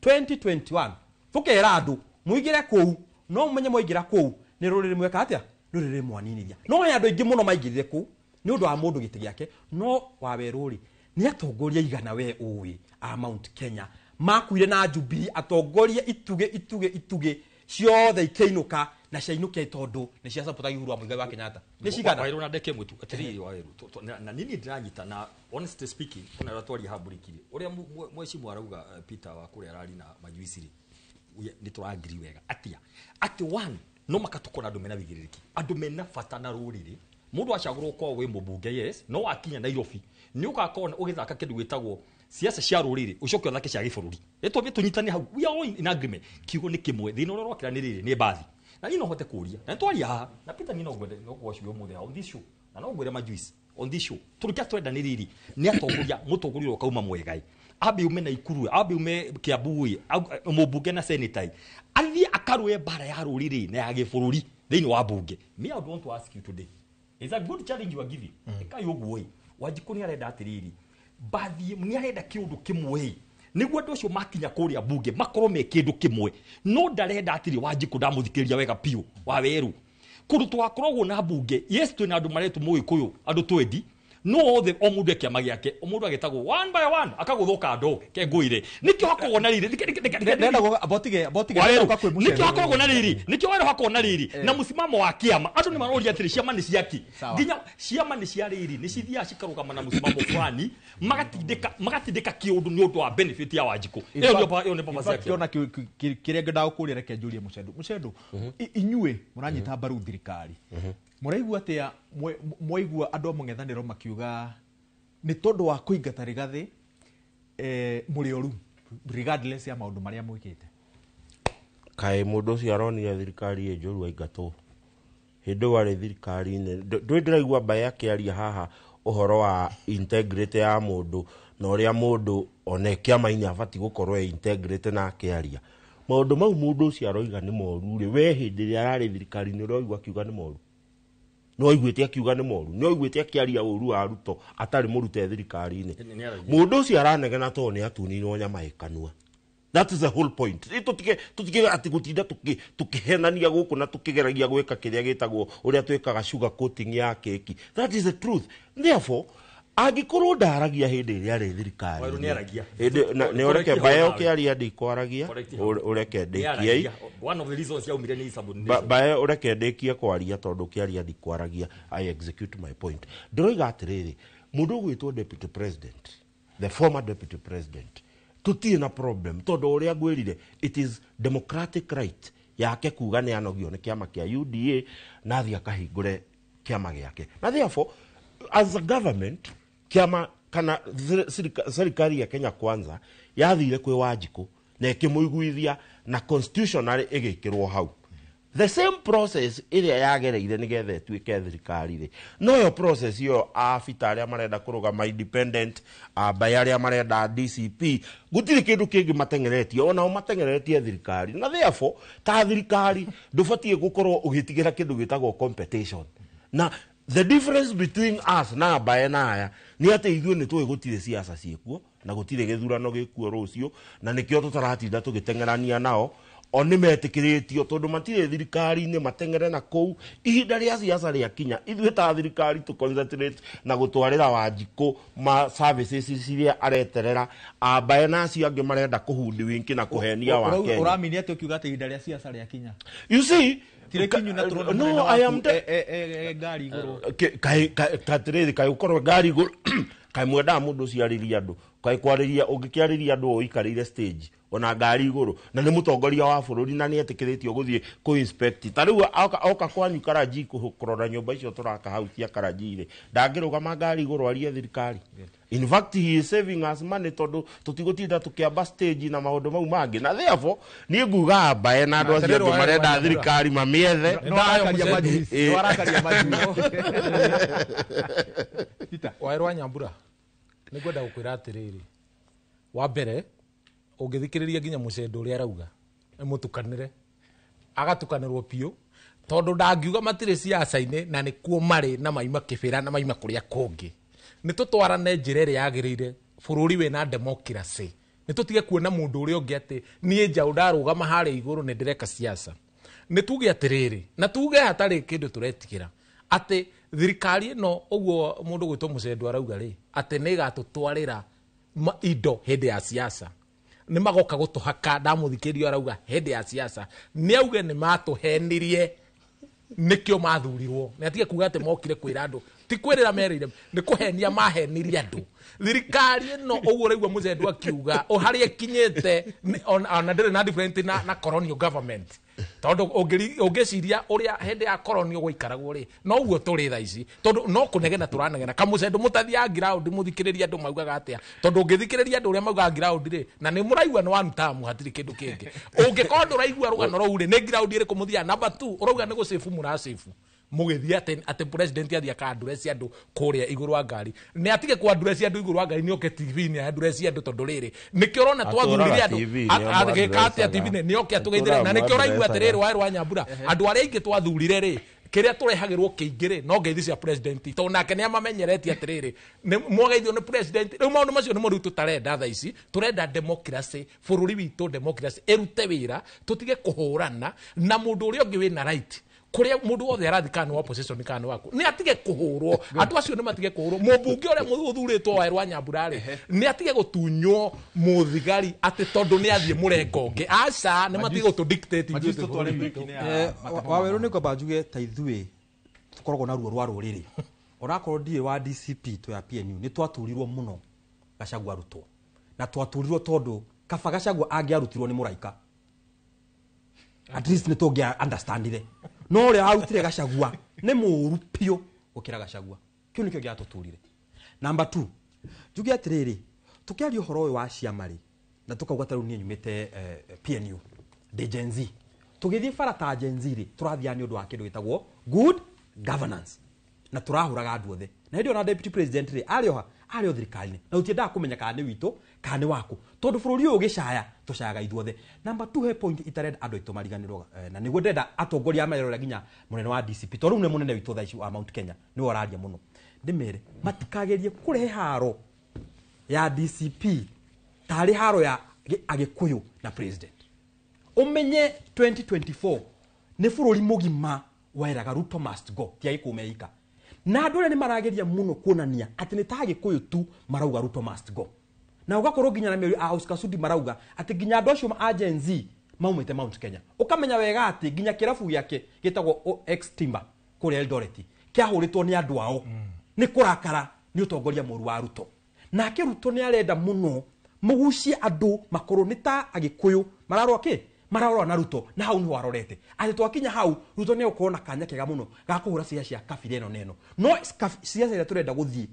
2021 tũkera andũ mũingĩre kũu, no mũmenye mwaingĩra kũu nĩ rũrĩrĩ mweka atĩa? Rũrĩrĩ mwaninithia. No he andũ aingĩ mũno maingĩrire kũu nĩ ũndũ wa mũndũ gĩtĩ gĩake. No Wawerũ rĩ, nĩ atongoria igana we ũĩ a Mount Kenya makuire na Jubilee, atongoria itugĩ itugĩ itugĩ ciothe ikĩinũka na ciainũkia tondũ nĩ ciacapotagia Uhuru wa Muigai wa Kenyatta. Nĩ cigana?
Wawerũ na ndeke ĩmwe tu, atĩrĩrĩ Wawerũ, na nini ndĩranyita na honestly speaking, ona ũrĩa twaria haha mburikiri, ũrĩa mheshimiwa arauga Peter wa kũrĩa arari na majuici rĩ, nĩ tũrangiri wega atia atĩ one no makatũkora andũ mena wĩigĩrĩrĩki, andũ mena bata na rũrĩrĩ. Mũndũ acagũrwo kwao wĩ mũmbunge, yes, no wakinya Nairobi nĩ ũgakorwo ũgĩthaka kĩndũ gĩtagwo Siasa cia rũrĩrĩ ũcoke ũthake cia gĩbũrũri. Ĩtwambie tũnyitane hau. We are all in agreement. Kiugo nĩ kĩmwe. Thĩna ũrĩa ũrokĩra nĩ rĩrĩ nĩ mbathi. Na niĩ no hote kũria. Na nĩtwaria haha. Na Peter niĩ no ngwende no ngwaciwe ũmũthĩ on this show. Na no ngwĩre majuice on this show. Tondũ kĩrĩa twenda nĩ rĩrĩ nĩ atongoria mũtongoria ũrĩa ũkauma mwega ĩ. Ambe ume Naikuru, ambe ume Kiambu ĩ, mũmbunge na senator ĩ. Athiĩ akarũe mbara ya rũrĩrĩ na ya gĩbũrũri thĩinĩ wa mbunge. Me I would want to ask you today. It's a good challenge you are giving. Ĩkai ũguo ĩ. Wanjikũ nĩ arenda atĩrĩrĩ bathi nĩ arenda kĩũndũ kĩmwe ĩ nĩguo andũ acio makinya kũrĩa mbunge makorwo me kĩndũ kĩmwe no ndarenda atĩrĩ Wanjikũ ndamũthikĩrĩria wega biũ wa werũ kũndũ twakoragwo na mbunge yes twĩna andũ maretwo mũgĩkũyũ andũ twendi no othe o mũndũ e kĩama gĩake o mũndũ agetagwo one by one akagũthwo kando kengũire nĩkĩo hakoragwo na riri nĩkĩo hakoragwo na riri nĩkĩo werũ hakoragwo na riri na mũsimamo wa kĩama andũ nĩ maroria atĩrĩ ciama nĩ ciaki nginya ciama nĩ cia riri nĩ cithiaga cikarũgama na mũsimamo fulani magatindĩka kĩũndũ nĩ ũndũ wa benefit ya Wanjikũ ĩyo nĩ purpose ya kĩama.
Kĩona kĩrĩa ngwendaga gũkũria reke njũrie Mũchendu. Mũchendu, inyuĩ mũranyita mbaru thirikari mũraigua atĩa mwaigua andũ a mũng'ethanĩro makiuga nĩ tondũ wa kũingata Rigathĩ mũrĩ oru regardless ya maũndũ marĩa mwĩkĩte?
Kaĩ mũndũ ũcio aronire thirikari ĩ njũru aingatwo hĩndĩ ĩyo arĩ thirikari-inĩ. Ndũĩ ndĩraigua Mbae akĩaria haha ũhoro wa integrity ya mũndũ na ũrĩa mũndũ ona e kĩama-inĩ abatiĩ gũkorwo e integrity na akĩaria maũndũ mau mũndũ ũcio aroiga nĩ moru rĩ, we hĩndĩ ĩrĩa ararĩ thirikari-inĩ ũraigua akiuga nĩ moru? No aiguĩte akiuga nĩ moru? Nĩ aiguĩte akĩaria ũru wa Ruto atarĩ mũrute thirikari-inĩ? Mũndũ ũcio aranegena tondũ nĩ atunirwo nyama ĩ kanua. That is the whole point. Tũtige atĩ gũtinda tũkĩhenania gũkũ na tũkĩgeragia gwĩka kĩrĩa gĩtagwo ũrĩa twĩkaga sugar coating ya keki. That is the truth. Therefore, angĩkorwo ndaragia hĩndĩ ĩrĩa arĩ thirikari nĩ ũreke Mbae ũkĩaria ndikwaragia, ũreke ndĩkie.
One of the reasons yaumire nĩ insubordination.
Mbae ũreke ndĩkie kwaria tondũ ũkĩaria ndikwaragia. I execute my point. Ndĩroiga atĩrĩrĩ, mũndũ ũgwĩtwo deputy president, the former deputy president, tutirĩ na problem tondũ ũrĩa ngwĩrire it is democratic right yake kuga nĩ anogio nĩ kĩama kĩa UDA na athiĩ akahingũre kĩama gĩake. Na therefore as a government kĩama kana serikali ya Kenya Kwanza yathire kwĩ Wanjikũ na ĩkĩmũiguithia na constitutionally ĩgĩkĩrwo hau. The same process ĩrĩa yagereire nĩgetha ĩtuĩke thirikari rĩ, noyo process ĩyo abita arĩa marenda kũrũgama independent, ambae arĩa marenda DCP, gũtirĩ kĩndũ kĩngĩ mateng'eretie, onao mateng'eretie thirikari. Na therefore ta thirikari ndũbatiĩ gũkorwo ũgĩtigĩra kĩndũ gĩtagwo competition. Na the difference between us na ambae na aya nĩ atĩ ithuĩ nĩ tũĩ gũtirĩ siasa ciĩkuo na gũtirĩ gĩthurano gĩkuo rũciũ, na nĩkĩo tũtaratinda tũgĩteng'erania nao. O nĩ metĩkĩrĩtio tondũ matirĩ thirikari-inĩ mateng'ere na kũu. Ihinda rĩa siasa rĩakinya ithuĩ ta thirikari tũ concentrate na gũtwarĩra Wanjikũ ma services ciria areterera, ambae na acio angĩ marenda kũhundi winki na kũhenia wa Kenya.
Ũramini atĩ ũkiuga atĩ ihinda rĩa siasa rĩakinya?
You see,
no, I am ngari igũrũ.
Atĩrĩrĩ, kaĩ ũkorwo ngari igũrũ, kaĩ mwendaga mũndũ ũcio arĩrie andũ, kaĩ kwarĩria ũngĩkĩarĩria andũ ũikarĩire stage ona ngari igũrũ, na nĩ mũtongoria wa bũrũri na nĩ etĩkĩrĩtio gũthiĩ kũ inspect. Ta rĩu oka kwanyu Karanji kũrora nyũmba icio tũraka hau cia Karanji rĩ, ndangĩrũgama ngari igũrũ arie thirikari. In fact he is saving us money tondũ tũtigũtinda tũkĩamba stage na maũndũ mau mangĩ. Na therefore niĩ nguga ambae na andũ acio angĩ marenda thirikari mamĩethe.
Waerwa Nyambura, nĩ ngwenda gũkwĩra atĩrĩrĩ, wa mbere ũngĩthikĩrĩria nginya Mũcendo ũrĩa arauga nĩ mũtukanĩre, agatukanĩrwo biũ tondũ ndangiuga matirĩ siasa-inĩ na nĩkuo marĩ na maima kĩbĩra na maima kũrĩa kũngĩ. Nĩ tũtwarane njĩra ĩrĩa yagĩrĩire bũrũri wĩna democracy. Nĩ tũtige kuona mũndũ ũrĩa ũngĩ atĩ niĩ njaũ ndarũgama harĩa igũrũ nĩ ndĩreka siasa. Nĩ tuge atĩrĩrĩ, na tuge hatarĩ kĩndũ tũretigĩra atĩ thirikari ĩno ũguo mũndũ gwĩtwo Mũcendo arauga rĩ, atĩ nĩ ĩgatũtwarĩra indo hĩndĩ ya siasa. Nĩ magoka gũtũhaka, ndamũthikĩria arauga hĩndĩ ya siasa. Nĩ auge nĩ matũhenirie nĩkĩo mathurirwo. Nĩ atige kuga atĩ mokire kwĩra andũ Ti kwĩrĩra merĩire nĩ kũhenia mahenirie andũ. Thirikari ĩno ũguo ũraigua Mũcendwa akiuga o harĩa ĩkinyĩte ona ndĩrĩ na different na colonial government. Tondũ ũngĩciria ũrĩa hĩndĩ ya colonial gũikaragwo rĩ, no ũguo tũrĩ thaa ici. Tondũ no kũnegena tũranegena. Kamũcendo mũtathiaga ground mũthikĩrĩrie andũ maugaga atĩa. Tondũ ũngĩthikĩrĩria andũ ũrĩa maugaga ground rĩ, na nĩ mũraigua nĩ one term hatirĩ kĩndũ kĩngĩ. Ũngĩkorwo ndũraigua rũgano rũu rĩ, nĩ ground ĩrĩkũ mũthiaga? Number 2, ũrauga nĩ gũcĩbu mũracĩbu. Mũgĩthiĩ atĩ president athiĩ aka-address andũ kũrĩa igũrũ wa ngari. Nĩ atige kũ-address andũ igũrũ wa ngari, nĩ oke TV-inĩ a-address andũ tondũ rĩrĩ, nĩkĩo ũrona twathurire andũ. Agĩka atĩa TV-inĩ? Nĩ oke atũgeithĩre. Na nĩkĩo ũraigua atĩrĩrĩ, Wawerũ wa Nyambura, andũ arĩa aingĩ twathurire rĩ, kĩrĩa tũrehagĩrwo kĩingĩ rĩ, no ngeithi cia president. Tondũ nake nĩ amamenyeretie atĩrĩrĩ, nĩ mwageithio nĩ president. Rĩu maũndũ macio nĩmo rĩu tũtarenda thaa ici. Tũrenda democracy, bũrũri witũ democracy ĩrute wĩra, tũtige kũhũrana na mũndũ ũrĩa ũngĩ wĩna right. Kuria mundu wothe arathi kana wa opposition kana waku ni atige kuhurwo andu acio ni matige kuhurwo mumbunge uria muthuritwo wa Rwa Nyambura ri ni atige gutunywo muthigari ati tondu ni athie murengo ungi aca ni matige gutu dictate
Wawerũ. Nĩ ngwamba njuge ta ithuĩ tũkoragwo na ruo rwa rũrĩrĩ onakorwo ndirĩ wa DCP twĩ ya PNU nĩ twaturirwo mũno Gachagua arutwo na twaturirwo tondũ kaba Gachagua angĩarutirwo nĩ mũraika at least nĩ tũngĩa understandire no ũrĩa arutire Gachagua nĩ mũũru piũ gũkĩra Gachagua kĩu nĩkĩo gĩatũturire. Number 2 njuge atĩrĩrĩ tũkĩaria ũhoro ũyũ wa ciama rĩ na tũkauga ta rĩu niĩ nyumĩte PNU ndĩ Gen Z tũgĩthiĩ bara ta Gen Z rĩ tũrathiaga nĩ ũndũ wa kĩndũ gĩtagwo good governance na tũrahũraga andũ othe na hĩndĩ ĩyo na deputy president rĩ arĩ oha arĩ o thirikari-inĩ na tũtiendaga kũmenya kana nĩ witũ kana nĩ waku tondũ bũrũri ũyũ ũgĩcaya tũcayaga ithuothe. Number 2 he point itarenda andũ aitũ mariganĩrwo na nĩguo ndĩrenda atongoria a merorera nginya mũnene wa DCP tondũ rĩu nĩ mũnene witũ thaa ici wa Mount Kenya nĩwe ũraria mũno ndĩmere matikagerie kũrehe haro ya DCP tarĩ haro ya Agĩkũyũ na president. Ũmenye 2024 nĩ bũrũri mũgima weraga Ruto must go ti Agĩkũyũ meika na andũ arĩa nĩ marageria mũno kuonania atĩ nĩ ta Agĩkũyũ tu marauga Ruto must go na ũgakorwo nginya na mĩario a Oscar Sudi marauga atĩ nginya andũ acio a Gen Z maumĩte Mount Kenya ũkamenya wega atĩ nginya kĩrabu gĩake gĩtagwo X Timber kũrĩa Eldoret kĩahũrĩtwo nĩ andũ ao nĩ kũrakara nĩ ũtongoria mũru wa Ruto nake Ruto nĩ arenda mũno mũgucie andũ makorwo nĩ ta Agĩkũyũ mararũa kĩ mararũa na Ruto na hau nĩho arorete atĩ twakinya hau Ruto nĩ egũkorwo na kanya kega mũno ga kũhũra ciaca cia kabira ĩno na ĩno no ciaca iria tũrenda gũthiĩ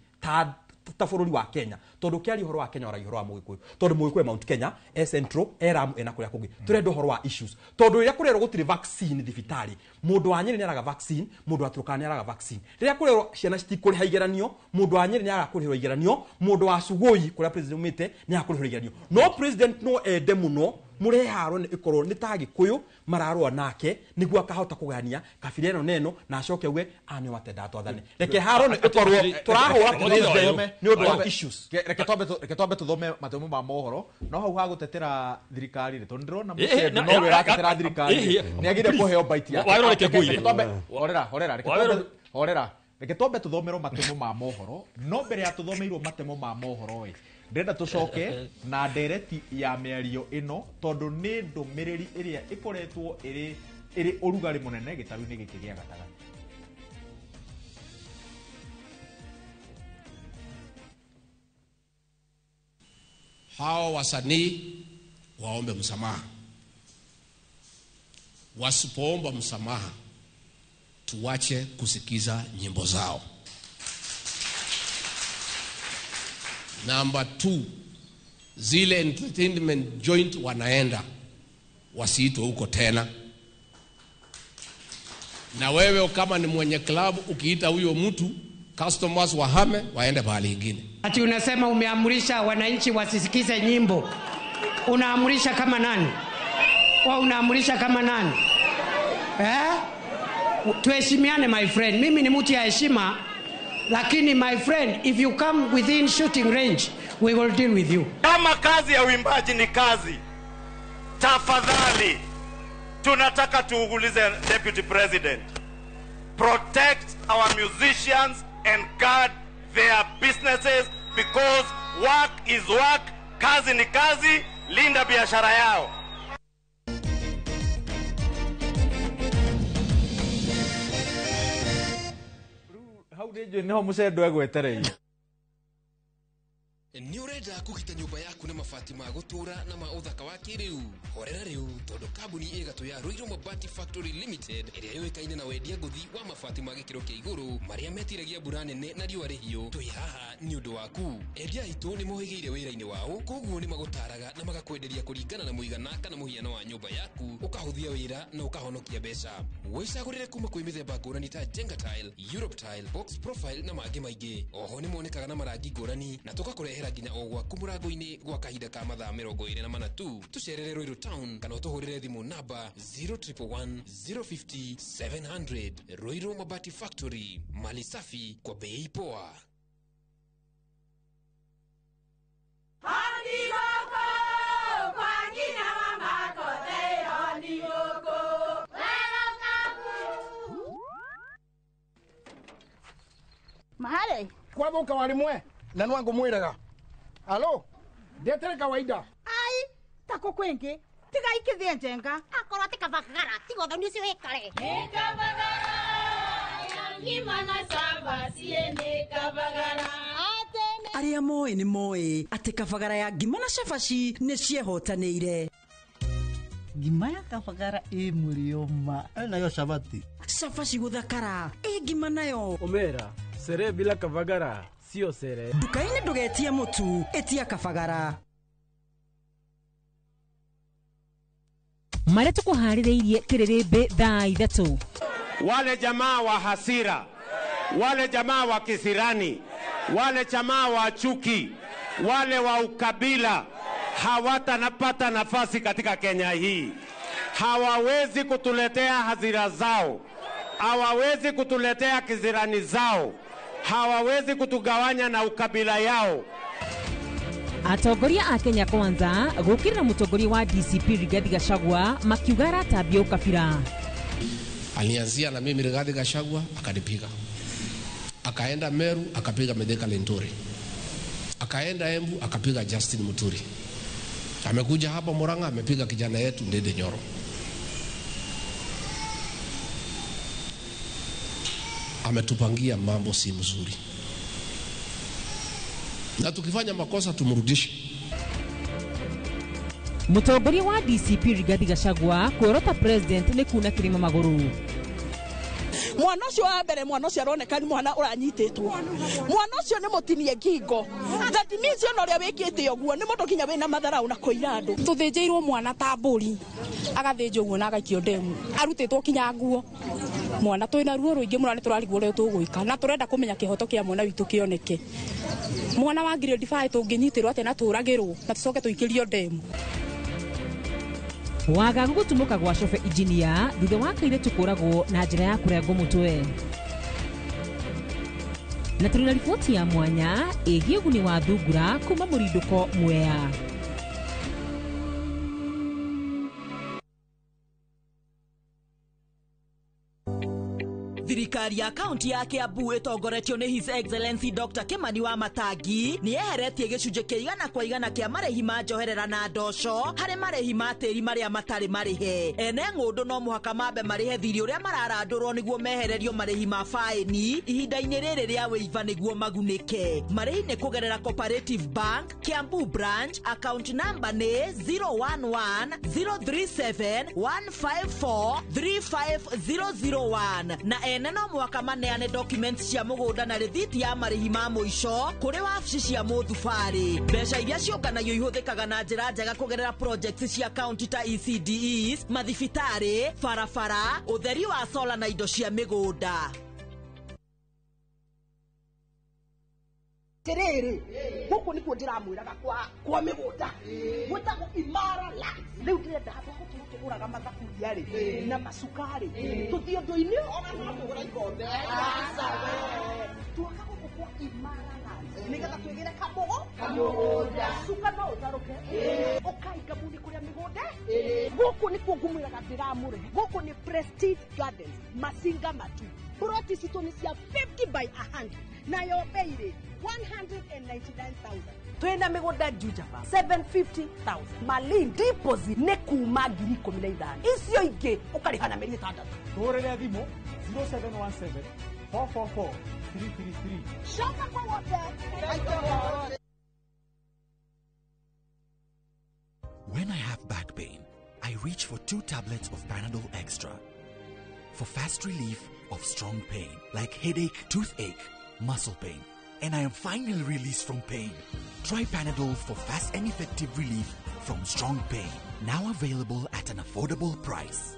ta bũrũri wa Kenya tondũ ũkĩaria ũhoro wa Kenya waragia ũhoro wa Mũgĩkũyũ tondũ Mũgĩkũyũ e Mount Kenya e Central e Lamu e na kũrĩa kũngĩ tũrenda ũhoro wa issues tondũ rĩrĩa kũrerwo gũtirĩ vaccine thibitarĩ mũndũ wa Nyĩrĩ nĩaraga vaccine mũndũ wa Turkana nĩaraga vaccine rĩrĩa kũrerwo ciana citikũrĩha igeranio mũndũ wa Nyĩrĩ nĩaraga kũrĩhĩrwo igeranio mũndũ wa Sugoi kũrĩa president umĩte nĩaraga kũrĩhĩrwo igeranio no president no ende mũno mũrehe haro ĩkorwo nĩ ta Agĩkũyũ mararũa nake nĩguo akahota kũgania kabira ĩno na ĩno na acoke auge a nĩo matendaga twathane reke haro ĩkorwo tũrahũra president nĩ ũndũ wa issues.
Reke twambe tũthome mathomo ma mohoro no hau ha gũtetera thirikari rĩ tondũ ndĩrona mũcendo no we ũratetera thirikari nĩ agĩrĩire kũheo bite yake. Horera horera horera reke twambe tũthomerwo matemo ma mohoro no mbere ya tũthomeirwo matemo ma mohoro ĩ ndĩrenda tũcoke na ndereti ya mĩario ĩno tondũ nĩ ndũmĩrĩri ĩrĩa ĩkoretwo ĩrĩ ũrugarĩ mũnene gĩtarũ-inĩ gĩkĩ gĩa gatagatĩ.
Hao wasanii waombe msamaha. Wasipoomba msamaha tuache kusikiza nyimbo zao. Number 2, zile entertainment joint wanaenda wasiitwe huko tena. Na wewe kama ni mwenye club ukiita huyo mtu customers wahame waende pahali ingine.
Ati unasema umeamrisha wananchi wasisikize nyimbo. Unaamrisha kama nani? Wa unaamrisha kama nani? Tuheshimiane my friend. Mimi ni mtu ya heshima. Lakini my friend, if you come within shooting range, we will deal with you.
Kama kazi ya uimbaji ni kazi, tafadhali tunataka tuulize Deputy President, protect our musicians and guard their businesses because work is work, kazi ni kazi, linda biashara yao.
Hau Nĩ nĩho mũcendo egwetereire.
Nĩ ũrenda kũgita nyũmba yaku na mabati ma gũtũũra na ma ũthaka wa kĩrĩu? Horera rĩu, tondũ kambuni ĩgatũ ya Ruiru Mabati Factory Limited, ĩrĩa yũĩkaine na wendia ngũthi wa mabati ma gĩkĩro kĩa igũrũ marĩa metiragia mbura nene na riũa rĩhiũ, twĩ haha nĩ ũndũ waku. Endia aitũ nĩ mohĩgĩire wĩra-inĩ wao, koguo nĩ magũtaraga na magakwenderia kũringana na mũigana kana mũhiano wa nyũmba yaku, ũkahũthia wĩra na ũkahonokia mbeca. Wĩcagũrĩre kuma kwĩ mĩthemba ngũrani ta Jenga Tile, Europe Tile, Box Profile na mangĩ maingĩ. Oho nĩ monekaga na marangi ngũrani na tũgakũrehera nginya o gwaku mũrango-inĩ gwa kahinda ka mathaa 24 tu. Tũcerere Ruiru Town kana ũtũhũrĩre thimũ namba 0111 050 700. Ruiru Mabati Factory, mali safi kwa bei poa.
Mahare kwathuka warimwe na nwangu mwiraga alo ndetere kawaida
ai tako kwingi tiga ikithie njenga
akorwo ti kabagara tiga ũthoni ũcio wĩkare
Arĩa moĩ nĩ moĩ atĩ kabagara ya ngima na cabaci nĩ ciehotanĩire.
Ngima ya kabagara ĩ mũrĩo ma
nayo cabati
cabaci gũthakara ĩ ngima nayo
Omera, sere bila kabagara sio sere.
Nduka-inĩ ndũgetie mũtu, ĩtia kabagara.
Marĩa tũkũharĩrĩirie kĩrĩrĩmbĩ thaa 3.
Wale jamaa wa hasira, wale jamaa wa kisirani, wale jamaa wa chuki, wale wa ukabila hawatanapata nafasi katika Kenya hii. Hawawezi kutuletea hasira zao, hawawezi kutuletea kisirani zao, hawawezi kutugawanya na ukabila yao.
Atongoria a Kenya Kwanza gũkĩrĩra mũtongoria wa DCP Rigathi Gachagua makiuga aratambia ũkabira.
Alianzia na mimi Rigathi Gachagua akanipiga, akaenda Meru akapiga Mithika Linturi, akaenda Embu akapiga Justin Muturi, amekuja hapa Murang'a amepiga kijana yetu Ndindi Nyoro. Ametupangia mambo si mzuri, na tukifanya makosa tumrudishe.
Mũtongoria wa DCP Rigathi Gachagua kuorota president nĩ kuna kĩrĩma magũrũ.
Mwana ũcio wa mbere, mwana ũcio aroneka nĩ mwana ũranyitĩtwo, mwana ũcio nĩ mũtinie ngingo. That means ona ũrĩa wĩkĩte ũguo nĩ mũndũ nginya wĩna matharau na kũira andũ.
Tũthĩnjĩirwo mwana ta mbũri, agathĩnjwo ũguo na agaikio ndemu, arutĩtwo kinya nguo. Mwana twĩna ruo rũingĩ mũno, nĩ tũrarigwo ũrĩa tũgwĩka na tũrenda kũmenya kĩhoto kĩa mwana witũ kĩoneke. Mwana wa grade 5 tũngĩnyitĩrwo atĩa na tũragĩrwo na tũcoke tũikĩrio ndemu.
Wagagu gũtumũka gwa Cobe injinia thutha wa kairĩtu kũragwo na njĩra ya kũrengwo mũtwe. Na tũrĩ na riboti ya mwanya ĩgiĩ ũguni wa thungura kuma mũrindũko Mwea.
Thirikari ya kaunti ya Kiambu ĩtongoretio nĩ His Excellency Dr. Kimani wa Matangi nĩ yeheretie gĩcunjĩ kĩa 100% kĩa marĩhi ma njoherera na ndoco harĩ marĩhi ma tĩri marĩa matarĩ marĩhe. Ene ng'ũndũ no mũhaka mambe marĩhe thirĩ ũrĩa mararandũrwo nĩguo mehererio marĩhi ma faĩni ihinda-inĩ rĩrĩ rĩa wĩiva nĩguo magunĩke. Marĩhi nĩ kũgerera Cooperative Bank Kiambu branch, account number nĩ 011 037 154 35001 na ene no mũhaka maneane documents cia mũgũnda na rĩthiti ya marĩhi ma mũico kũrĩ wabici cia mũthubarĩ. Mbeca iria ciũnganagio ihũthĩkaga na njĩra njega kũgerera projects cia county ta ECDEs, mathibitarĩ, barabara, ũtheri wa sola na indo cia mĩgũnda.
Tiriri guku nikuo ndiramwiraga kwa migunda gwitagwo Imara Lands. Riu ndirenda handũ ha gũtũra tũgũraga mathaburia rĩ na macukari tũthiĩ ũndũ-inĩ ona no tũgũra ikombe. Twaka gũkũ kwa Imara Lands nĩgetha twĩgĩre kamũgũnda cuka no ũtarũke ũkai Ngabuni kũrĩa mĩgũnda. Gũkũ nĩkuo ngũmwĩraga ndĩramũrehe. Gũkũ nĩ Prestige Gardens Masinga Matu. Ploti citũ nĩ cia 50 by 100 nayo bei rĩ 199,000. Twina mĩgũnda Juja 750,000. Malin deposit nĩ kuma 15,000. Icio ingĩ ũkarĩha na mĩeri 6.
Tũhũrĩre thimũ 0717
444 333.
Shamba kwa wote, taifa wote.
When I have back pain, I reach for 2 tablets of Panadol Extra. For fast relief of strong pain, like headache, toothache, muscle pain, and I am finally released from pain. Try Panadol for fast and effective relief from strong pain. Now available at an affordable price.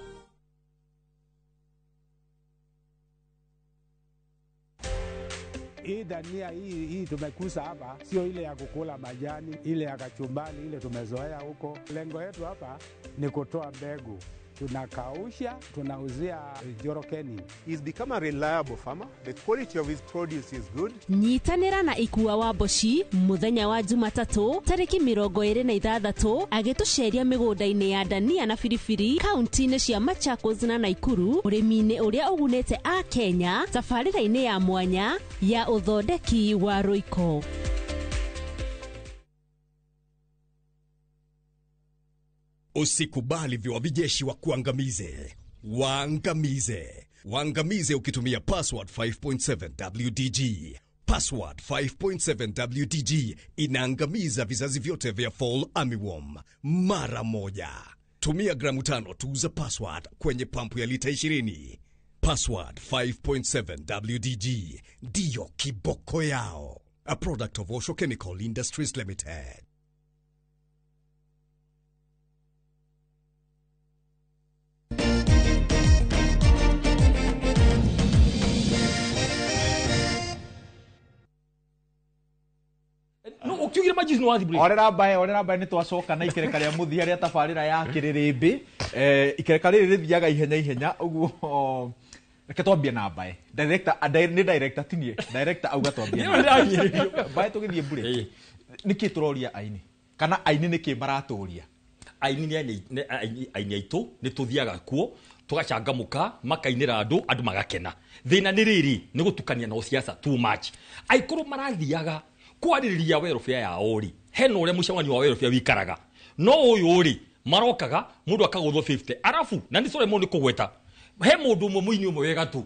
Hii dania hii tumekusa hapa sio ile ya kukula majani, ile ya kachumbali ile tumezoea huko. Lengo yetu hapa ni kutoa mbegu, tunakausha, tunauzia Jorokeni.
He's become a reliable farmer. The quality of his produce is good.
Nyitanĩra na Ikua wa Mboci mũthenya wa Jumatatũ tarĩki 26 agĩtũceria mĩgũnda-inĩ ya dania na biribiri kaunti-inĩ cia Machakos na Naikuru ũrĩmi-inĩ ũrĩa ũgunĩte a Kenya tabarĩra-inĩ ya mwanya ya ũthondeki wa Royco.
Usikubali viwavijeshi wa kuangamize. Waangamize. Waangamize ukitumia password 5.7 WDG. Password 5.7 WDG inaangamiza vizazi vyote vya fall armyworm mara moja. Tumia gramu 5 tu za password kwenye pampu ya lita 20. Password 5.7 WDG ndiyo kiboko yao. A product of Osho Chemical Industries Limited.
No ukiugire majuice no wathi break.
Orera mbae nĩ twacoka na ikereka rĩa mũthia rĩa tabarĩra ya kĩrĩrĩmbĩ. Ikereka rĩrĩ rĩthiaga ihenya ihenya ũguo reke twambie na mbae. Director nĩ director tinie. Director auga twambie. Mbae tũgĩthiĩ break. Nĩkĩ tũroria aini? Kana aini nĩkĩ maratũria?
Aini nĩ aini aitũ nĩ tũthiaga kuo tugacangamuka makainĩra andũ magakena. Thĩna nĩ rĩrĩ nĩ gũtukania na siasa too much. Aikorwo marathiaga kwarĩrĩria welfare yao rĩ hena ũrĩa mũcemanio wa welfare wikaraga no ũyũ rĩ marokaga mũndũ akagũthwo 50 arabu na nĩ sorry mũndũ kũgweta he mũndũ ũmwe mũini ũmwe wega tu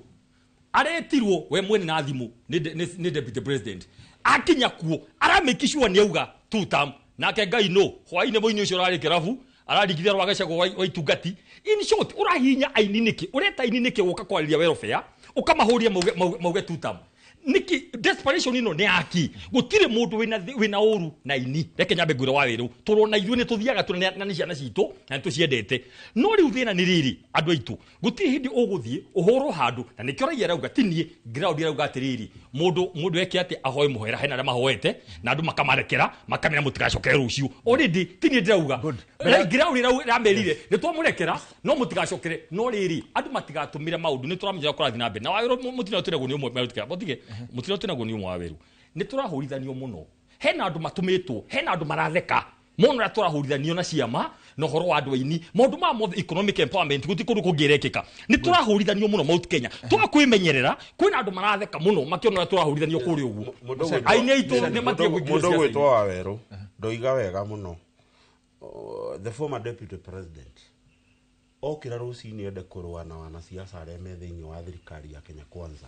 aretirwo we mwene na thimũ nĩ deputy president akinya kuo aramake sure nĩ auga two term nake Ngai no hwainĩ mũini ũcio ũrarĩ kĩrabu ararigithia rwa gacego wa itungati. In short ũrahinya aini nĩkĩ ũreta aini nĩkĩ gũka kwarĩria welfare ũkamahũria mauge two term niki desperation ino nĩ aki gutire mundu wina uru na ini reke nyambe ngwire wa wiru turona ithuĩ nĩ tuthiaga na nĩ ciana citũ na nĩ tũciendete no rĩu thĩna nĩ rĩrĩ andũ aitũ gũtirĩ hĩndĩ ũgũthiĩ ũhũrwo handũ na nĩkĩo raia arauga ti niĩ ground arauga atĩrĩrĩ mũndũ eke atĩ ahoe mũhera hena arĩa mahoete na andũ makamarekera makamera mũtigacokere rũciũ already ti niĩ ndĩrauga ground ĩramerire nĩ twamũrekera no mũtigacokere no rĩrĩ andũ matigatũmĩre maũndũ nĩ tũramenya kũrathiĩ na mbere na wawĩrwo mũtino twĩragwo nĩ ũmwe mũtige mutino twĩnagwo nĩ ũmwe wa weru nĩ tũrahũrithanio mũno hena andũ matũmĩtwo hena andũ maratheka mũno ũrĩa tũrahũrithanio na ciama na ũhoro wa andũ aini maũndũ ma mothe economic empowerment gũtirĩ kũndũ kũngĩrekĩka nĩ tũrahũrithanio mũno Mount Kenya twakwĩmenyerera kwĩna andũ maratheka mũno makĩona ũrĩa tũrahũrithanio kũrĩa ũguo aini aitũ nĩ matige kũingĩrio
Mũndũ ũgwĩtwo Wawerũ ndoiga wega mũno the former deputy president okĩra rũcinĩ ende kũrũa na wanasiasa arĩa me thĩinĩ wa thirikari ya Kenya Kwanza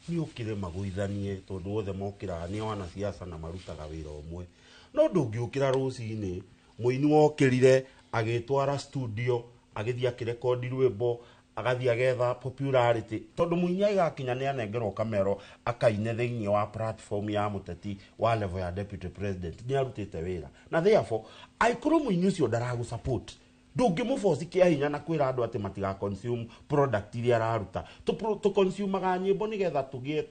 nĩ ũkĩre magũithanie tondũ othe mokĩraga nĩ wanasiasa na marutaga wĩra ũmwe no ndũngĩũkĩra rũcinĩ mũini wokĩrire agĩtwara studio agĩthiĩ akĩrekondi rwĩmbo agathiĩ agetha popularity tondũ mũini agakinya nĩ anengerwo kamero akaine thĩinĩ wa platform ya mũteti wa level ya deputy president nĩ arutĩte wĩra na therefore aikorwo mũini ũcio ndaragũ support ndũngĩmũboci kĩa hinya na kwĩra andũ atĩ matiga consume product iria araruta tũconsumaga nyĩmbo nĩgetha tũgĩe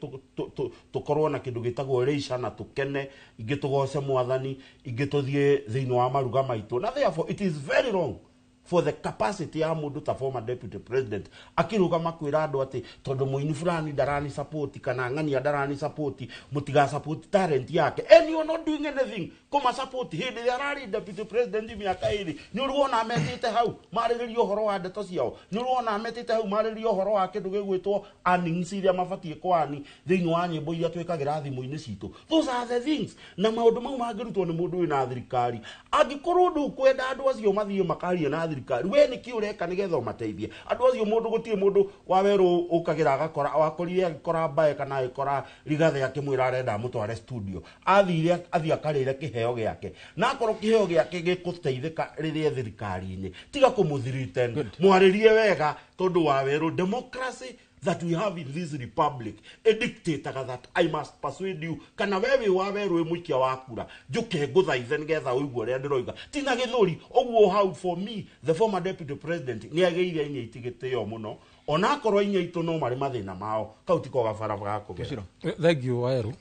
tũkorwo na kĩndũ gĩtagwo leisure na tũkene ingĩ tũgoce mwathani ingĩ tũthiĩ thĩinĩ wa maruga maitũ na therefore it is very wrong for the capacity ya mũndũ ta former deputy president akĩrũgama kwĩra andũ atĩ tondũ mũini fulani ndarani support kana ng'ania ndarani support mũtiga support talent yake and you are not doing anything kũma support hĩndĩ ĩrĩa ararĩ deputy president mĩaka ĩrĩ nĩ ũrĩ wona metĩte hau marĩrĩrie ũhoro wa ndeto ciao nĩ ũrĩ wona metĩte hau marĩrĩrie ũhoro wa kĩndũ gĩgwĩtwo earnings iria mabatiĩ kũani thĩinĩ wa nyĩmbo iria twĩkagĩra thimũ-inĩ citũ. Those are the things na maũndũ mau mangĩrutwo nĩ mũndũ wĩna thirikari angĩkorwo ndũkwenda andũ acio mathiĩ makaria na thirikari we nĩkĩ ũreka nĩgetha ũmateithie andũ acio mũndũ gũtirĩ mũndũ wa werũ ũkagĩra agakora wakorire agĩkora mbae kana agĩkora Rigathĩ akĩmwĩra arenda amũtware studio athire athiĩ akarĩre kĩheo gĩake na akorwo kĩheo gĩake gĩkũteithĩka rĩrĩa thirikari-inĩ tiga kũmũthiriten mwarĩrie wega tondũ wa werũ democracy that we have in this republic it dictates that I must persuade you kana wewe wa werũ mũikia wa kura njuke ngũthaithe nĩgetha ũigue ũrĩa ndĩroiga tina gĩthũri ũguo how for me the former deputy president nĩ agĩire inya itigĩtĩo mũno onakorwo inya itũ no marĩ mathĩna mao kau tiko gabara ga kũgera.
Thank you Waweru.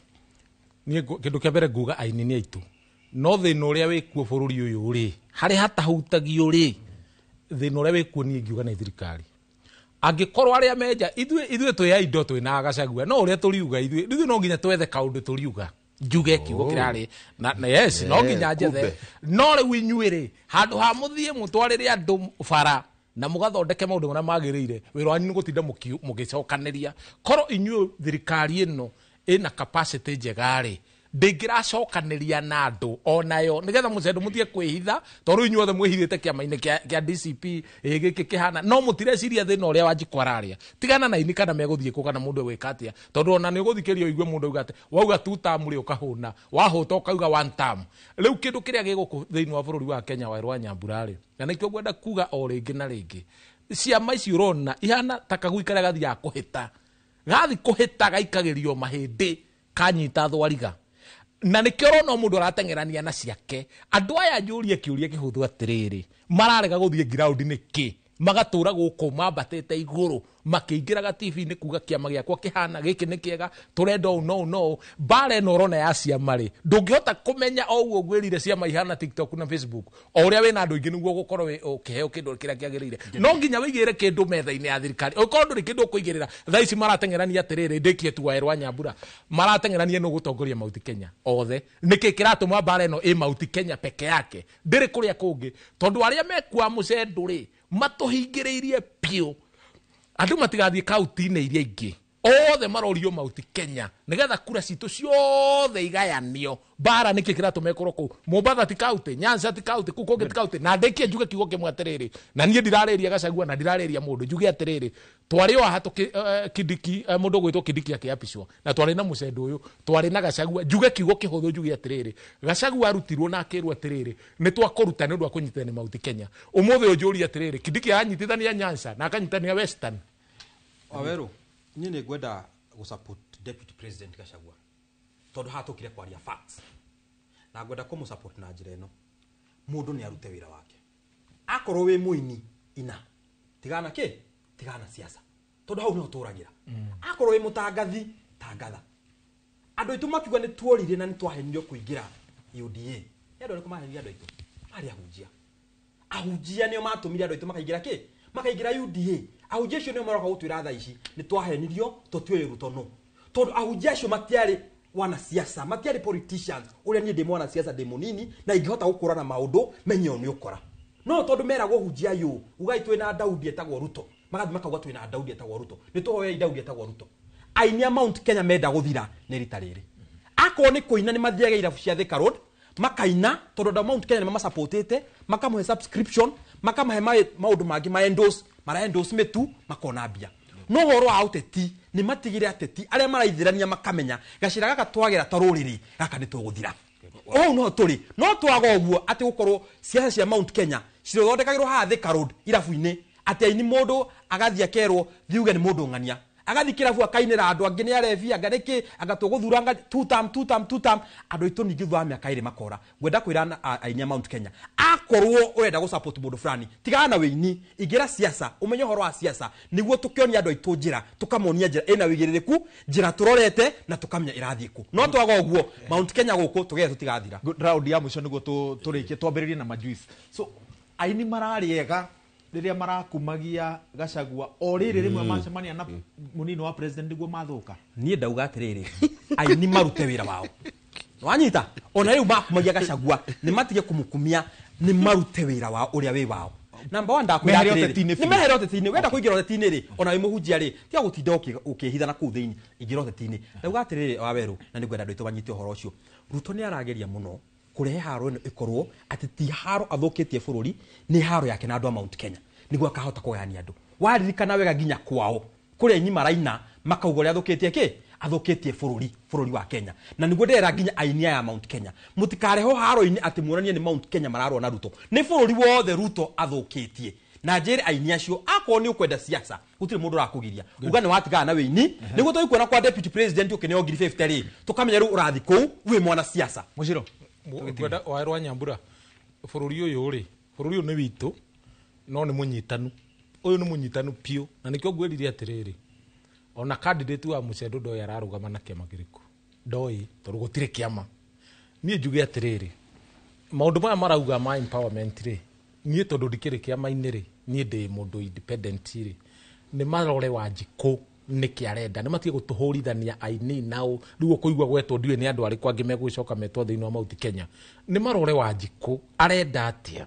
Niĩ kĩndũ kĩa mbere nguga aini nĩ aitũ no thĩna ũrĩa wĩkuo bũrũri ũyũ rĩ harĩa hatahutagio rĩ thĩna ũrĩa wĩkuo niĩ ngiuga nĩ thirikari angĩkorwo arĩa menja ithuĩ twĩ a indo twĩ na Gachagua no ũrĩa tũriuga ithuĩ no nginya twethe kaũndũ tũriuga njuge kiugo kĩrarĩ na yes no nginya njethe no rĩu inyuĩ rĩ handũ ha mũthiĩ mũtwarĩre andũ bara na mũgathondeke maũndũ marĩa magĩrĩire wĩra wanyu nĩ gũtinda mũgĩcokanĩria korwo inyuĩ thirikari ĩno ĩna capacity njega rĩ ndĩngĩracokanĩria na andũ onayo nĩgetha mũcendo mũtige kwĩhitha tondũ inyuĩ othe mwĩhithĩte kĩama-inĩ kĩa DCP gĩkĩ kĩhana no mũtireciria thĩna ũrĩa Wanjikũ araria tigana na ini kana megũthiĩ kũ kana mũndũ egwĩka atĩa tondũ ona nĩ ũgũthikĩria ũigue mũndũ auga atĩ wauga two term rĩ ũkahũna wahũta ũkauga one term rĩu kĩndũ kĩrĩa gĩ gũkũ thĩinĩ wa bũrũri wa Kenya Waweru wa Nyambura rĩ na nĩkĩo ngwenda kuga o rĩngĩ na rĩngĩ ciama ici ũrona ihana ta kagui karĩa gathiaga kũhĩta gathi kũhĩta gaikagĩrio mahĩndĩ kanyita thwariga na nĩkĩo ũrona mũndũ arateng'erania na ciake andũ aya njũrie kĩũria kĩhũthũ atĩrĩrĩ mararega gũthiĩ ground nĩkĩ magatũra gũkũ mambatĩte igũrũ makĩingĩraga TV-inĩ kuga kĩama gĩakwa kĩhana gĩkĩ nĩ kĩega tũrenda ũũ no no mbara ĩno ũrona ya ciama rĩ ndũngĩhota kũmenya o ũguo ngwĩrire ciama ihana TikTok na Facebook o ũrĩa wĩna andũ aingĩ nĩguo ũgũkorwo ũkĩheo kĩndũ kĩrĩa kĩagĩrĩire no nginya wĩigĩrĩre kĩndũ metha-inĩ ya thirikari ũkorwo ndũrĩ kĩndũ ũkũigĩrĩra thaa ici marateng'erania atĩrĩrĩ ndĩkie tu Waweru wa Nyambura marateng'erania nũ gũtongoria Mount Kenya othe nĩkĩ kĩratũma mbara ĩno ĩ Mount Kenya peke yake ndĩrĩ kũrĩa kũngĩ tondũ arĩa mekua mũcendo rĩ matũhingĩrĩirie piũ andũ matigathiĩ kaunti-inĩ iria ingĩ othe marorio Mount Kenya nĩgetha kura citũ ciothe igayanio mbara nĩkĩ kĩratũma ĩkorwo kũu Mombatha ti kaunti Nyanza ti kaunti kũu kũngĩ ti kaunti na ndĩkie njuge kiugo kĩmwe atĩrĩrĩ na niĩ ndirarĩria Gachagua na ndirarĩria mũndũ njuge atĩrĩrĩ twarĩ o haha Kindiki mũndũ ũgwĩtwo Kindiki akĩapicwo na twarĩ na mũcendo ũyũ twarĩ na Gachagua njuge kiugo kĩhũthũ njuge atĩrĩrĩ Gachagua arutirwo na akĩrwo atĩrĩrĩ nĩ twakũruta nĩ ũndũ wa kũnyitithania Mount Kenya ũmũthĩ ũnjũrie atĩrĩrĩ Kindiki aranyitithania Nyanza na akanyitithania Western.
Waweru niĩ nĩ ngwenda gũ support Deputy President Gachagua tondũ haha tũkire kwaria facts na ngwenda kũmũ support na njĩra ĩno mũndũ nĩ arute wĩra wake akorwo wĩ mũini ina tigana kĩ tigana siasa tondũ hau nĩho tũragĩra akorwo wĩ mũtangathi tangatha andũ aitũ makiuga nĩ tuorire na nĩ twahenirio kũingĩra UDA nĩ andũ arĩkũ mahenirie andũ aitũ marĩ ahunjia ahunjia nĩo matũmire andũ aitũ makaingĩra kĩ makaingĩra UDA ahunjia acio nĩo maroka gũtwĩra thaa ici nĩ twahenirio tũtiũĩ Ruto nũ tondũ ahunjia acio matiarĩ wanasiasa matiarĩ politicians ũrĩa niĩ ndĩ mwanasiasa ndĩ mũnini na ingĩhota gũkũrana maũndũ menye nĩ ũkora no tondũ meragwo hunjia yũ ugai twĩna Daudi etagwo Ruto magathiĩ makauga twĩna Daudi etagwo Ruto nĩ tũhoyei Daudi etagwo Ruto aini a Mount Kenya menda gũthira nĩ rita rĩrĩ akorwo nĩ kũina nĩ mathiaga irabu cia Thika Road makaina tondũ andũ a Mount Kenya nĩ mamasapotĩte makamũhe subscription makamahe maũndũ mangĩ ma endorse mara endorse mĩtu makona mbia no ũhoro wa ũteti nĩ matigire ateti arĩa maraithĩrania makamenya gacĩra gaka twagera ta rũrĩrĩ gaka nĩ tũgũthira ũũ no tũrĩ no twaga ũguo atĩ gũkorwo ciaca cia Mount Kenya cithondekagĩrwo haha Thika Road irabu-inĩ atĩ aini mũndũ agathiĩ akerwo thiĩ uge nĩ mũndũ ng'ania agathi kĩrabu akainĩra andũ angĩ nĩ arebi anga nĩkĩ anga tũgũthura anga two term two term two term andũ aitũ ningĩ thutha wa mĩaka ĩrĩ makora ngwenda kwĩra aini a Mount Kenya akorwo ũrenda gũ support mũndũ fulani tigana na wĩini ingĩra siasa ũmenye ũhoro wa siasa nĩguo tũkĩonia andũ aitũ njĩra tũkamonia njĩra ĩna wĩigĩrĩrĩku njĩra tũrorete na tũkamenya ĩrathiĩ kũ no twaga ũguo Mount Kenya gũkũ tũgere tũtigathira.
Round ya mũico nĩguo tũrĩkie twambĩrĩrie na majuice so aini mararĩ ega rĩrĩa marakumagia Gachagua o rĩrĩ rĩmwe macemania na mũnini wa president nĩguo mathũka
niĩ ndauga atĩrĩrĩ aini marute wĩra wao wanyita ona rĩu makumagia Gachagua nĩ matige kũmũkumia nĩ marute wĩra wao ũrĩa wĩ wao namba 1 ndakwĩra atĩrĩrĩ nĩ mehere ũteti-inĩ wenda kũingĩra ũteti-inĩ rĩ ona wĩ mũhunjia rĩ tiga gũtinda ũkĩhitha na kũu thĩinĩ ingĩra ũteti-inĩ ndauga atĩrĩrĩ Waweru na nĩngwenda andũ aitũ manyite ũhoro ũcio Ruto nĩ arageria mũno Kũrehe haro ĩno ĩkorwo atĩ ti haro athũkĩtie bũrũri, nĩ haro yake na andũ a Mount Kenya nĩguo akahota kũgayania andũ. Waririkana wega nginya kwao kũrĩa inyi maraina makauga ũrĩa athũkĩtie kĩ athũkĩtie bũrũri wa Kenya. Na nĩguo ndĩrera nginya aini aya Mount Kenya, mũtikarehwo haro-inĩ atĩ muonanie nĩ Mount Kenya mararũa na Ruto. Nĩ bũrũri wothe Ruto athũkĩtie. Na njĩre aini acio akorwo nĩ ũkwenda siasa gũtirĩ mũndũ ũrakũgiria uga nĩ watigana na wĩini nĩguo tũgĩkuona kwa deputy president ũkĩneo 50,000 rĩ, tũkamenya rĩu ũrathiĩ kũu wĩ mwana siasa.
Mũciro ngwenda Wawerũ wa Nyambura, bũrũri ũyũ rĩ, bũrũri ũyũ nĩ witũ no nĩ mũnyitanu. Ũyũ nĩ mũnyitanu piũ, na nĩkĩo ngwĩrire atĩrĩrĩ, ona candidate wa Mũcendo ndoĩ ararũgama na kĩama kĩrĩkũ, ndoĩ tondũ gũtirĩ kĩama. Niĩ njuge atĩrĩrĩ, maũndũ maya marauga ma empowerment rĩ, niĩ tondũ ndikĩrĩ kĩama-inĩ rĩ, niĩ ndĩ mũndũ independent rĩ, nĩ marore Wanjikũ nĩkĩ arenda, nĩ matige gũtũhũrithania aini nao rĩu ũkũigua gwetwo ndiũĩ nĩ andũ arĩkũ angĩ megũgĩcoka metwo thĩinĩ wa Mount Kenya. Nĩ marore Wanjikũ arenda atĩa,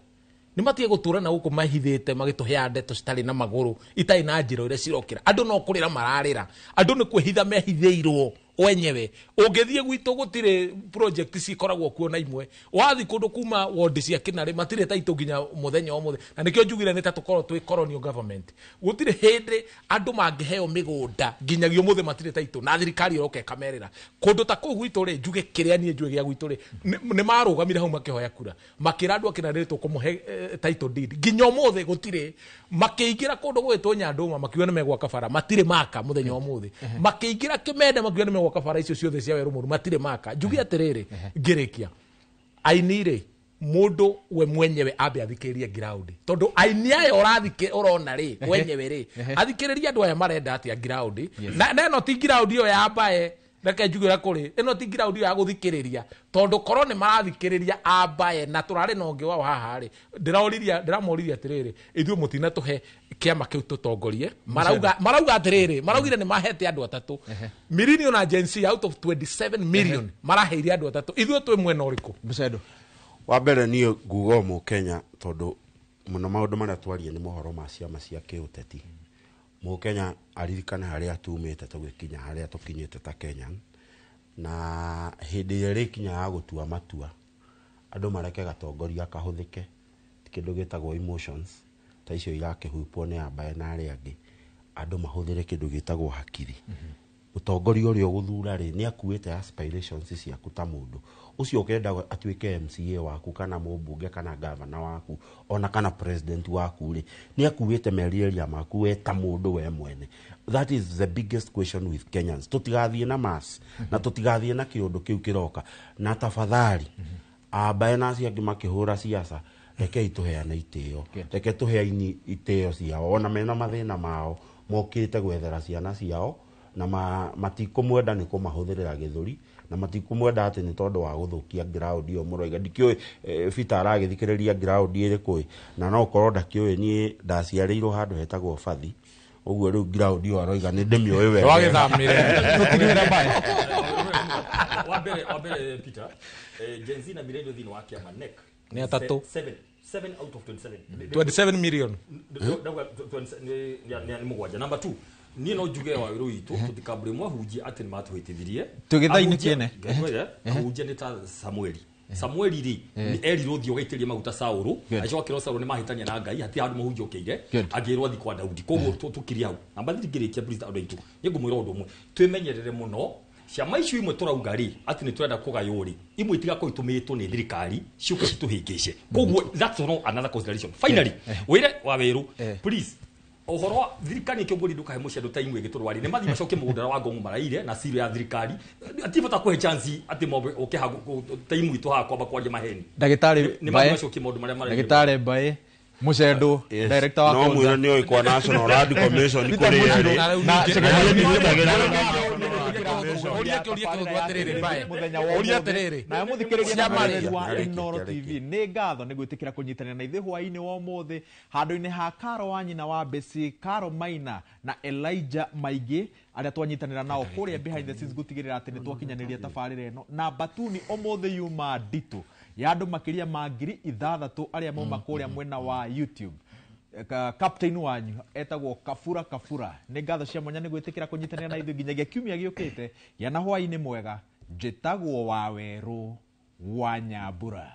nĩ matige gũtũra na gũkũ mahithĩte magĩtũheaga ndeto citarĩ na magũrũ, itarĩ na njĩra ũrĩa cirokĩra. Andũ no kũrĩra mararĩra, andũ nĩ kwĩhitha mehithĩirwo wenyewe. Ũngĩthiĩ gwitũ gũtirĩ project cikoragwo kuo na imwe, wathiĩ kũndũ kuma ward cia Kĩnarĩ matirĩ taitũ nginya mũthenya ũmũthĩ, na nĩkĩo njugire nĩ ta tũkorwo twĩ colonial government. Gũtirĩ hĩndĩ andũ mangĩheo mĩgũnda nginyagia ũmũthĩ matirĩ taitũ, na thirikari ĩroka ĩkamerĩra kũndũ ta kũu gwitũ rĩ, njuge kĩrĩa niĩ njũĩ gĩa gwitũ rĩ, nĩ marũgamire hau makĩhoya kura, makĩra andũ a Kĩnarĩ tũkũmũhe title deed, nginya ũmũthĩ gũtirĩ. Makĩingĩra kũndũ gwĩtwo Nyandũma makiuga nĩ megwaka bara, matirĩ maka mũthenya wa ũmũthĩ. Makĩingĩra Kĩmende makiuga nĩ megwaka bara icio ciothe cia Werũ Mũru, matirĩ maka. Njuge atĩrĩrĩ, ngĩrĩkia, aini rĩ, mũndũ we mwenyewe ambe athikĩrĩrie ground, tondũ aini aya ũrona rĩ wenyewe rĩ, athikĩrĩrie andũ aya marenda atĩa ground. Na ĩno ti ground ĩyo ya mbae, reke njuge ũrĩa kũrĩ, ĩno ti ground ĩyo ya gũthikĩrĩria, tondũ korwo nĩ marathikĩrĩria ambae na tũrarĩ na ũngĩ wao haha rĩ, ndĩramoririe atĩrĩrĩ, ithuĩ mũtinatũhe kĩama kĩu tũtongorie. Marauga atĩrĩrĩ, maraugire nĩ mahete andũ atatũ millennial na Gen Z out of 27 million maraheire andũ atatũ, ithuĩ twĩ mwena ũrĩkũ?
Mũcendo.
Wa mbere niĩ nguga o Mũkenya, tondũ mũno maũndũ marĩa twaria nĩ mohoro ma ciama cia kĩũteti. Mũkenya aririkane harĩa tumĩte tũgĩkinya harĩa tũkinyĩte ta Kenyan, na hĩndĩ ĩrĩa ĩrĩkinya ya gũtua matua, andũ mareke gatongoria kahũthĩke, ti kĩndũ gĩtagwo emotions ta icio irakĩhupwo nĩ ambae na arĩa angĩ, andũ mahũthĩre kĩndũ gĩtagwo hakiri. Mũtongoria ũrĩa ũgũthura rĩ, nĩ akuĩte aspirations ciaku ta mũndũ ũcio ũkenda atuĩke MCA waku kana mũmbunge kana gavana waku ona kana president waku rĩ, nĩ akuĩte merirĩria maku we ta mũndũ we mwene. That is the biggest question with Kenyans. Tũtigathiĩ na mass na tũtigathiĩ na kĩũndũ kĩu kĩroka, na tafadhali ambae na acio angĩ makĩhũra siasa, rekei tũheane itĩo, reke tũhe aini itĩo ciao, ona mena mathĩna mao mokĩte gwethera ciana ciao, na matikũmwenda nĩ kũmahũthĩrĩra gĩthũri, na matikũmwenda atĩ nĩ tondũ wa gũthũkia ground ĩyo mũroiga. Ndikĩũĩ Peter aragĩthikĩrĩria ground ĩrĩkũ, na no ũkorwo ndakĩũĩ, niĩ ndaciarĩirwo handũ hetagwo Bathi, ũguo rĩu ground ĩyo aroiga nĩ ndĩmĩũĩ wega.
Wagĩthamire.
Wa mbere Peter, Gen Z na millennial thĩinĩ wa kĩama NEC
nĩ atatũ,
7 out of 27.
27 million.
Nĩ mũgwanja. Number 2, niĩ no njuge Wawerũ witũ tũtikambũre mwahunjia atĩ nĩ matũhĩtithirie.
Tũgĩtha-inĩ kĩene.
Ahunjia nĩ ta Samueli. Samueli rĩ, nĩ erirwo thiĩ ũgaitĩrĩrie maguta Saũlũ, agĩcoka akĩrwo Saũlũ nĩ mahĩtania na Ngai, hatirĩ handũ mũhunjia ũkĩire, akĩrwo athiĩ kwa Daudi. Koguo tũkirie hau. Namba 3 ngĩrĩkia please andũ aitũ, nĩ ngũmwĩra ũndũ ũmwe, twĩmenyerere mũno ciama icio imwe tũrauga rĩ atĩ nĩ tũrenda kũgaywo rĩ, imwe itigakorwo itũmĩtwo nĩ thirikari ciũke citũhĩngĩce. Koguo that's not another consideration. Finally, wĩre Wawerũ, please, ũhoro wa thirikari kĩongori ndũkahe mũciandũ ta imwe ĩgĩtũrwari, nĩ mathiĩ macoke mũgũnda wa Ngong'o maraire na ciro ya thirikari, ti bata kũhe chance atĩ mobe ũke ta imwe itũ haha kwamba kwaria maheni.
Ndagĩtarĩ
nĩ mathiĩ macokie maũndũ marĩa maraire.
Ndagĩtarĩ Mbaĩ Mũcendo, director wa
no mwĩra nĩ oĩ kwa National Land Commission kũrĩ erĩ.
Na na mũthikĩrĩria na mwĩroreri wa Inooro TV, nĩ ngatho nĩ gwĩtĩkĩra kũnyitanĩra na ithuĩ hwaĩ-inĩ wa ũmũthĩ handũ-inĩ ha Karo wa nyina wa Besi, Karo Maina na Elijah Maingĩ arĩa twanyitanĩra nao kũrĩa behind the scenes gũtigĩrĩra atĩ nĩ twakinyanĩria tabarĩra ĩno. Na Batuni ũmũthĩ yuma nditũ ya andũ makĩria ma 6,000 arĩa mauma kũrĩa mwena wa YouTube. Captain wanyu etagwo Kabura Kabura. Nĩ ngatho cia mwanya nĩ gwĩtĩkĩra kũnyitanĩra na ithuĩ nginyagia kiumia gĩũkĩte. Gĩa na hwaĩ-inĩ mwega. Njĩtagwo Wawerũ wa Nyambura.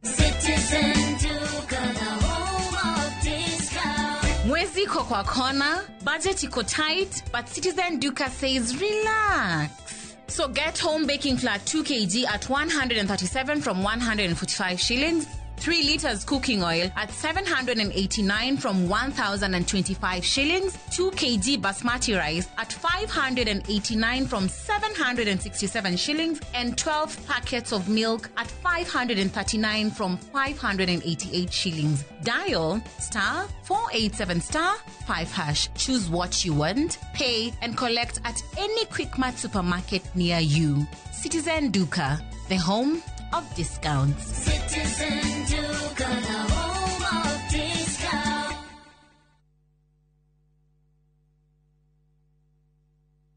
Citizen Duka, the home of discount.
Mwezi iko kwa kona, budget iko tight, but Citizen Duka says relax. So get home baking flour 2 kg at 137 from 145 shillings, 3 liters cooking oil at 789 from 1,025 shillings, 2 kg basmati rice at 589 from 767 shillings, and 12 packets of milk at 539 from 588 shillings. Dial star 487 star 5 hash. Choose what you want, pay, and collect at any Quickmart supermarket near you. Citizen Duka, the home of discounts.
Citizen Duka, the home of discount.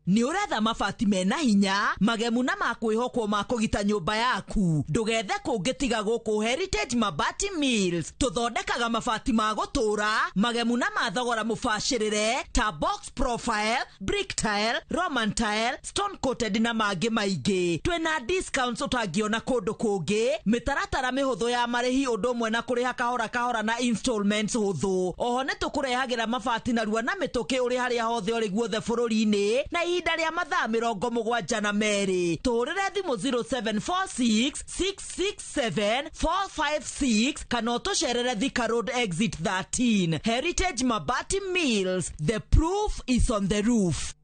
Nĩ ũretha mabati mena hinya, magemu na ma kwĩhokwo ma kũgita nyũmba yaku. Ndũgethe kũngĩ tiga gũkũ Heritage Mabati Mills. Tũthondekaga mabati ma gũtũũra, magemu na ma thogora mũbacĩrĩre ta box profile, brick tile, roman tile, stone coated na mangĩ maingĩ. Twĩna discounts ũtangĩona kũndũ kũngĩ, mĩtaratara mĩhũthũ ya marĩhi ũndũ ũmwe na kũrĩha kahora kahora na installments hũthũ. Oho nĩ tũkũrehagĩra mabati narua na mĩtũkĩ ũrĩ harĩa hothe ũrĩ guothe bũrũri-inĩ na ihinda rĩa mathaa 72. Tũhũrĩre thimũ 0746 667 456 kana ũtũcerere Thika Road exit 13. Heritage Mabati Mills, the proof is on the roof.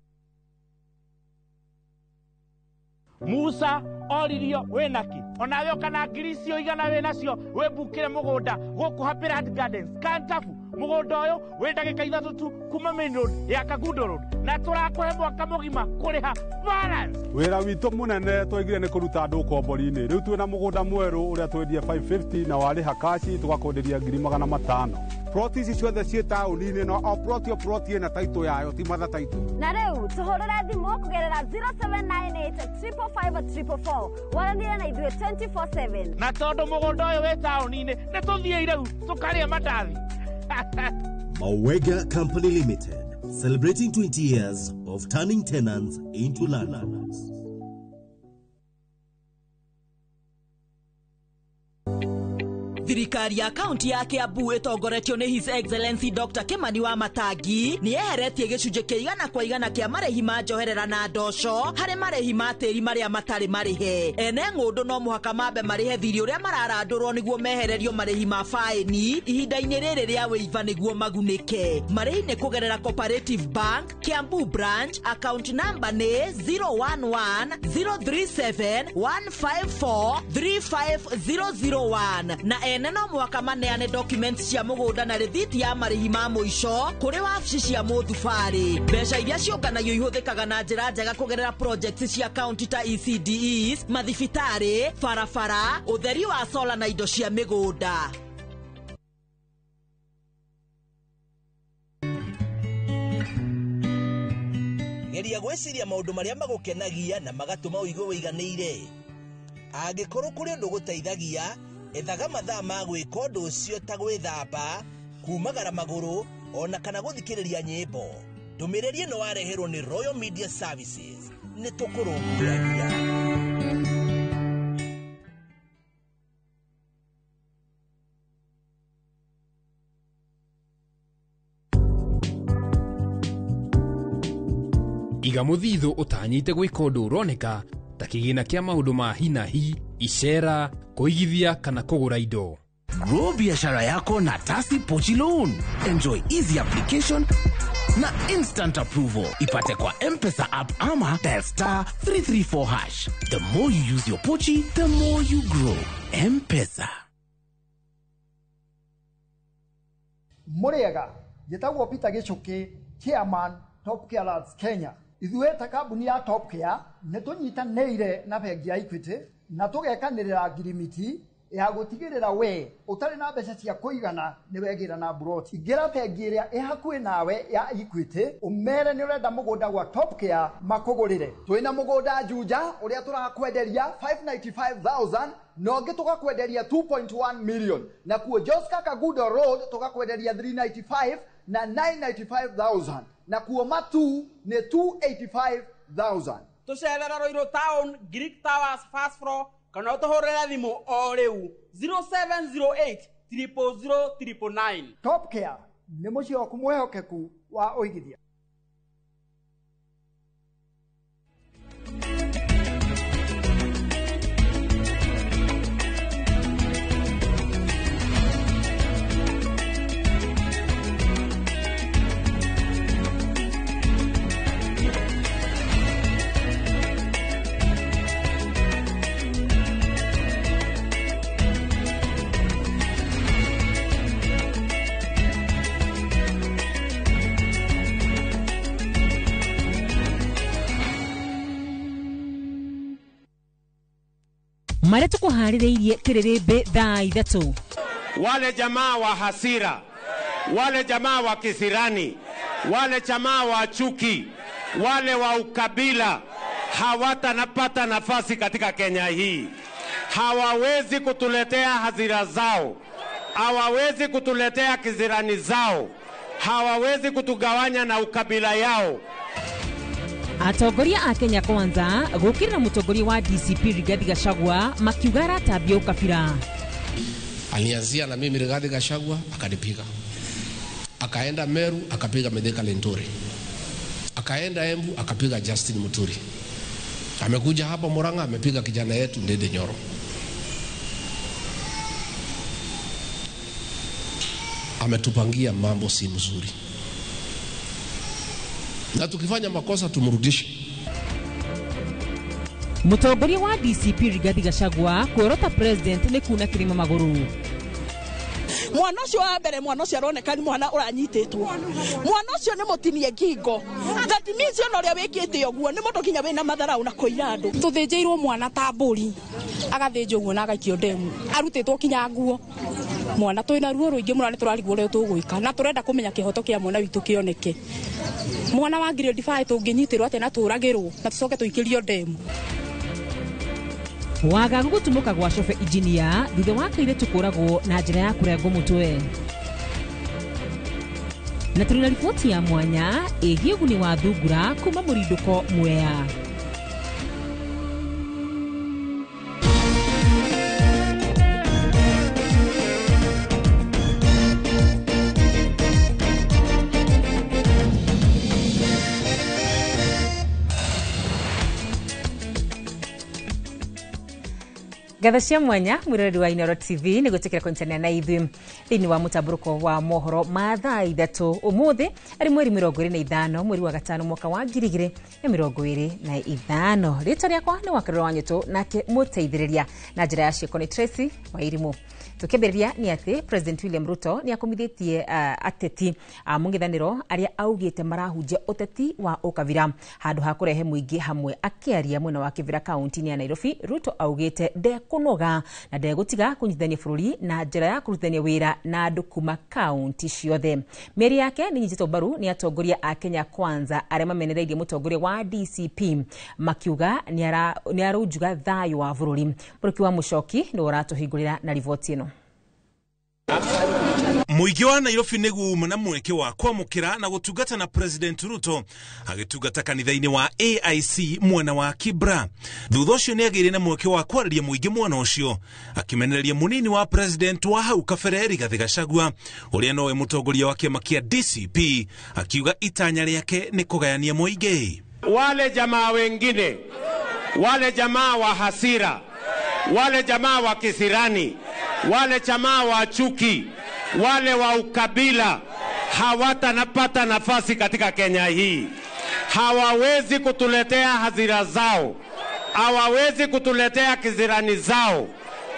Musa oririo wĩnaki onawe ũkana ngiri icio igana wĩnacio wĩmbukĩre mũgũnda gũkũ Happy Land Gardens Kantafu. Mũgũnda ũyũ wĩ ndagĩka 3 tu kuma main road ya Kangundo Road na tũrakũhe mwaka mũgima kũrĩha balance.
Wĩra witũ mũnene twaigire nĩ kũruta andũ ũkombori-inĩ. Rĩu twĩna mũgũnda mwerũ ũrĩa twendie 550 na warĩha kaci tũgakwenderia 500,000.
Ploti ici ciothe ciĩ taũni-inĩ no o ploti o ploti ĩna taitũ yayo ti matha taitũ.
Na rĩu tũhũrĩre thimũ kũgerera 0798 555 444 waranĩre na ithuĩ 24/7.
Na tondũ mũgũnda ũyũ wĩ taũni-inĩ nĩ tũthiĩ rĩu tũkarĩe mandathi.
Mawega Company Limited, celebrating 20 years of turning tenants into landlords.
Thirikari ya kaunti ya Kiambu ĩtongoretio nĩ His Excellency Dr. Kimani wa Matangi nĩ yeheretie gĩcunjĩ kĩa 100% kĩa marĩhi ma njoherera na ndoco harĩ marĩhi ma tĩri marĩa matarĩ marĩhe. Ene ng'ũndũ no mũhaka mambe marĩhe thirĩ ũrĩa mararandũrwo nĩguo mehererio marĩhi ma faĩni ihinda-inĩ rĩrĩ rĩa wĩiva nĩguo magunĩke. Marĩhi nĩ kũgerera Cooperative Bank, Kiambu Branch, account number nĩ 011 037 154 35001 na ene no mwaka maneane documents cia mũgũnda na rĩthiti ya marĩhi ma mũico kũrĩ wabici cia mũthubarĩ. Mbeca iria ciũnganagio ihũthĩkaga na njĩra njega kũgerera projects cia county ta ECDEs, mathibitarĩ, barabara, ũtheri wa sola na indo cia mĩgũnda.
Geria gwĩciria maũndũ marĩa magũkenagia na magatũma ũigue wĩiganĩire. Angĩkorwo kũrĩ ũndũ ũgũteithagia, ethaga mathaa ma gwĩka ũndũ ũcio ta gwĩthamba, kumagara magũrũ, ona kana gũthikĩrĩria nyĩmbo. Ndũmĩrĩri ĩno wareherwo nĩ Royal Media Services. Nĩ tũkũrũmbũyagia.
Iga mũthithũ ũtanyĩte gwĩka ũndũ ũroneka ta kĩgĩna kĩa maũndũ ma hi na hi, icera, kũigithia kana kũgũra indo.
Grow biashara yako na Tasi Pochi Loan. Enjoy easy application na instant approval. Ipate kwa M-Pesa app ama dial star 334 hash. The more you use your Pochi, the more you grow. M-Pesa.
Mũrĩega, njĩtagwo Peter Gĩchũkĩ, Chairman Top Care Labs Kenya. Ithuĩ ta kambuni ya Top Care nĩ tũnyitanĩire na bengi ya Equity na tũgekanĩrĩra ngirimiti Ya gũtigĩrĩra we ũtarĩ na mbeca cia kũigana nĩ wegĩra na mburoti. Ingĩra bengi ĩrĩa ĩ hakuhĩ nawe ya Equity, ũmere nĩ ũrenda mũgũnda gwa Top Care makũgũrĩre. Twĩna mũgũnda Juja ũrĩa tũrakwenderia 595,000 na ũngĩ tũgakwenderia 2.1 million, nakuo Joska Kagudo Road tũgakwenderia 395 na 995,000, nakuo Matu nĩ 285,000.
Tũcerera Ruiru Town, Greek Towers first floor, kana ũtũhũrĩre thimũ o rĩu 0708 000 999.
Top Care nĩ mũciĩ waku mwĩhokeku wa ũigithia.
Marĩa tũkũharĩrĩirie kĩrĩrĩmbĩ thaa 3.
Wale jamaa wa hasira, wale jamaa wa kisirani, wale jamaa wa chuki, wale wa ukabila hawatanapata nafasi katika Kenya hii. Hawawezi kutuletea hasira zao, hawawezi kutuletea kisirani zao, hawawezi kutugawanya na ukabila yao.
Atongoria a Kenya Kwanza gũkĩrĩra mũtongoria wa DCP Rigathi Gachagua makiuga aratambia ũkabira.
Alianzia na mimi Rigathi Gachagua akanipiga, akaenda Meru akapiga Mithika Linturi, akaenda Embu akapiga Justin Muturi, amekuja hapa Murang'a amepiga kijana yetu Ndindi Nyoro. Ametupangia mambo si mzuri, na tukifanya makosa tumrudishe.
Mũtongoria wa DCP Rigathi Gachagua kwĩrota president nĩ kuna kĩrĩma magũrũ.
Mwana ũcio wa mbere, mwana ũcio aroneka nĩ mwana ũranyitĩtwo, mwana ũcio nĩ mũtinie ngingo. That means ona ũrĩa wĩkĩte ũguo nĩ mũndũ nginya wĩna matharau na kũira andũ.
Tũthĩnjĩirwo mwana ta mbũri, agathĩnjwo ũguo na agaikio ndemu, arutĩtwo kinya nguo. Mwana twĩna ruo rũingĩ mũno, nĩ tũrarigwo ũrĩa tũgwĩka, na tũrenda kũmenya kĩhoto kĩa mwana witũ kĩoneke. Mwana wa grade 5 tũngĩnyitĩrwo atĩa na tũragĩrwo na tũcoke tũikĩrio ndemu.
Wagagu gũtumũka gwa Cobe Engineer thutha wa kairĩtu kũragwo na njĩra ya kũrengwo mũtwe. Na tũrĩ na riboti ya mwanya ĩgiĩ ũguni wa thungura kuma mũrindũko Mwea. Ngatho cia mwanya mwiroreri wa Inooro TV nĩ gwĩtĩkĩra kũnyitanĩra na ithuĩ thĩinĩ wa mũtambũrũko wa mohoro ma thaa 3 ũmũthĩ arĩ mweri 25 mweri wa 5 mwaka wa 2025. Rĩtwa rĩakwa nĩ Wakarũra wa Nyũtũ, nake mũteithĩrĩria na njĩra ya ciĩko nĩ Tracy Wairimu. Tũkĩambĩrĩria nĩ atĩ President William Ruto nĩ akomithĩtie ateti a mũng'ethanĩro arĩa augĩte marahunjia ũteti wa ũkabira handũ ha kũrehe mũingĩ hamwe. Akĩaria mwena wa Kĩbĩra kaunti-inĩ ya Nairobi, Ruto augĩte ndekũnoga na ndegũtiga kũnyitithania bũrũri na njĩra ya kũrutithania wĩra na andũ kuma kaunti ciothe. Mĩario yake nĩ nyitĩtwo mbaru nĩ atongoria a Kenya Kwanza arĩa mamenereirie mũtongoria wa DCP makiuga nĩ arunjuga thayũ wa bũrũri. Mũrũki wa Mũcoki nĩwe ũratũhingũrĩra na riboti ĩno.
Mũingĩ wa Nairobi nĩguo uma na mweke wa kwamũkĩra na gũtungata na President Ruto agĩtungata kanitha-inĩ wa AIC mwena wa Kibra. Thutha ũcio nĩagĩire na mweke wa kwarĩria mũingĩ mwena ũcio akĩmenereria mũnini wa President wa hau kabere Rigathi Gachagua ũrĩa nowe mũtongoria wa kĩama kĩa DCP, akiuga itanya rĩake nĩ kũgayania mũingĩ.
Wale jamaa wengine, wale jamaa wa hasira, wale jamaa wa kisirani, wale jamaa wa chuki, wale wa ukabila hawatanapata nafasi katika Kenya hii. Hawawezi kutuletea hasira zao, hawawezi kutuletea kisirani zao,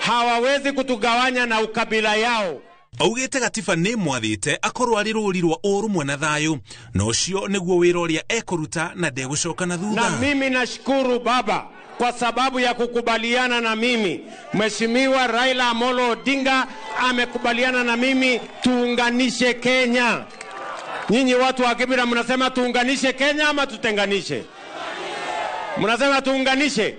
hawawezi kutugawanya na ukabila yao.
Augĩte gatiba nĩ mwathĩte akorwo arĩ rũri rwa ũrũmwe na thayũ, na ũcio nĩguo wĩra ũrĩa ekũruta na ndegũcoka na thutha.
Na mimi nashukuru baba kwa sababu ya kukubaliana na mimi. Mheshimiwa Raila Amolo Odinga amekubaliana na mimi tuunganishe Kenya. Nyinyi watu wa Kibra mnasema tuunganishe Kenya ama tutenganishe? Mnasema tuunganishe?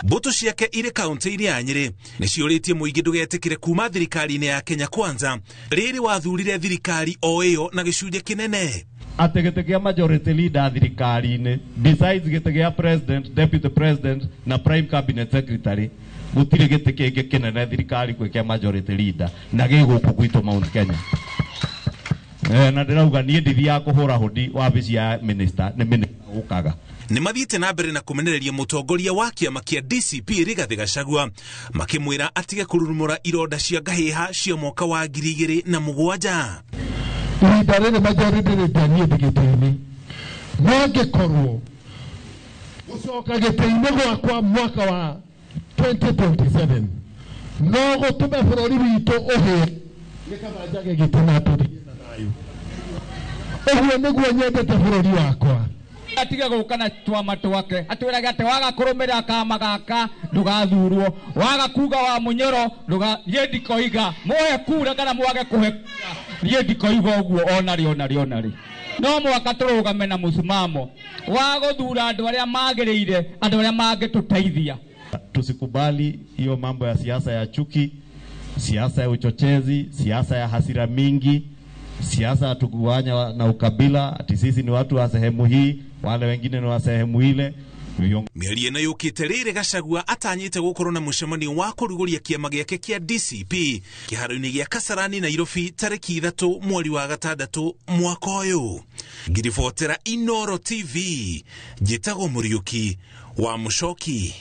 Mbũtũ ciake irĩ kaunti-inĩ ya Nyĩrĩ nĩ ciũrĩtie mũingĩ ndũgetĩkĩre kuma thirikari-inĩ ya Kenya Kwanza rĩrĩ wathurire thirikari o ĩyo na gĩcunjĩ kĩnene.
Atĩ gĩtĩ kĩa majority leader thirikari-inĩ besides gĩtĩ gĩa president, deputy president na prime cabinet secretary, gũtirĩ gĩtĩ kĩngĩ kĩnene thirikari kwĩ kĩa majority leader na gĩ gũkũ gwitũ Mount Kenya. Na ndĩrauga niĩ ndithiaga kũhũra hũndi wabici ya minister, nĩ minister ũkaga.
Nĩ mathiĩte na mbere na kũmenereria mũtongoria wa kĩama kĩa DCP Rigathĩ Gachagua makĩmwĩra atige kũrurumũra ironda cia ngahĩha cia mwaka wa 2007.
Ihinda rĩrĩ majority leader niĩ ndĩ gĩtĩ-inĩ, no ngĩkorwo gũcoka gĩtĩ-inĩ gwakwa mwaka wa 2027 no gũtũme bũrũri witũ ũhĩe, nĩ kaba njage gĩtĩ na tũthiĩ na thayũ. Ũguo nĩguo nyendete bũrũri wakwa.
Atige gũka na twama twake atwĩrage atĩ waga kũrũmĩrĩra kama gaka ndũgathurwo, waga kuga wa mũnyoro niĩ ndikoiga muoe kura kana mwage kũhe kura, niĩ ndikoiga ũguo ona rĩ ona rĩ ona rĩ. No mũhaka tũrũgame na mũsimamo wa gũthura andũ arĩa magĩrĩire, andũ arĩa mangĩtũteithia.
Tusikubali hiyo mambo ya siasa ya chuki, siasa ya uchochezi, siasa ya hasira mingi, siasa ya tukuwanya na ukabila, ati sisi ni watu wa sehemu hii, wale wengine ni wa sehemu ile.
Mĩario ĩno yũkĩte rĩrĩ Gachagua atanyĩte gũkorwo na mũcemanio wa kũrugũria kĩama gĩake kĩa DCP kĩharo-inĩ gĩa Kasarani Nairobi tarĩki 3 mweri wa 6 mwaka ũyũ. Ngiribotera Inoro TV, njĩtagwo Mũriũki wa Mũcoki.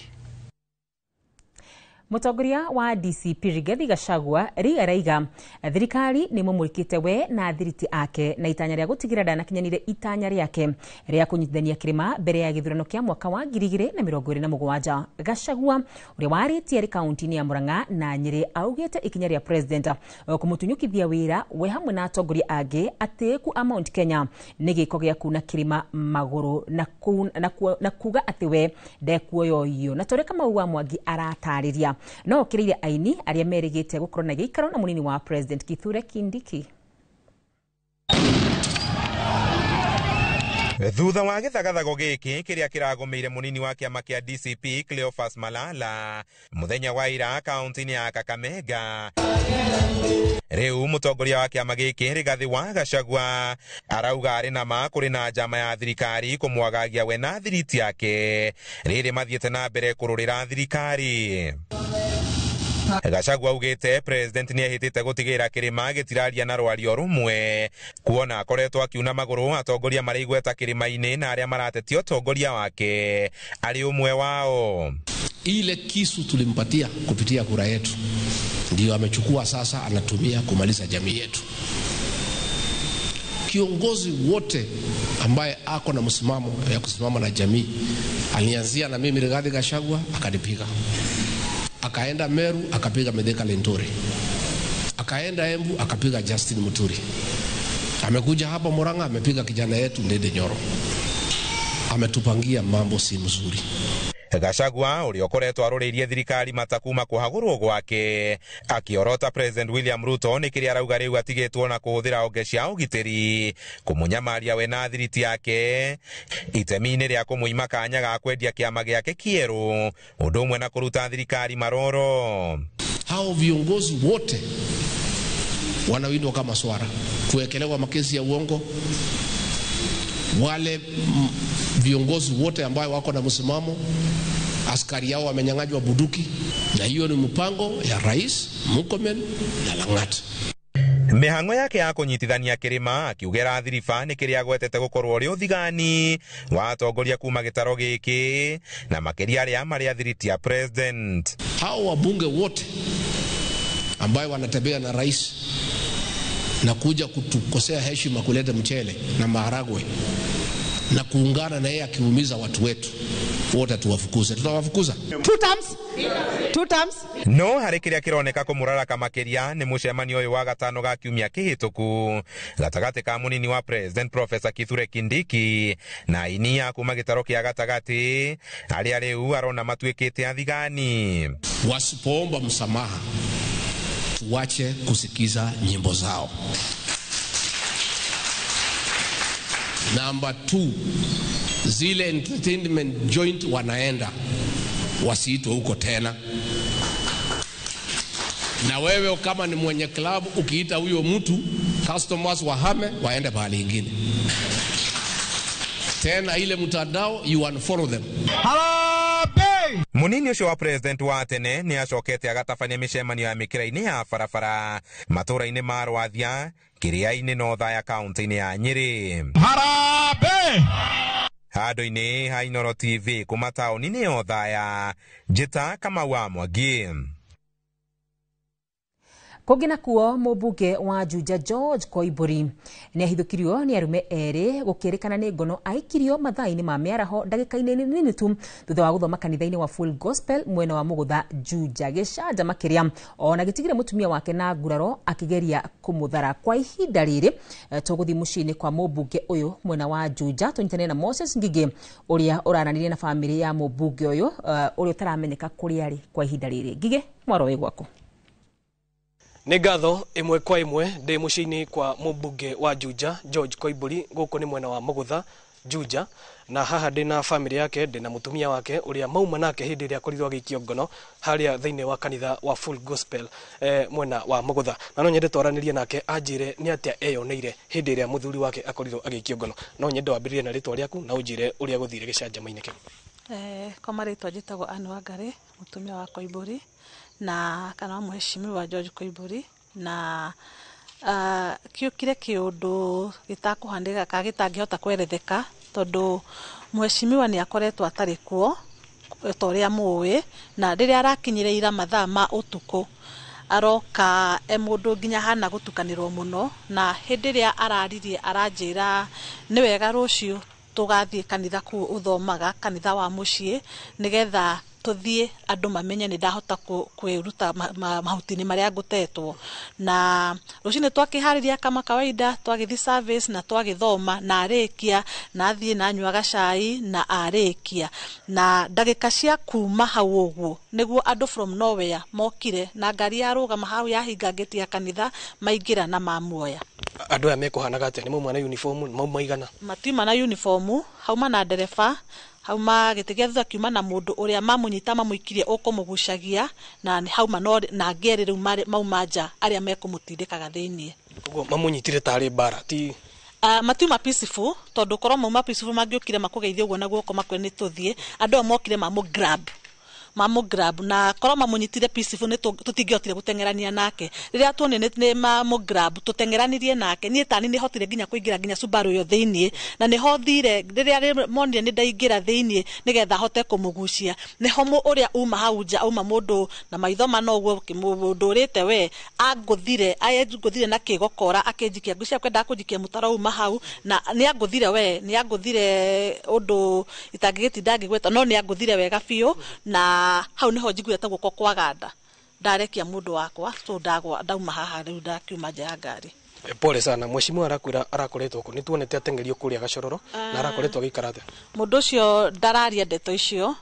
Mũtongoria wa DCP Rigathi Gachagua rĩu araiga thirikari nĩ mũmũrĩkĩte we na thiriti ake na itanya rĩa gũtigĩrĩra ndanakinyanĩire itanya rĩake rĩa kũnyitithania kĩrĩma mbere ya gĩthurano kĩa mwaka wa 2027. Gachagua ũrĩa warĩtie arĩ kaunti-inĩ ya Murang'a na Nyĩrĩ augĩte ikinya rĩa president kũmũtunyũkithia wĩra we hamwe na atongoria angĩ atĩĩku a Mount Kenya nĩ gĩko gĩa kuna kĩrĩma magũrũ na kuga atĩ we ndekuoyoyio. Na torĩa Kamau wa Mwangi aratarĩria no okĩrĩire aini arĩa merĩgĩte gũkorwo na gĩikaro na mũnini wa president Kithure Kindiki.
Thutha wa gĩthagathago gĩkĩ kĩrĩa kĩragũmĩire mũnini wa kĩama kĩa DCP Cleophas Malala mũthenya wa ira kaunti-inĩ ya Kakamega, rĩu mũtongoria wa kĩama gĩkĩ Rigathĩ wa Gachagua arauga arĩ na ma kũrĩ na njama ya thirikari kũmwagagia we na thiriti yake rĩrĩ mathiĩte na mbere kũrũrĩra thirikari. Gachagua augĩte president nĩ ehĩtĩte gũtigĩrĩra kĩrĩma gĩtiraria na rwario rũmwe kuona akoretwo akiuna magũrũ atongoria marĩ igweta kĩrĩma-inĩ na arĩa maratetia ũtongoria wake arĩ ũmwe wao.
Ile kisu tulimpatia kupitia kura yetu ndio amechukua sasa, anatumia kumaliza jamii yetu. Kiongozi wote ambaye ako na msimamo ya kusimama na jamii, alianzia na mimi Rigathi Gachagua akanipiga, akaenda Meru akapiga Mithika Linturi, akaenda Embu akapiga Justin Muturi, amekuja hapa Murang'a amepiga kijana yetu Ndindi Nyoro. Ametupangia mambo si mzuri.
Gachagua ũrĩa ũkoretwo arũrĩirie thirikari mata kuma kũhagũrwo gwake akĩorota President William Ruto nĩ kĩrĩa arauga rĩu atigĩtwo na kũhũthĩra honge cia ũgitĩri kũmũnyamaria we na thiriti yake itemi-inĩ rĩa kũmũima kanya ga kwendia kĩama gĩake kĩerũ ũndũ ũmwe na kũruta thirikari maroro.
Hao viongozi wote wanawindwa kama swara, kuwekelewa makesi ya uongo. Wale viongozi wote ambao wako na msimamo, askari yao wamenyang'anywa bunduki, na hiyo ni mpango ya Rais Murkomen na Lang'at.
Mĩhang'o yake ya kũnyitithania kĩrĩma akiugera thiriba nĩ kĩrĩa agwetete gũkorwo ũrĩ ũthigani wa atongoria kuma gĩtaro gĩkĩ na makĩria arĩa marĩ athiriti ya president.
Hao wabunge wote ambayo wanatembea na rais na kuja kutukosea heshima, kuleta mchele na maharagwe na kuungana na yeye akiumiza watu wetu, Wote tuwafukuze, tutawafukuza.
Two terms? Two terms?
No harĩ kĩrĩa kĩroneka kũmũraraka makĩria nĩ mũcemanio ũyũ wa gatano ga kiumia kĩhĩtũku gatagatĩ ka mũnini wa president Professor Kithure Kindiki na aini a kuma gĩtaro kĩa gatagatĩ arĩa rĩu arona matuĩkĩte athigani.
Wasipoomba msamaha, tuache kusikiza nyimbo zao. Number 2, zile entertainment joint wanaenda wasiitwe huko tena. Na wewe kama ni mwenye club ukiita huyo mtu, customers wahame waende pahali ingine. Tena ile mtandao you unfollow them.
Harambee! Munini ũcio wa president wa tene nĩ acokete agatabania mĩcemanio ya mĩkĩra-inĩ ya barabara matũra-inĩ ma Rwathia, Kĩrĩa-inĩ na Othaya kaunti-inĩ ya Nyĩrĩ.
Harambee!
Handũ-inĩ ha Inooro TV kuma taũni-inĩ ya Othaya, Njĩta Kamau wa Mwangi.
Kũngĩ nakuo mũmbunge wa Juja George Koimbũri nĩ ahithũkirio nĩ arũme erĩ gũkĩrĩkana nĩ ngono aikirio mathaa-inĩ ma mĩaraho ndagĩka-inĩ nini tu thutha wa gũthoma kanitha-inĩ wa Full Gospel mwena wa Mũgũtha Juja gĩcanja makĩria ona gĩtigire mũtumia wake na nguraro akĩgeria kũmũthara. Kwa ihinda rĩrĩ tũgũthiĩ mũciĩ-inĩ kwa mũmbunge ũyũ mwena wa Juja tũnyitanĩre na Moses Ngigĩ ũrĩa ũrananirie na bamĩrĩ ya mũmbunge ũyũ ũrĩa ũtaramenyeka kũrĩa arĩ kwa ihinda rĩrĩ. Ngigĩ, mwaro wĩ gwaku.
Nĩ ngatho ĩmwe kwa ĩmwe ndĩ mũciĩ-inĩ kwa mũmbunge wa Juja George Koimbũri gũkũ nĩ mwena wa Mũgũtha Juja, na haha ndĩ na family yake, ndĩ na mũtumia wake ũrĩa mauma nake hĩndĩ ĩrĩa akorirwo agĩikio ngono harĩa thĩinĩ wa kanitha wa Full Gospel mwena wa Mũgũtha, na no nyende twaranĩrie nake anjĩre nĩ atĩa eyoneire hĩndĩ ĩrĩa mũthuri wake akorirwo agĩikio ngono. No nyende wambĩrĩrie na rĩtwa rĩaku na ũnjĩre ũrĩa gũthire gĩcanjama-inĩ kĩu.
Kwa marĩtwa njĩtagwo Anne Wangari, mũtumia wa Koimbũri na kana wa mũheshimiwa George Koimbũri, na kĩũkire kĩũndũ gĩtakũhanĩka kana gĩtangĩhota kweretheka tondũ mũheshimiwa nĩ akoretwo atarĩ kuo ta ũrĩa mũĩ, na rĩrĩa arakinyire ira mathaa ma ũtukũ aroka e mũndũ nginya hana gũtukanĩrwo mũno, na hĩndĩ ĩrĩa araririe aranjĩra nĩ wega rũciũ tũgathiĩ kanitha kũu ũthomaga, kanitha wa mũciĩ, nĩgetha tũthiĩ andũ mamenye nĩ ndahota kwĩruta mahuti-inĩ marĩa ngũtetwo. Na rũcinĩ twakĩharĩria kama kawaida, twagĩthiĩ service na twagĩthoma na arĩkia, na athiĩ na anyua gacai na arĩkia, na ndagĩka cia kuma hau ũguo nĩguo andũ from nowhere mokire na ngari yarũgama hau yahinga ngĩti ya kanitha maingĩra na mamuoya.
Andũ aya mekũhanaga atĩa? Nĩ mauma na uniform? Mauma igana?
Matiuma na uniform, hauma na ndereba, hauma gĩtĩ gĩa thutha kiuma na mũndũ ũrĩa mamũnyita mamũikirie ũkũmũgucagia, na hauma na angĩ erĩ rĩu mauma nja arĩa mekũmũtindĩkaga thĩiniĩ.
Koguo mamũnyitire tarĩ mbara ti
matiuma peaceful tondũ korwo mauma peaceful mangĩũkire makũgeithie ũguo na guoko makwĩre nĩ tũthiĩ. Andũ aya mokire mamũ grab na korwo mamũnyitire peaceful nĩ tũtingĩhotire gũteng'erania nake. Rĩrĩa tuonire nĩ mamũ grab tũteng'eranirie nake, niĩ tani nĩ hotire nginya kũingĩra nginya Subaru ĩyo thĩiniĩ, na nĩho thire rĩrĩa monire nĩ ndaingĩra thĩiniĩ nĩgetha hote kũmũgucia, nĩho ũrĩa uma hau nja auma mũndũ na maitho mana ũguo mũndũ ũrĩte we angũthire na kĩgokora akĩnjikia ngũcia kwendaga kũnjikia mũtaro uma hau, na nĩ angũthire we nĩ angũthire ũndũ itangĩgĩtinda ngĩgweta, no nĩ angũthire wega biũ, na hau niho njiguire ta guoko kwaganda ndarekia mũndũ wakwa, so ndauma haha rĩu ndakiuma nja ya ngari.
Pole sana mheshimiwa, arakwira arakoretwo kũ? Nĩ tuonete ateng'erio kũrĩa Gacororo na arakoretwo agĩikara atĩa?
Mũndũ ũcio ndararia ndeto icio,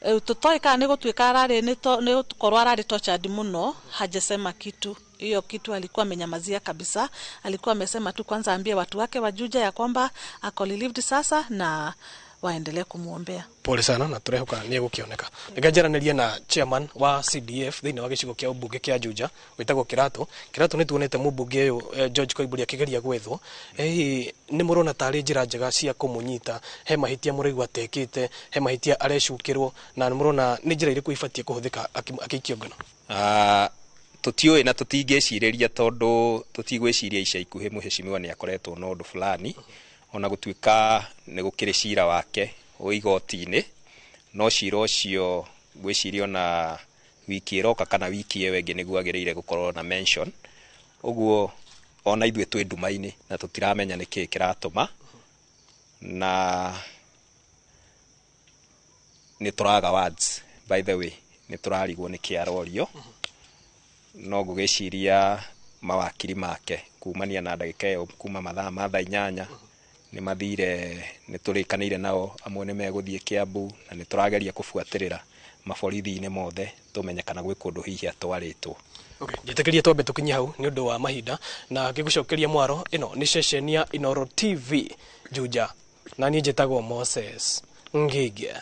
tũtoĩ kana nĩ gũtuĩka ararĩ nĩ gũkorwo ararĩ tortured mũno, hajasema kitu. Hiyo kitu alikuwa amenyamazia kabisa, alikuwa amesema tu kwanza ambie watu wake wa Juja ya kwamba ako relieved sasa na waendelee kumuombea.
Pole sana na turehoka ni egũkĩoneka. Reke njaranĩrie na chairman wa CDF thĩinĩ wa gĩcigo kĩa ũmbunge kĩa Juja wĩtagwo Kĩratũ. Kĩratũ, nĩ tuonete mũmbunge ũyũ George Koimbũri akĩgeria gwethwo. Hihi nĩ mũrona tarĩ njĩra njega cia kũmũnyita? He mahĩtia mũraigua atekĩte, he mahĩtia arecukĩrwo, na nĩ mũrona nĩ njĩra irĩkũ ibatiĩ kũhũthĩka akĩikio ngono?
Tũtiũĩ na tũtingĩcirĩria tondũ tũtigwĩciria ica ikuhĩ mũheshimiwa nĩ akoretwo na ũndũ fulani, ona gũtuĩka nĩ gũkĩrĩ cira wake wĩ igoti-inĩ, no cira ũcio ngwĩciria ona wiki ĩroka kana wiki ĩyo ĩngĩ nĩguo agĩrĩire gũkorwo na mention. Ũguo ona ithuĩ twĩ nduma-inĩ na tũtiramenya nĩkĩĩ kĩratũma, na Nĩ tũraga words, by the way, nĩ tũrarigwo nĩ kĩarorio. No ngũgĩciria mawakiri make kumania na ndagĩka ĩyo kuma mathaa ma thaa 8 nĩ mathire, nĩ tũrĩkanĩire nao, amwe nĩ megũthiĩ Kiambu na nĩ tũrageria kũbuatĩrĩra maborithi-inĩ mothe tũmenye kana gwĩ kũndũ hihi atwarĩtwo.
Okay, njĩtĩkĩrie twambe tũkinye hau nĩ ũndũ wa mahinda na ngĩgũcokeria mwaro. Ĩno nĩ ceceni ya Inooro TV Juja, na niĩ njĩtagwo Moses Ngige.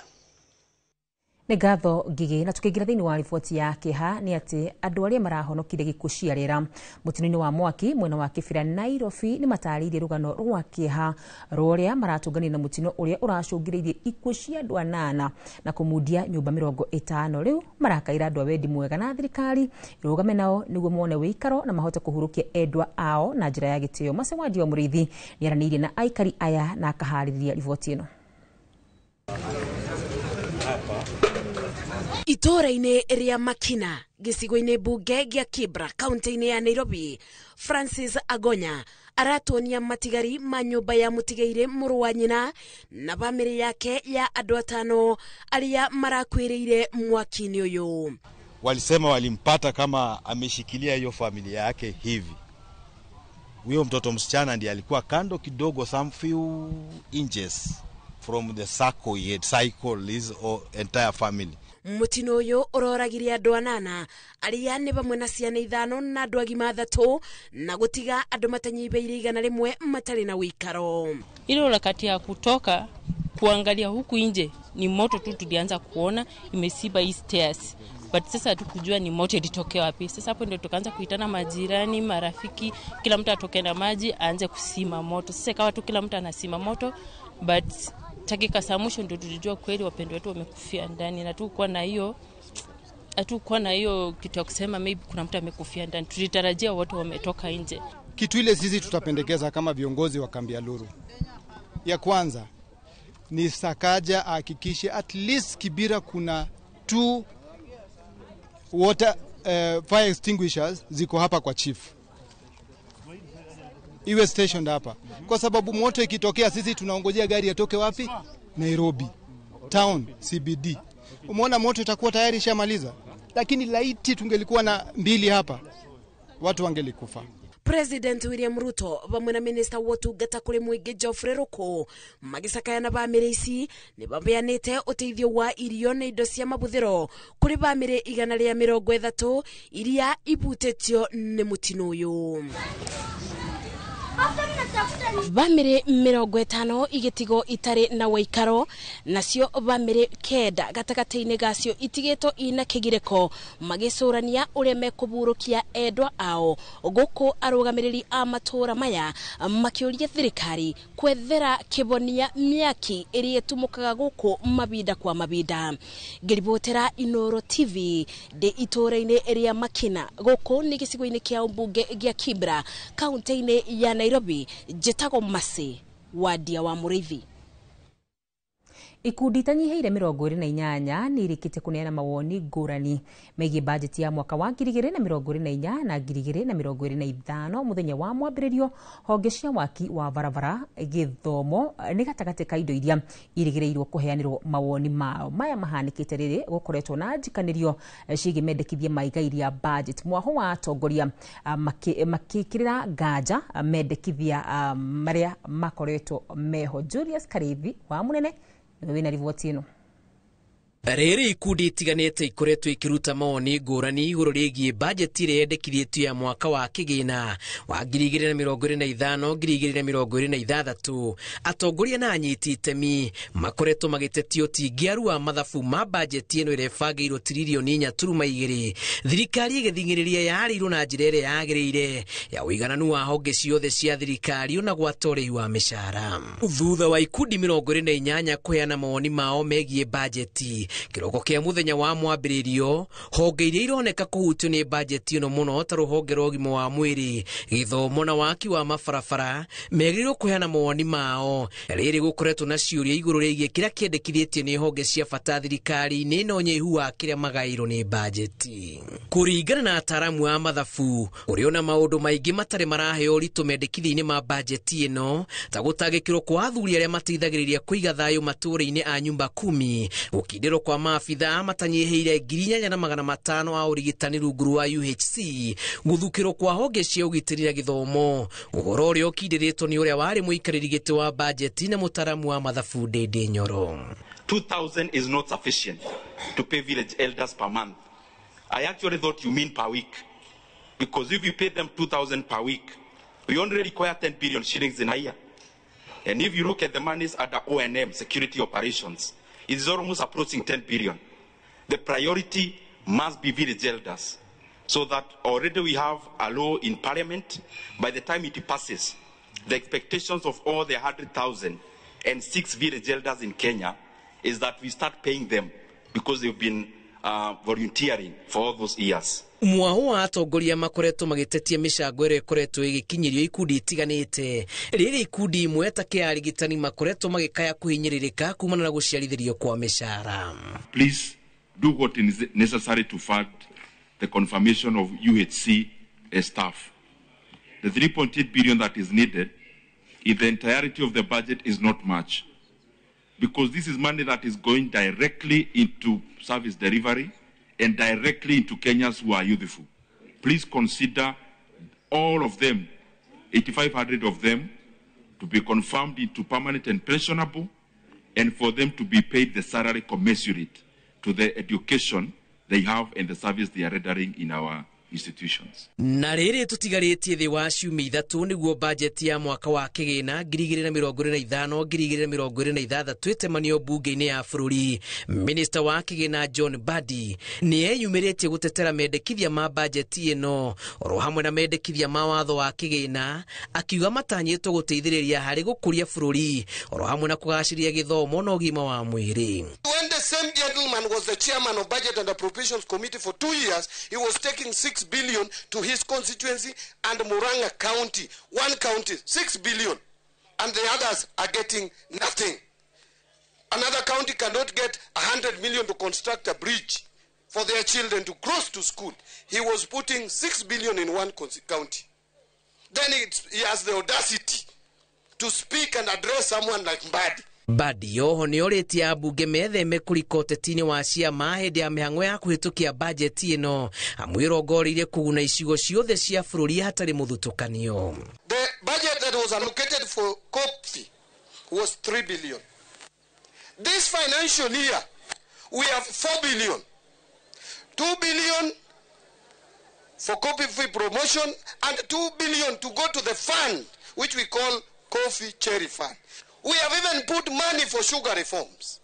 Nĩ ngatho Ngigĩ. Na tukĩingĩra thĩinĩ wa riboti ya kĩeha nĩ atĩ andũ arĩa marahonokire gĩkuũ cia rĩera mũtino-inĩ wa mwaki mwena wa Kĩbĩra Nairobi nĩ matarĩirie rũgano rwa kĩeha rwa ũrĩa maratũnganire na mũtino ũrĩa ũracũngĩrĩirie ikuũ cia andũ 8 na kũmundia nyũmba 50. Rĩu marakaĩra andũ a wendi mwega na thirikari ĩrũgame nao nĩguo mone wĩikaro na mahote kũhurũkia endwa ao na njĩra ya gĩtĩo. Mace Wandi wa Mũrĩithi nĩaranĩirie na aikari aya na akaharĩrĩria riboti ĩno.
Itũũra-inĩ rĩa Makina gĩcigo-inĩ mbunge gĩa Kibra kaunti-inĩ ya Nairobi, Francis Agonya aratuonia matigari ma nyũmba ya mũtigairĩ mũrũ wa nyina na bamĩrĩ yake ya andũ 5 arĩa marakuĩrĩire mwaki-inĩ ũyũ.
Walisema walimpata kama ameshikilia hiyo familia yake hivi. Huyo mtoto msichana ndiye alikuwa kando kidogo, some few inches from the circle he had cycled his entire family.
Mũtino ũyũ ũroragire andũ 8 arĩa nĩ bamwe na ciana 5 na andũ agima 3 na gũtiga andũ matanyihĩire 100 matarĩ na wĩikaro.
Ile wakati ya kutoka kuangalia huku nje ni moto tu tulianza kuona imesiba hii stairs, but sasa hatukujua ni moto ilitokea wapi. Sasa hapo ndio tukaanza kuitana majirani, marafiki, kila mtu atoke na maji aanze kusima moto. Sasa ikawa tu kila mtu anasima moto, but dakika za mwisho ndio tulijua kweli wapendwa wetu wamekufia ndani, na hatukuwa na hiyo kitu ya kusema maybe kuna mtu amekufia ndani. Tulitarajia watu wametoka nje.
Kitu ile sisi tutapendekeza kama viongozi wa kambi ya Luru, ya kwanza ni Sakaja ahakikishe at least Kibera kuna 2 water fire extinguishers ziko hapa kwa chief, iwe stationed hapa, kwa sababu moto ikitokea sisi tunaongojea gari yatoke wapi? Nairobi town CBD. Umeona moto itakuwa tayari ishamaliza, lakini laiti tungelikuwa na 2 hapa watu wangelikufa.
President William Ruto vamwe na minister wa ũtungata kũrĩ mũingĩ Geoffrey Ruku magĩcakaya na bamĩrĩ ici nĩ maheanĩte ũteithio wa irio na indo cia mabuthĩro kũrĩ bamĩrĩ 130 iria ibutĩtio nĩ mũtino ũyũ. Bamĩrĩ 50 igĩtigwo itarĩ na wĩikaro, nacio bamĩrĩ 9 gatagatĩ-inĩ gacio itigĩtwo ina kĩgirĩko magĩcũrania ũrĩa mekũburũkia endwa ao, gũkũ arũgamĩrĩri a matũũra maya makĩũria thirikari kwethera kĩbonia mĩaki ĩrĩa ĩtumũkaga gũkũ mabinda kwa mabinda. Ngĩribotera Inooro TV ndĩ itũũra-inĩ rĩa Makina, gũkũ nĩ gĩcigo-inĩ kĩa mbunge gĩa Kibra kaunti-inĩ ya Nairobi, njĩtagwo Masi Wadia wa Mũrĩithi.
Ikundi itanyiheire 28 nĩ irĩkĩtie kũneana mawoni ngũrani megiĩ bajeti ya mwaka wa 2024 na 2025 mũthenya wa mwambĩrĩrio. Honge cia waki wa barabara, gĩthomo nĩ gatagatĩ ka indo iria irĩgĩrĩirwo kũheanĩrwo mawoni mao. Maya mahanĩkĩte rĩrĩ gũkoretwo na njikanĩrio ciĩgiĩ mendekithia ma igai rĩa budget. Mwaho wa atongoria makĩkĩrĩra nganja mendekithia marĩa makoretwo meho. Julius Karithi wa Munene wina riboti ĩno.
Rĩrĩ ikundi itiganĩte ikoretwo ikiruta mawoni ngũrani igũrũ rĩgiĩ bajeti ĩrĩa yendekithĩtio ya mwaka wa kĩgĩna wa 2025 2026. Atongoria na anyiti itemi makoretwo magĩtetio ũtingiaru wa mathabu ma bajeti ĩno ĩrĩa ĩbangĩirwo tiririoni 4.2, thirikari ĩgĩthing'ĩrĩria yarĩirwo na njĩra ĩrĩa yagĩrĩire ya ũigananu wa honge ciothe cia thirikari ona gwata ũrĩhi wa mĩcara. Thutha wa ikundi 28 kũheana mawoni mao megiĩ bajeti, kiroko kia muthenya wa mwambĩrĩrio, honge iria ironeka kũhutio nĩ bajeti ĩno mũno ta rũhonge rwa ũgima wa mwĩrĩ, gĩthomo na waki wa mabarabara megĩrĩirwo kũheana mawoni mao. Rĩrĩ gũkoretwo na ciũria igũrũ rĩgiĩ kĩrĩa kĩendekithĩtio nĩ honge cia bata thirikari-inĩ na ũnyihu wa kĩrĩa magaĩirwo nĩ bajeti. Kũringana na ataaramu a mathabu, kũrĩ ona maũndũ maingĩ matarĩ maraheo ũritũ mendekithia-inĩ ma bajeti ĩno ta gũtangĩkĩrwo kwa athuri arĩa mateithagĩrĩria kũiga thayũ matũũra-inĩ a nyumba kumi, gũkindĩrwo kwa maabithaa matanyihĩire 8,500 a ũrigitani rungu rwa UHC, gũthukĩrwo kwa honge cia ũgitĩri na gĩthomo. Ũhoro ũrĩa ũkindĩrĩtwo nĩ ũrĩa warĩ mũikarĩri gĩtĩ wa bajeti na mũtaramu wa mathabu Ndindi Nyoro.
2,000 is not sufficient to pay village elders per month. I actually thought you mean per week, because if you pay them 2,000 per week, we only require 10 billion shillings in a year. And if you look at the monies under O&M, security operations, it is almost approaching 10 billion. The priority must be village elders, so that already we have a law in parliament. By the time it passes, the expectations of all the 100,006 village elders in Kenya is that we start paying them, because they've been volunteering for all those years.
Mwaho wa atongoria makoretwo magĩtetia mĩcango ĩrĩa ĩkoretwo ĩgĩkinyĩrio ikundi itiganĩte, rĩrĩ ikundi imwe ta kĩa arigitani makoretwo magĩkaya kũhinyĩrĩrĩka kumana na gũciarithĩrio kwa mĩcara.
Please do what is necessary to fund the confirmation of UHC staff. The 3.8 billion that is needed in the entirety of the budget is not much, because this is money that is going directly into service delivery and directly into Kenyans who are youthful. Please consider all of them, 8,500 of them, to be confirmed into permanent and pensionable, and for them to be paid the salary commensurate to the education they have and the service they are rendering in our institutions.
Na rĩrĩ tũtigarĩtie thĩ wa ciumia ithatũ nĩguo bajeti ya mwaka wa kĩgĩna 2025 2026 ĩtemanio mbunge-inĩ ya bũrũri. Minista wa kĩgĩna John Mbadi nĩ eyumĩrĩtie gũtetera mendekithia ma bajeti ĩno oro hamwe na mendekithia ma watho wa kĩgĩna, akiuga matanyĩtwo gũteithĩrĩria harĩ gũkũria bũrũri oro hamwe na kũgacĩria gĩthomo na ũgima wa mwĩrĩ.
When the same gentleman was the chairman of Budget and Appropriations Committee for 2 years, he was taking 6 billion to his constituency and Murang'a County. One county, 6 billion, and the others are getting nothing. Another county cannot get 100 million to construct a bridge for their children to cross to school. He was putting 6 billion in one county. Then he has the audacity to speak and address someone like Mbadi.
Mbadi oho nĩ orĩtie ambunge metheme kũrika ũteti-inĩ wa ciama hĩndĩ ya mĩhang'o ya kũhĩtũkia bajeti ĩno, amwĩrongoreirie kũguna icigo ciothe cia bũrũri hatarĩ mũthutũkanio.
The budget that was allocated for coffee was 3 billion. This financial year we have 4 billion. 2 billion for coffee promotion and 2 billion to go to the fund which we call Coffee Cherry Fund. We have even put money for sugar reforms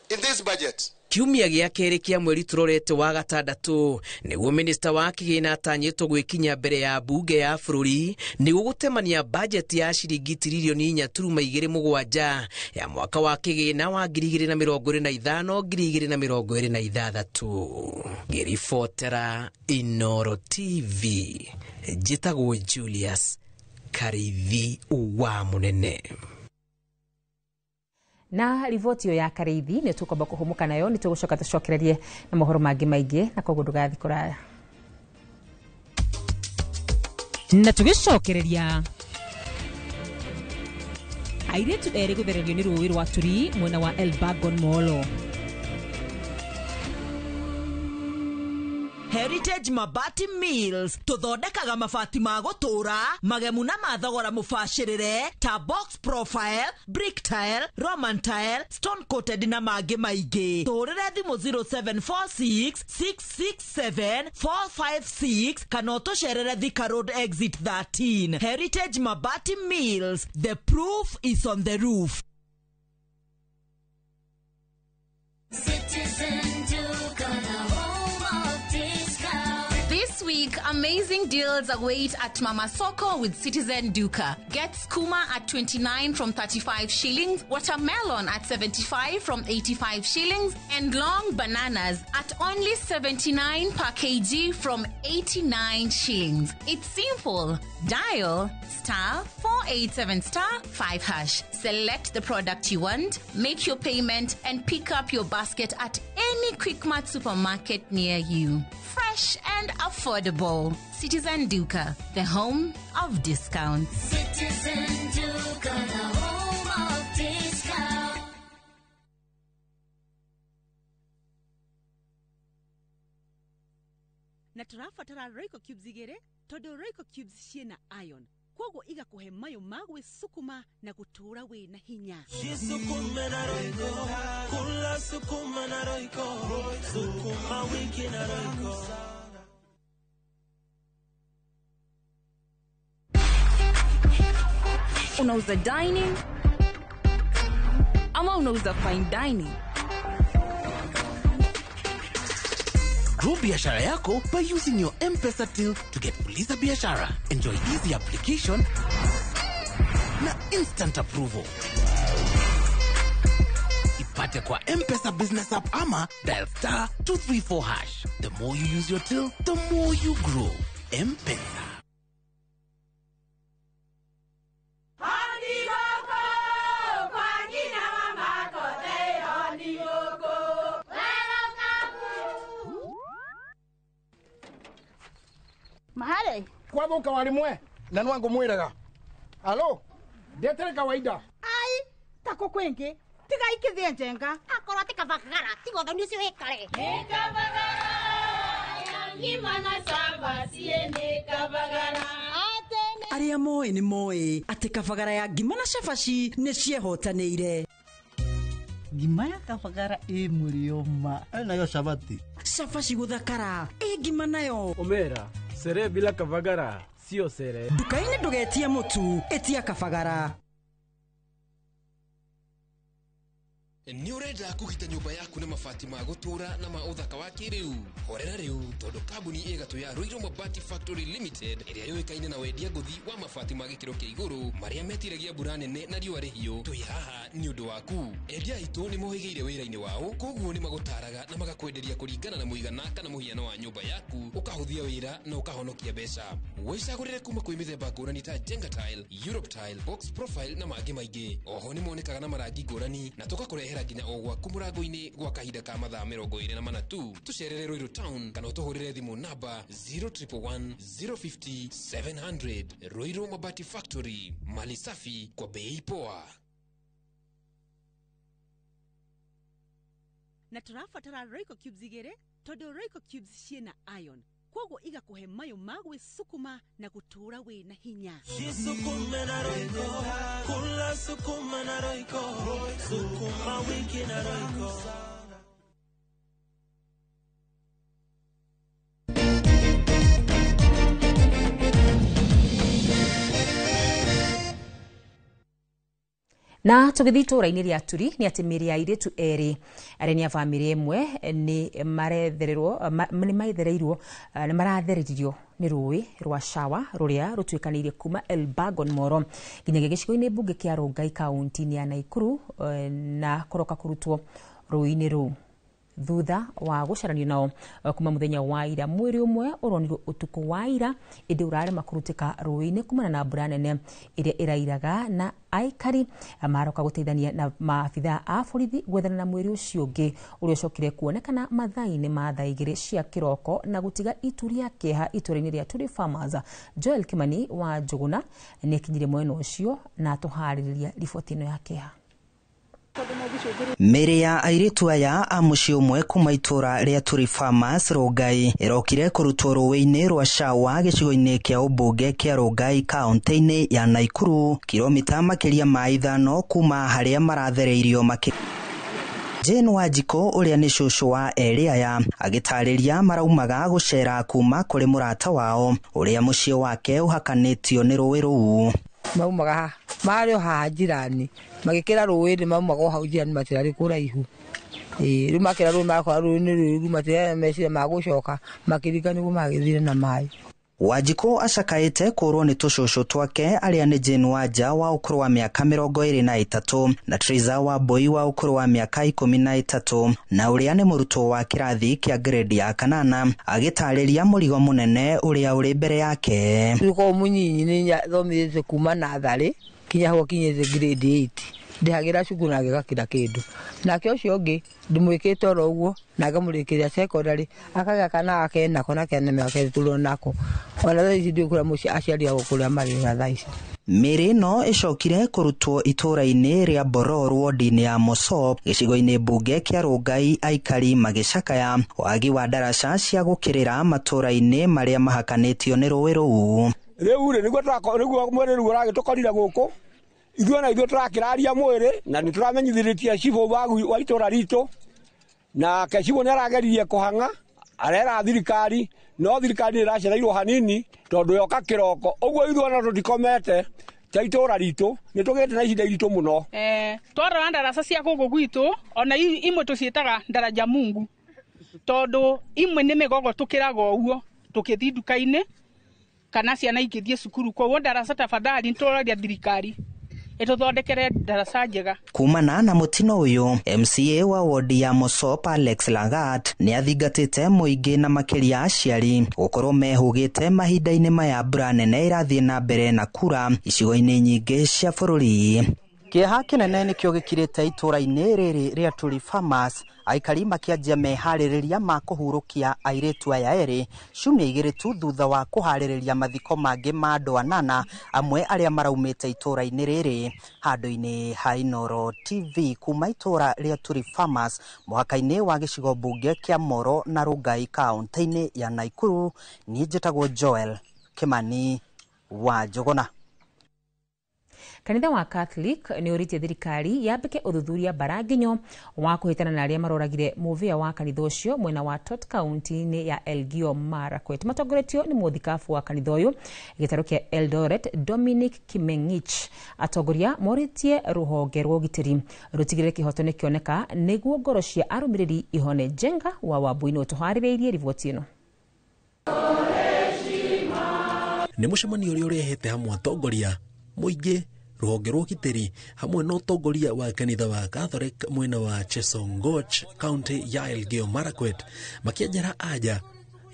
in this budget.
Kiumia gĩa kerĩ kĩa mweri tũrorete wa gatandatũ nĩguo minista wa kĩgĩna atanyĩtwo gwĩkinya mbere ya mbunge ya bũrũri nĩguo gũtemania bajeti ya ciringi tiririoni 4.27 ya mwaka wa kĩgĩna wa 2025 2026. Ngĩribotera Inoro TV, njĩtagwo Julius Karithi wa Munene.
Na riboti yo ya Karithi nĩ tũkwamba kũhũmũka nayo, nĩ tũgũcoka tũcokererie na mohoro mangĩ maingĩ, na koguo ndũgathiĩ kũraya. Na tũgĩcokereria airĩtu erĩ gũthererio nĩ rũĩ rwa Turi mwena wa Elbagon Molo.
Heritage Mabati Mills tuthondekaga mabati ma gutura magemu na mathogora mubacirire ta box profile, brick tile, Roman tile, stone coated na mangi maingi. Turire thimu 0746 667 456 kana utucerere Thika Road exit 13. Heritage Mabati Mills, the proof is on the roof.
Citizen Duka, the home of discount. This week, amazing deals await at Mama Soko with Citizen Duka. Get skuma at 29 from 35 shillings, watermelon at 75 from 85 shillings, and long bananas at only 79 per kg from 89 shillings. It's simple. Dial *487*5#. Select the product you want, make your payment, and pick up your basket at any Quickmart supermarket near you. Fresh and affordable. Citizen Duka, the home of discounts.
Citizen Duka, the home of discounts.
Na tũrabatara Royco cubes 2 tondũ Royco cubes ciĩna iron. Kwoguo igakũhe mayũ ma gwĩcukuma na gũtũũra wĩna hinya.
Jisukume na Royco, kula sukuma na Royco, sukuma wiki na Royco.
Unauza dining ama unauza fine dining?
Grow biashara yako by using your M-Pesa till to get Fuliza Biashara. Enjoy easy application na instant approval. Ipate kwa M-Pesa Business App ama dial star 234#. The more you use your till, the more you grow. M-Pesa.
Mahare kwathuka warimwe na nwangu mwiraga alo ndetere kawaida
ai tako kwingi tiga ikithie njenga
akorwo ti kabagara tiga ũthoni ũcio wĩkare
nĩ kabagara ya ngima na cabaci nĩ kabagara.
Arĩa moĩ nĩ moĩ atĩ kabagara ya ngima na cabaci nĩ ciehotanĩire.
Ngima ya kabagara ĩ mũrĩo ma
nayo cabaci
cabaci gũthakara ĩ ngima nayo
omera sere bila kabagara sio sere.
Nduka-inĩ ndũgetie mũtu, ĩtia kabagara.
Nĩ ũrenda kũgita nyũmba yaku na mabati ma gũtũũra na ma ũthaka wa kĩrĩu? Horera rĩu tondũ kambuni ĩgatũ ya Ruiru Mabati Factory Limited ĩrĩa yũĩkaine na wendia ngũthi wa mabati ma gĩkĩro kĩa igũrũ marĩa metiragia mbura nene na riũa rĩhiũ, twĩ haha nĩ ũndũ waku. Endia aitũ nĩ mohĩgĩire wĩra-inĩ wao, koguo nĩ magũtaraga na magakwenderia kũringana na mũigana kana mũhiano wa nyũmba yaku, ũkahũthia wĩra na ũkahonokia mbeca. Wĩcagũrĩre kuma kwĩ mĩthemba ngũrani ta Jenga Tile, Europe Tile, Box Profile na mangĩ maingĩ. Oho nĩ monekaga na marangi ngũrani na tũgakũrehera nginya o gwaku mũrango-inĩ gwa kahinda ka mathaa 24 tu. Tũcerere Ruiru Town kana ũtũhũrĩre thimũ namba 0111 050 700. Ruiru Mabati Factory, mali safi kwa bei poa.
Na tũrabatara Royco cubes 2 tondũ Royco cubes ciĩna iron. Kwoguo igakũhe mayũ ma gwĩcukuma na gũtũũra wĩna hinya.
Jisukume na Royco, kula sukuma na Royco, sukuma wiki na Royco.
Na tũgĩthiĩ itũũra-inĩ rĩa Turi nĩ atĩ mĩĩrĩ ya airĩtu erĩ arĩa nĩ a bamĩrĩ ĩmwe nĩ marethererwo nĩ mathereirwo nĩ marathereririo nĩ rũĩ rwa Shawa rũrĩa rũtuĩkanĩirie kuma Elbagon Moro nginyagia gĩcigo-inĩ mbunge kĩa Rongai kaunti-inĩ ya Naikuru na kũroka kũrutwo rũĩ-inĩ rũu thutha wa gũcaranio nao kuma mũthenya wa ira. Mwĩrĩ ũmwe ũronirwo ũtukũ wa ira ĩndĩ ũrarema kũrutĩka rũĩ-inĩ kumana na mbura nene ĩrĩa ĩrairaga na aikari maroka gũteithania na maabithaa a borithi gwethana na mwĩrĩ ũcio ũngĩ ũrĩa ũcokire kuonekana mathaa-inĩ ma thaa 2 cia kĩroko na gũtiga itu rĩa kĩeha itũũra-inĩ rĩa Turi Farmers. Joel Kimani wa Njũgũna nĩakinyire mwena ũcio na atũharĩrĩria riboti ĩno ya kĩeha.
Mĩĩrĩ ya airĩtu aya a mũciĩ ũmwe kuma itũũra rĩa Turi Farmers Rongai ĩrokire kũrutwo rũĩ-inĩ rwa Shawa gĩcigo-inĩ kĩa ũmbunge kĩa Rongai kaunti-inĩ ya Naikuru kilomita makĩria ma 5 kuma harĩa marathereirio makĩ. Jane Wanjikũ ũrĩa nĩ cũcũ wa erĩ aya agĩtarĩria maraumaga gũcera kuma kũrĩ mũrata wao ũrĩa mũciĩ wake ũhakanĩtio nĩ rũĩ rũu.
Maumaga marĩ o haha njirani magĩkĩra rũĩ-inĩ maumaga o hau njirani matirarĩ kũraihu. Rĩu makĩra rũĩ makora rũĩ-inĩ rũu matirarĩ meciria ma gũcoka makĩringa nĩguo magĩthire na maĩ.
Wanjikũ acakaĩte kũrwo nĩ tũcũcũ twake arĩa nĩ Jane Wanja wa ũkũrũ wa mĩaka 23 na Triza wa Mbui wa ũkũrũ wa mĩaka 13 na ũrĩa nĩ mũrutwo wa kĩrathi kĩa grade ya 8 agĩtarĩria mũrigo mũnene ũrĩa ũrĩ mbere yake.
Rĩu korwo mũnyinyi nĩ thomithĩtie kuma natharĩ kinya hau akinyĩte grade 8 ndĩhagĩra cukuru na ngĩgakĩra kĩndũ nake ũcio ũngĩ ndĩmwĩkĩte oro ũguo na ngamũrĩkĩria secondary akagĩa kana gake nako na kena mĩaka ĩtũrwo nako ona thaa ici ndiũĩ kũrĩa mũciĩ aciari ao kũrĩa marĩ na thaa ici.
Mĩĩrĩ ĩno ĩcokire kũrutwo itũũra-inĩ rĩa Boror wodi-inĩ ya Mosop gĩcigo-inĩ mbunge kĩa Rongai, aikari magĩcakaya wagi wa ndaraca cia gũkĩrĩra matũũra-inĩ marĩa mahakanĩtio nĩ rũĩ rũu.
Rĩu rĩ nĩguo mwĩrĩ rĩu ũragĩtũkorire gũkũ, ithuĩ na ithuĩ tũrakĩraria mwĩrĩ na nĩ tũramenyithĩrĩtie cibũ wa itũũra ritũ, nake cibũ nĩ arageririe kũhang'a arera thirikari, no thirikari nĩ ĩracereirwo hanini tondũ yoka kĩroko. Ũguo ithuĩ ona tũtikomete ta itũũra ritũ, nĩ tũgĩte na ihinda iritũ mũno.
Twarora ndaraca cia gũkũ gwitũ ona imwe tũciĩtaga ndaraja Mungu, tondũ imwe nĩ mĩgogo tũkĩraga ũguo tũkĩthiĩ nduka-inĩ kana ciana ikĩthiĩ cukuru. Koguo ndaraca tafadhali nĩtũroria thirikari ĩtũthondekere ndaraca njega.
Kumana na mũtino ũyũ, MCA wa wodi ya Mosop Alex Langat nĩ athingatĩte mũingĩ na makĩria aciari gũkorwo mehũgĩte mahinda-inĩ maya mbura nene ĩrathiĩ na mbere na kura icigo-inĩ nyingĩ cia bũrũri. Kĩeha kĩnene nĩkĩo gĩkirĩte itũũra-inĩ rĩrĩ rĩa Turi Farmers, aikari makĩanjia meharĩrĩria ma kũhurũkia airĩtu aya erĩ ciumia igĩrĩ tu thutha wa kũharĩrĩria mathiko mangĩ ma andũ anana amwe arĩa maraumĩte itũũra-inĩ rĩrĩ. Handũ-inĩ ha Inooro TV kuma itũũra rĩa Turi Farmers mũhaka-inĩ wa gĩcigo mbunge kĩa Moro na Rongai kaũntĩ-inĩ ya Nakuru, niĩ njĩtagwo Joel Kimani wa Njũgũna.
Kanitha wa Catholic nĩ ũrĩtie thirikari yambĩke ũthuthuria mbaranginyo wa kũhĩtana na arĩa maroragire mũvĩa wa kanitha ũcio mwena wa Tot kaunti-inĩ ya Elgeyo Marakwet. Matongoretio nĩ mũthikabu wa kanitha ũyũ gĩtarũ kĩa Eldoret Dominic Kimengich. Atongoria morĩtie rũhonge rwa ũgitĩri rũtigĩrĩre kĩhoto nĩkĩoneka nĩguo ngoro cia arũmĩrĩri ihone. Njenga wa Wambui nĩ ũtũharĩrĩirie riboti ĩno.
Nĩ mũcemanio ũrĩa ũrehete hamwe atongoria mũingĩ, rũhonge rwa ũgitĩri hamwe na ũtongoria wa kanitha wa Catholic mwena wa Chesongoch kaunti ya Elgeyo Marakwet makĩanjara anja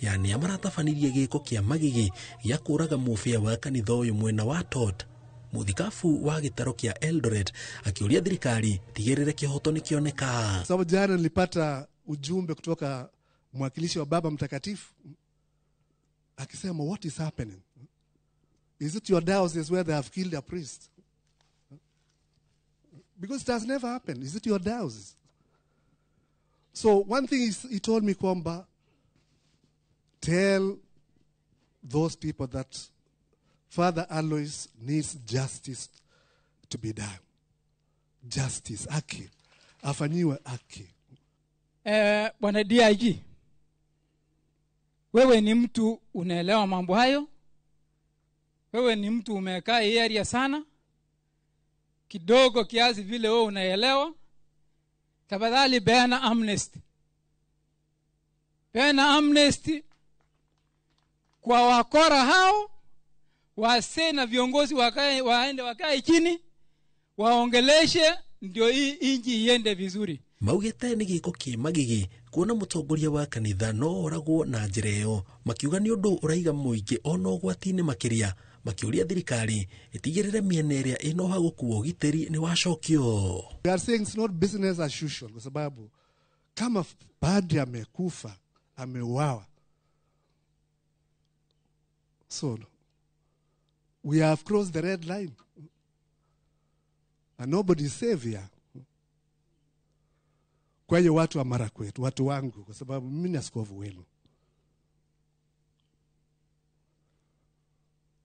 yani maratabanĩrie gĩko kĩa magigi gĩa kũraga mũbĩa wa kanitha ũyũ mwena wa Tot. Mũthikabu wa gĩtaro kĩa Eldoret akĩũria thirikari tigĩrĩre kĩhoto nĩkĩoneka.
Sababu jana nilipata ujumbe kutoka mwakilishi wa Baba Mtakatifu akisema what is happening? Is it your diocese where they have killed a priest? Because it has never happened. Is it your diocese? So one thing is, he told me kwamba, tell those people that Father Alois needs justice to be done. Justice, haki. Afanyiwe haki.
Bwana DIG, wewe ni mtu unaelewa mambo hayo. Wewe ni mtu umekaa hii area sana. Kidogo kiasi vile wewe unaelewa. Tafadhali beana amnesty. Beana amnesty kwa wakora hao, wase na viongozi wakae, waende wakae chini, waongeleshe ndio hii inji iende vizuri.
Maugĩte nĩ gĩko kĩ magigi kuona mũtongoria wa kanitha no oragwo na njĩra ĩyo, makiuga nĩ ũndũ ũraiga mũingĩ ona ũgwati-inĩ makĩria, makĩũria thirikari ĩtigĩrĩre mĩena ĩrĩa ĩna ũhagũku wa ũgitĩri nĩ wacokio.
We are saying it's not business as usual kwa sababu kama padri amekufa, ameuawa, so we have crossed the red line and nobody is safe here. Kwa hiyo watu wa Marakwet, watu wangu, kwa sababu mimi ni askofu wenu,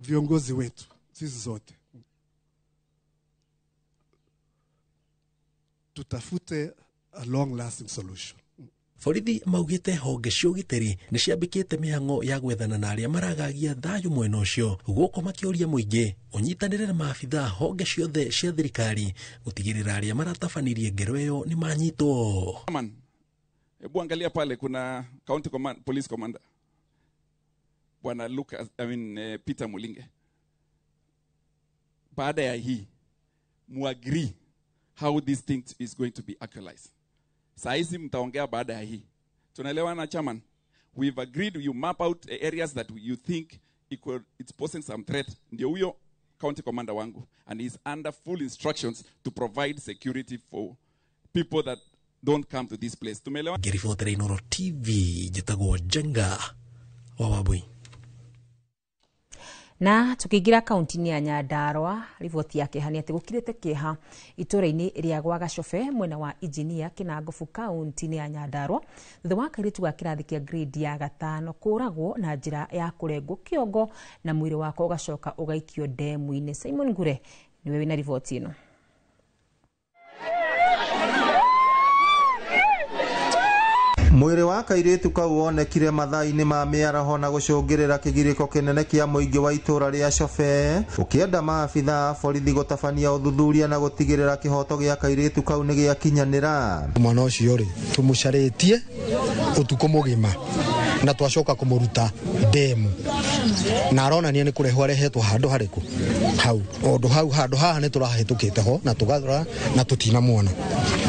viongozi wetu sisi zote tutafute a long lasting solution.
Borithi maugĩte honge cia ũgitĩri nĩ ciambĩkĩte mĩhang'o ya gwethana na arĩa maragagia thayũ mwena ũcio, gũkũ makĩũria mũingĩ ũnyitanĩre na maabithaa honge ciothe cia thirikari gũtigĩrĩra arĩa maratabanirie ngero ĩyo nĩ manyitwo.
Hebu angalia pale kuna county command, police commander Bwana Lucas, Peter Mulinge. Baada ya hii muagree how this thing is going to be actualized. Saizi mtaongea baada ya hii. Tunaelewana chairman? We've agreed you map out areas that you think it's posing some threat. Ndio huyo county commander wangu, and he's under full instructions to provide security for people that don't come to this place. Tumeelewana?
Ngĩribotera Inooro TV, njĩtagwo Njenga wa Wambui.
Na tukiingira kaunti-inĩ ya Nyandarua, riboti ya kĩeha nĩ atĩ gũkirĩte kĩeha itũũra-inĩ rĩa gwa Gacobe mwena wa Injinia Kĩnangobu kaunti-inĩ ya Nyandarua thutha wa kairĩtu ga kĩrathi kĩa grade ya 5 kũragwo na njĩra ya kũrengwo kĩongo na mwĩrĩ wako ũgacoka ũgaikio ndemu-inĩ. Simon Ngure nĩwe wĩna riboti ĩno.
Mwĩrĩ wa kairĩtu kau wonekire mathaa-inĩ ma mĩaraho na gũcũngĩrĩra kĩgirĩko kĩnene kĩa mũingĩ wa itũũra rĩa Cobe, ũkĩenda maabitha a borithi gũtabania ũthuthuria na gũtigĩrĩra kĩhoto gĩa kairĩtu kau nĩ gĩakinyanĩra.
Mwana ũcio rĩ tũmũcarĩtie ũtukũ mũgima na twacoka kũmũruta ndemu na aronania nĩ kũrehwo arehetwo handũ harĩkũ hau ũndũ hau handũ haha nĩ tũrahĩtũkĩte ho na tũgathura na tũtinamwona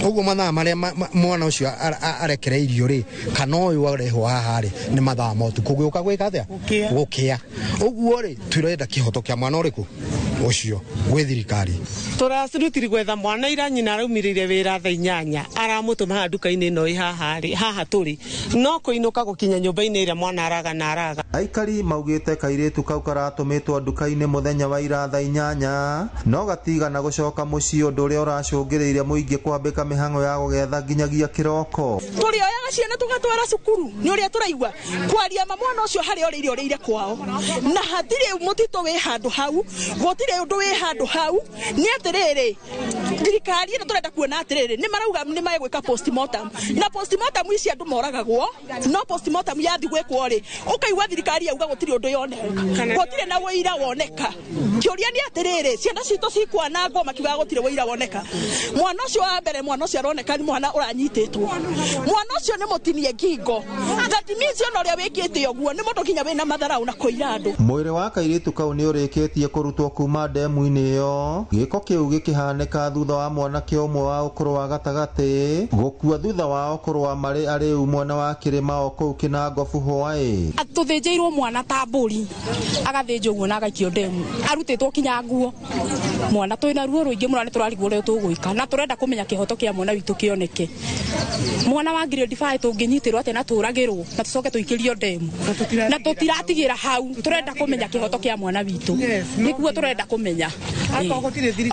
ũguo mathaa marĩa mwana ũcio arekereirio rĩ kana ũyũ arehwo haha rĩ nĩ mathaa ma ũtukũ gũka gwĩka atĩa gũkĩa ũguo rĩ tũrenda kĩhoto kĩa mwana ũrĩkũ ũcio gwĩ thirikari.
Tũracirutiri gwetha mwana ira nyina araumĩrĩire wĩra thaa 8 aramũtũma haha nduka-inĩ ĩno ĩ haha rĩ haha tũrĩ no kũinũka gũkinya nyũmba-inĩ ĩrĩa mwana araga na araga.
Aikari maugĩte kairĩtu kau karatũmĩtwo nduka-inĩ mũthenya wa ira thaa 8 no gatigana gũcoka mũciĩ ũndũ ũrĩa ũracũngĩrĩirie mũingĩ kwambĩka mĩhang'o ya gũgetha nginyagia kĩroko.
Tũrĩoyaga ciana tũgatwara cukuru nĩ ũrĩa tũraigua kwaria ma mwana ũcio harĩa ũrĩire ũrĩire kwao na hatirĩ mũtitũ wĩ handũ hau gũtirĩ ũndũ wĩ handũ hau nĩ atĩrĩrĩ thirikari ĩno tũrenda kuona atĩrĩrĩ nĩ marauga nĩ magwĩka postmortem na postmortem ici andũ moragagwo no postmortem yathi gwĩkwo rĩ ũkaigua thirikari yauga gũtirĩ ũndũ yoneka gũtirĩ na wũira woneka. Kĩũria nĩ atĩrĩrĩ ciana citũ cikwanangwo makiugaga gũtirĩ wũira woneka. Mwana ũcio wa mbere mwana ũcio aroneka nĩ mwana ũranyitĩtwo mwana ũcio nĩ mũtinie ngingo that means ona ũrĩa wĩkĩte ũguo nĩ mũndũ nginya wĩna matharau na kũira andũ.
Mwĩrĩ wa kairĩtu kau nĩ ũrĩkĩtie kũrutwo kuma ndemu-inĩ ĩyo. Gĩko kĩu gĩkĩhanĩka thutha wa mwanake ũmwe wa ũkũrũ wa gatagatĩ gũkua thutha wao kũrũa marĩ arĩu mwena wa kĩrĩma o kũu Kĩnangobu hwaĩ.
Tũthĩnjĩirwo mwana ta mbũri agathĩnjwo ũguo na agaikio ndemu arutĩtwo kinya nguo mwana twĩna ruo rũingĩ mũno nĩ tũrarigwo ũrĩa tũgwĩka na tũrenda kũmenya kĩhoto kĩa mwana witũ kĩoneke. Mwana wa grade 5 tũngĩnyitĩrwo atĩa na tũragĩrwo na tũcoke tũikĩrio ndemu na tũtiratigĩra hau tũrenda kũmenya kĩhoto kĩa mwana witũ nĩguo tũrenda kũmenya.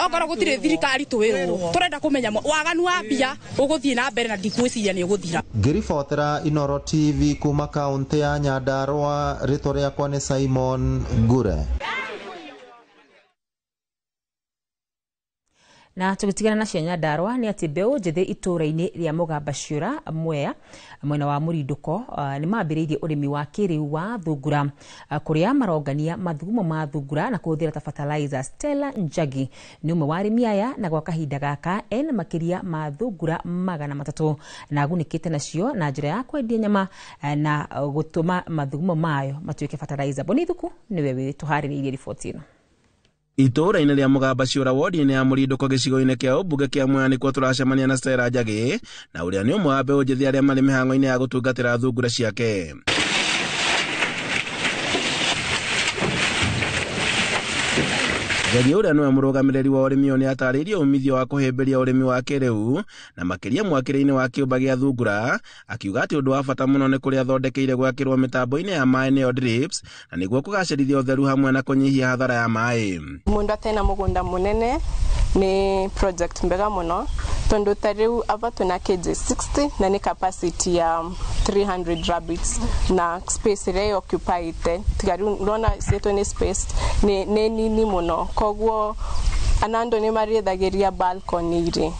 Okorwo gũtirĩ thirikari twĩrwo tũrenda kũmenya waganu wa mbia ũgũthiĩ na mbere na ndikwĩciria nĩ ũgũthira.
Ngĩribotera Inoro TV kuma kaũntĩ ya Nyandarua, rĩtwa rĩakwa nĩ Simon Ngure.
Na tũgĩtigana na cia Nyandarua nĩ atĩ mbeũ njĩthĩ itũũra-inĩ rĩa Mũgamba Ciũra Mwea mwena wa Mũrindũko nĩ mambĩrĩirie ũrĩmi wa kĩrĩu wa thungura kũrĩa marongania mathugumo ma thungura na kũhũthĩra ta fertilizer. Stella Njagi nĩ ũmwe wa arĩmi aya na gwa kahinda gaka ena makĩria ma thungura 300 na agunĩkĩte nacio na njĩra ya kwendia nyama na gũtũma mathugumo mayo matuĩke fertilizer. Boni Thuku nĩwe wĩtũharĩrĩirie riboti ĩno.
Itũũra-inĩ rĩa Mũgamba Ciũra wodi-inĩ ya Mũrindũko gĩcigo-inĩ kĩa ũmbunge kĩa Mwea nĩkuo tũracemania na Stella Njagi na ũrĩa nĩ ũmwe wa mbeũ njĩthĩ arĩa marĩ mĩhang'o-inĩ ya gũtungatĩra thungura ciake. Njagi ũrĩa nĩwe mũrũgamĩrĩri wa ũrĩmi ũyũ nĩatarĩirie umithio wa kũhĩmbĩria ũrĩmi wa kĩrĩu na makĩria mwakĩre-inĩ wa kĩũmba gĩa thungura, akiuga atĩ ũndũ wa bata mũno nĩ kũrĩa athondekeire gwakĩrwo mĩtambo-inĩ ya maĩ nĩyo drips na nĩguo kũgacĩrithia ũtheru hamwe na kũnyihia hathara ya maĩ.
Mũndũ atena mũgũnda mũnene nĩ project mbega mũno tondu ta rĩu ava twĩna kg 60 na nĩ capacity ya 300 rabbits na space ĩrĩa ĩoccupied tiga rĩu ũrona ciĩtwo nĩ space nĩ nini mũno koguo ana andũ nĩ marĩethagĩria balcony rĩ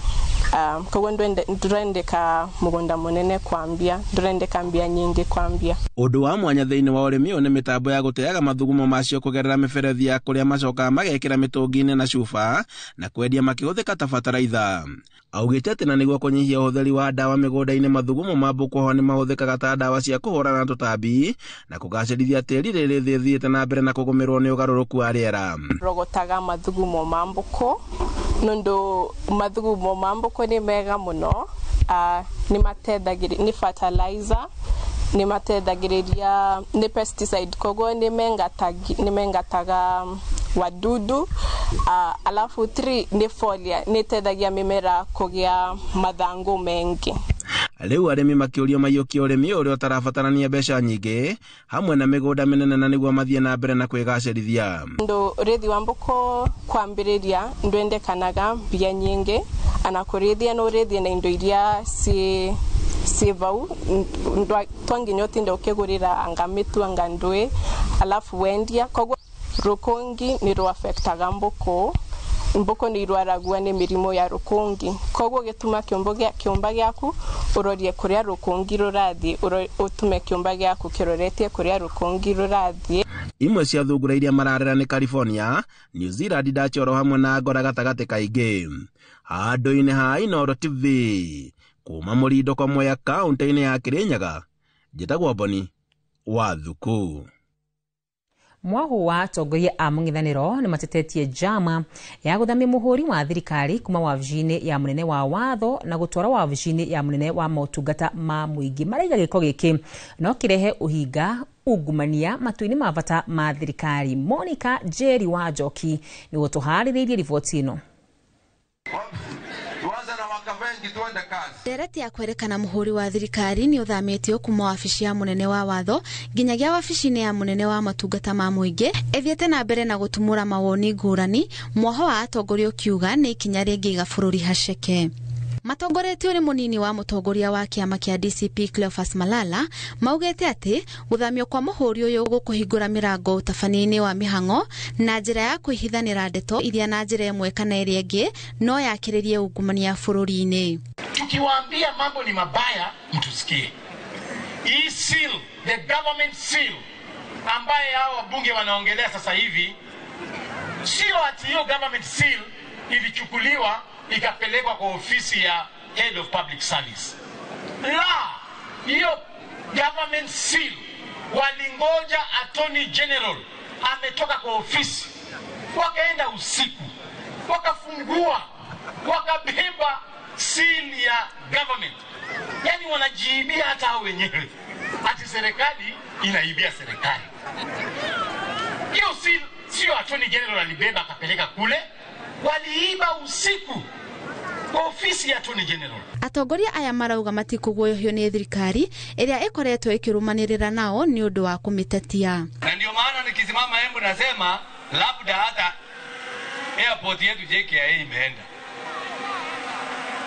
koguo ndũrendeka mũgũnda mũnene kwambia ndũrendeka mbia nyingĩ kwambia.
Ũndũ wa mwanya thĩinĩ wa ũrĩmi ũyũ nĩ mĩtambo ya gũteaga mathugumo macio kũgerera mĩberethi ya kũrĩa macokaga magekĩra mĩtũngi-inĩ na cuba na kwendia makĩhũthĩka ta bataraitha. Augĩte atĩ na nĩguo kũnyihia ũhũthĩri wa ndawa mĩgũnda-inĩ mathugumo ma mbũkũ ho nĩ mahũthĩkaga ta ndawa cia kũhũrana na tũtambi na kũgacĩrithia tĩri rĩrĩ thĩ ĩthiĩte na mbere na kũgũmĩrwo nĩ ũgarũrũku wa rĩera.
Rogotaga mathugumo ma mbũkũ nũndũ mathugumo ma mbũkũ nĩ mega mũno nĩ matethagĩrĩria nĩ fertilizer nĩ matethagĩrĩria nĩ pesticide koguo nĩ mengataga wadudu alafu 3 nĩ folia nĩ ĩteithagia mĩmera kũgĩa mathangũ mengi.
Rĩu arĩmi makĩũrio maiyũkie ũrĩmi ũrĩa ũtarabatarania mbeca nyingĩ hamwe na mĩgũnda mĩnene na nĩguo mathiĩ na mbere na kwĩgacĩrithia.
Ndu urithi wa mbuku kwambiriria ndwendekanaga mbia nyingi, ana kurithia no urithie na indo iria ci vau, twanginya utinde ukigurira anga mitu anga ndui alafu wendia. Koguo rukungi ni rwaffectaga mbuku, mbuku ni irwaragua ni mirimu ya rukungi, koguo gituma kiumba giaku urorie kuria rukungi rurathie, utume kiumba giaku kiroretie kuria rukungi rurathie.
Imwe cia thungura iria mararera nĩ California, New Zealand, Dachoro hamwe na Angora gatagatĩ ka ingĩ. Handũ-inĩ ha Inooro TV kuma Mũrindo kwa Mwea kaũntĩ-inĩ ya Kĩrĩnyaga, njĩtagwo Boni wa Thuku.
Mwahu wa atongoria a mũng'ethanĩro nĩ matetetie njama ya gũthamia mũhũri wa thirikari kuma wabici-inĩ ya mũnene wa watho na gũtwara wabici-inĩ ya mũnene wa motungata ma mũingĩ. Maraiga gĩko gĩkĩ no kĩrehe ũhinga ungumania matua-inĩ ma bata ma thirikari. Monica Njeri wa Njoki nĩwe ũtũharĩrĩirie riboti ĩno.
Ndereti ya kwerekana muhuri wa thirikari ni uthamitio kuma wabici ya munene wa watho nginyagia wabici-inĩ ya munene wa matungata ma mũingĩ ĩthiĩte na mbere na gũtumũra mawoni ngũrani, mwaho wa atongoria ũkiuga nĩ ikinya rĩngĩiga bũrũri haceke. Matongoretio nĩ mũnini wa mũtongoria wa kĩama kĩa DCP Cleophas Malala maugĩte atĩ gũthamio kwa mũhũri ũyũ gũkũhingũra mĩrango ũtabania-inĩ wa mĩhang'o na njĩra ya kwĩhithanĩra ndeto iria na njĩra ĩmwe kana ĩrĩa ĩngĩ no yakĩrĩrie ungumania bũrũri-inĩ.
Tukiwaambia mambo ni mabaya, mtusikie. Hii seal, the government seal ambaye hao wabunge wanaongelea sasa hivi, sio ati hiyo government seal ilichukuliwa ikapelekwa kwa ofisi ya head of public service. La, hiyo government seal walingoja attorney general ametoka kwa ofisi, wakaenda usiku, wakafungua, wakabeba seal ya government. Yani wanajiibia hata hao wenyewe. Ati serikali inaibia serikali. Hiyo seal sio attorney general alibeba akapeleka kule, waliiba usiku kwa ofisi ya Attorney General.
Atongoria aya marauga matikũguoyohio nĩ thirikari ĩrĩa ĩkoretwo ĩkĩrũmanĩrĩra nao nĩ ũndũ wa kũmĩtetia.
Na ndio maana nikisimama Embu nasema labda hata airport yetu JKIA imeenda,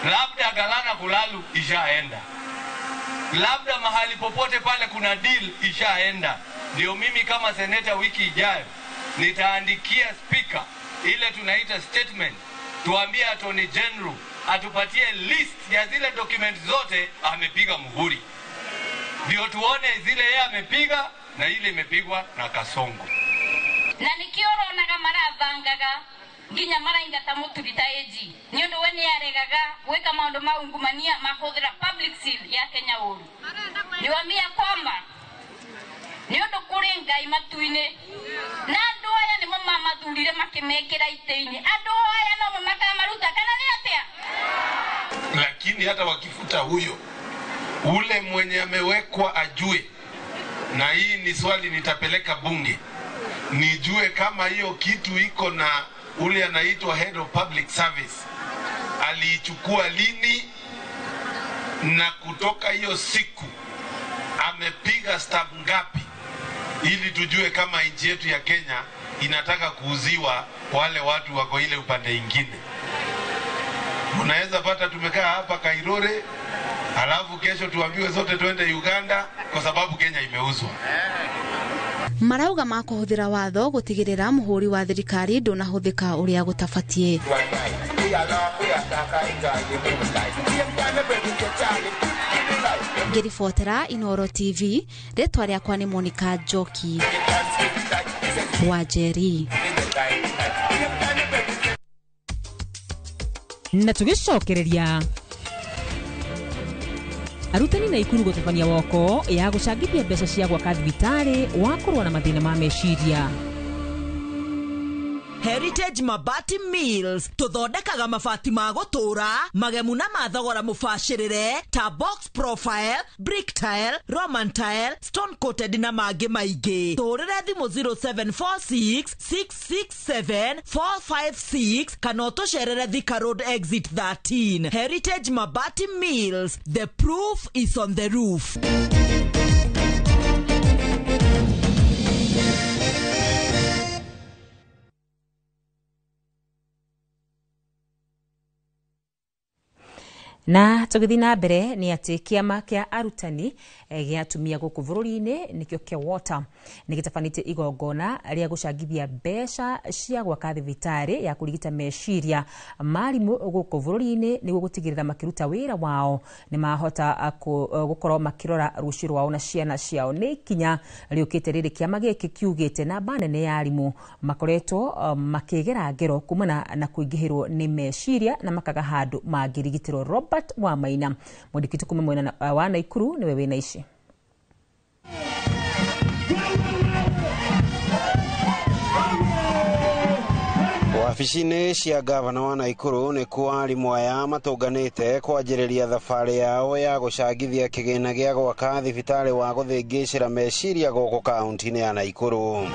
labda Galana Kulalu ishaenda, labda mahali popote pale kuna deal ishaenda. Ndio mimi kama seneta wiki ijayo nitaandikia speaker ile tunaita statement, tuambie Attorney General atupatie list ya zile document zote amepiga muhuri, ndio tuone zile yeye amepiga na ile imepigwa na Kasongo.
Na nikio uronaga marabangaga nginya maraingata muturita eji ni undu we ni aregaga gwika maundu ma ungumania mahuthira public seal ya Kenya uru. Niwaambia kwamba ni undu kuri Ngai matu-inĩ na andu aya nimo mamathurire makimekira ite-inĩ, andu aya no makamaruta kana ni atia?
Lakini hata wakifuta huyo ule mwenye amewekwa ajue, na hii ni swali nitapeleka bunge nijue kama hiyo kitu iko na ule anaitwa head of public service aliichukua lini, na kutoka hiyo siku amepiga stamp ngapi, ili tujue kama nchi yetu ya Kenya inataka kuuziwa wale watu wako ile upande ingine. Unaweza pata tumekaa hapa Kairore, alafu kesho tuambiwe zote tuende Uganda kwa sababu Kenya imeuzwa.
Marauga makuhuthira watho gutigirira muhuri wa thirikari ndunahuthika uria gutabatie. Ngĩribotera Inooro TV, rĩtwa rĩakwa nĩ Monica Njoki wa Njeri.
Na tũgĩcokereria arutani na ikuru gũtabania woko ya gũcangithia mbeca cia gwaka thibitarĩ wa kũrũa na mathĩna ma meciria.
Heritage Mabati Mills tũthondekaga mabati ma gũtũũra magemu na ma thogora mũbacĩrĩre ta box profile, brick tile, roman tile, stone coated na mangĩ maingĩ. Tũhũrĩre thimũ 0746 667 456 kana ũtũcerere Thika Road exit 13. Heritage Mabati Mills, the proof is on the roof.
Na tũgĩthiĩ na mbere nĩ atĩ kĩama kĩa arutani gĩa atumia gũkũ bũrũri-inĩ nĩkĩo KEWOTA nĩ gĩtabanĩtie igongona rĩa gũcangithia mbeca cia gwaka thibitarĩ ya kũrigita meciria ma arimũ gũkũ bũrũri-inĩ nĩguo gũtigĩrĩra makĩruta wĩra wao nĩ mahota gũkorwo makĩrora rũciũ rwao na ciana ciao. Nĩ ikinya rĩũkĩte rĩrĩ kĩama gĩkĩ kiugĩte namba nene ya arimũ makoretwo makĩgera ngero kumana na kũingĩhĩrwo nĩ meciria na makaga handũ mangĩrigitĩrwo. Robert Wamaina mwandĩki kuma mwena wa Naikuru niwe wĩna ici.
Wabici-inĩ cia gavana wa Naikuru nĩkuo arimũ aya matũnganĩte kwanjĩrĩria thabarĩ yao ya gũcangithia kĩgĩna gĩa gwaka thibitarĩ wa gũthĩngĩcĩra meciria gũkũ kaunti-inĩ ya Naikuru.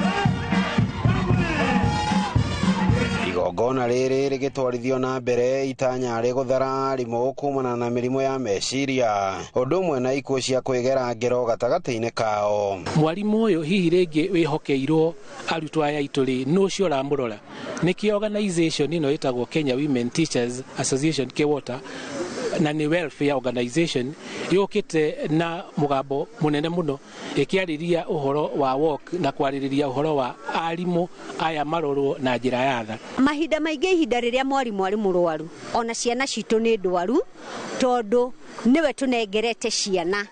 Igongona rĩrĩ rĩgĩtwarithio na mbere itanya rĩgũthara arimũ kumana na mĩrimũ ya meciria ũndũ ũmwe na ikuũ cia kwĩgera ngero gatagatĩ-inĩ kao.
Mwarimũ ũyũ hihi rĩngĩ wĩhokeirwo arutwo aya aitũ rĩ, nũ ũcio ũramũrora? Nĩkĩo organization ĩno ĩtagwo Kenya Women Teachers Association KEWOTA na nĩ welfare organization yũkĩte na mũgambo mũnene mũno ĩkĩarĩria ũhoro wa walk na kwarĩrĩria ũhoro wa arimũ aya marorwo na njĩra ya tha.
Mahinda maingĩ ihinda rĩrĩa mwarimũ arĩ mũrwaru ona ciana citũ nĩ ndwaru tondũ nĩwe tũnengerete ciana,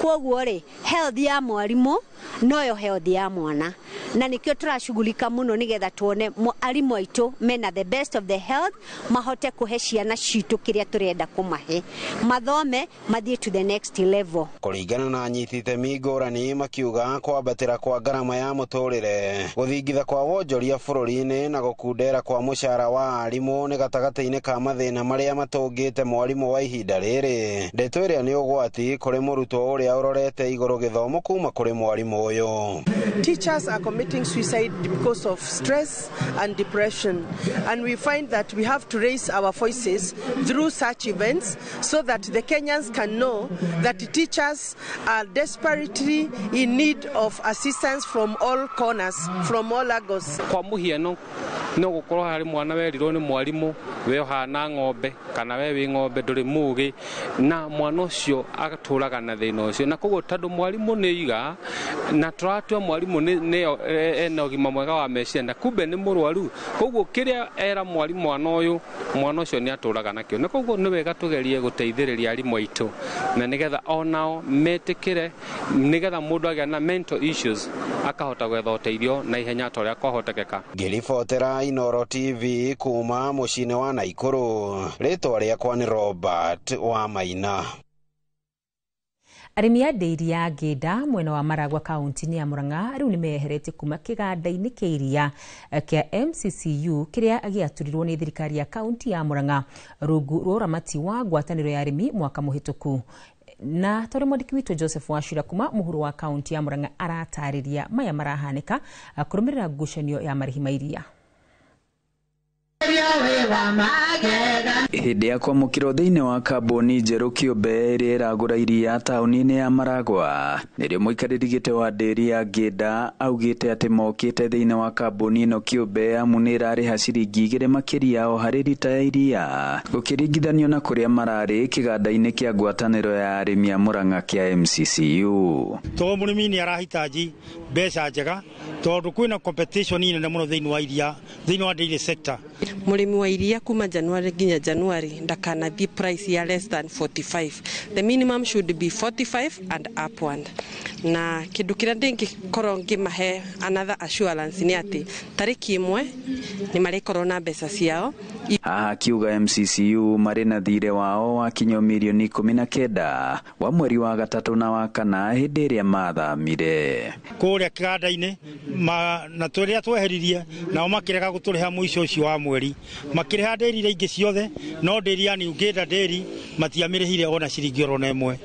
kwoguo rĩ health ya mwarimũ noyo health ya mwana, na nikio turashughulika muno nigetha tuone arimũ aitũ mena the best of the health mahote kuhe ciana citũ kiria turenda kumahe mathome mathie to the next level.
Kũringana na anyiti itemi ngũrani makiuga kwambatĩra kwa ngarama ya mũtũrĩre, gũthingitha kwa wonjoria bũrũri-inĩ na gũkundera kwa mũcara wa arimũ nĩ gatagatĩ-inĩ ka mathĩna marĩa matũngĩte mwarimũ wa ihinda rĩrĩ. Ndeto ĩrĩa nĩ ũgwati kũrĩ mũrutwo ũrĩa ũrorete igũrũ gĩthomo kuma kũrĩ mwarimũ ũyũ.
Teachers are committing suicide because of stress and depression, and we find that we have to raise our voices through such events so that the Kenyans can know that teachers are desperately in need of assistance from all corners, from all angles.
Kwa muhiano no gukorwo hari mwana werirwo ni mwarimu we uhana ng'ombe kana we wi ng'ombe nduri mugi, na mwana ucio agaturaga na thina ucio, na koguo tondu mwarimu ni iga na turatua mwarimu ni ena ũgima mwega wa meciria na kumbe ni mũrwaru, koguo kiria era mwarimu mwana ũyũ mwana ũcio nĩ atũraga nakĩo, na koguo nĩ wega tũgerie gũteithĩrĩria arimũ aitũ na nĩgetha onao metĩkĩre, nĩgetha mũndũ agĩa na mental issues akahota gwetha ũteithio na ihenya ta ũrĩa kwahotekeka.
Ngĩribotera Inooro TV kuma mũciĩ-inĩ wa Naikuru, rĩtwa rĩakwa nĩ Robert Wamaina.
Arĩmi a ndĩiri ya Ngĩnda mwena wa Maragua kaunti-inĩ ya Murang'a rĩu nĩmeyeheretie kuma kĩganda-inĩ kĩa iria kĩa MCCU kĩrĩa gĩaturirwo nĩ thirikari ya kaunti ya Murang'a rungu rwa ũramati wa ngwatanĩro ya arĩmi mwaka mũhĩtũku. Na tondũ mwandĩki witũ Joseph Wachira kuma mũhuro wa kaunti ya Murang'a aratarĩria maya marahanĩka kũrũmĩrĩra ngucanio ya marĩhi ma iria.
Hĩndĩ ya kwamũkĩrwo thĩinĩ wa kambuni njerũ kĩũmbe ĩrĩa ĩragũra iria taũni-inĩ ya Maragua, nĩrĩo mũikarĩri gĩtĩ wa ndĩri ya Ngĩnda augĩte atĩ mokĩte thĩinĩ wa kambuni ĩno kĩũmbe amu nĩ ĩrarĩha ciringi 2 makĩria o harĩ rita ya iria gũkĩringithanio na kũrĩa mararĩ kĩganda-inĩ kĩa ngwatanĩro ya arĩmi a Murang'a kĩa MCCU.
To mũrĩmi nĩ arahitaji mbeca njega tondũ kwĩna competition nene mũno thĩinĩ wa iria, thĩinĩ wa dairy sector.
Mũrĩmi wa iria kuma January nginya January ndakanathi price ya less than 45. The minimum should be 45 and upward. Na kindu kiria ndingikorwo ngimahe another assurance ni ati tariki imwe ni marikorwo na mbeca ciao
Haha akiuga MCCU marĩ na thirĩ wao wa kinyo mirioni 19 wa mweri wa gatatũ na wa kana hĩndĩ ĩrĩa mathamire
kũrĩa kĩganda-inĩ na tũrĩa tweheririe nao makĩrega gũtũrĩha mũico ũcio wa mweri, makĩrĩha ndĩri iria ingĩ ciothe no ndĩri ya New Ngĩnda ndĩri matiamĩrĩhire ona ciringi oro na ĩmwe.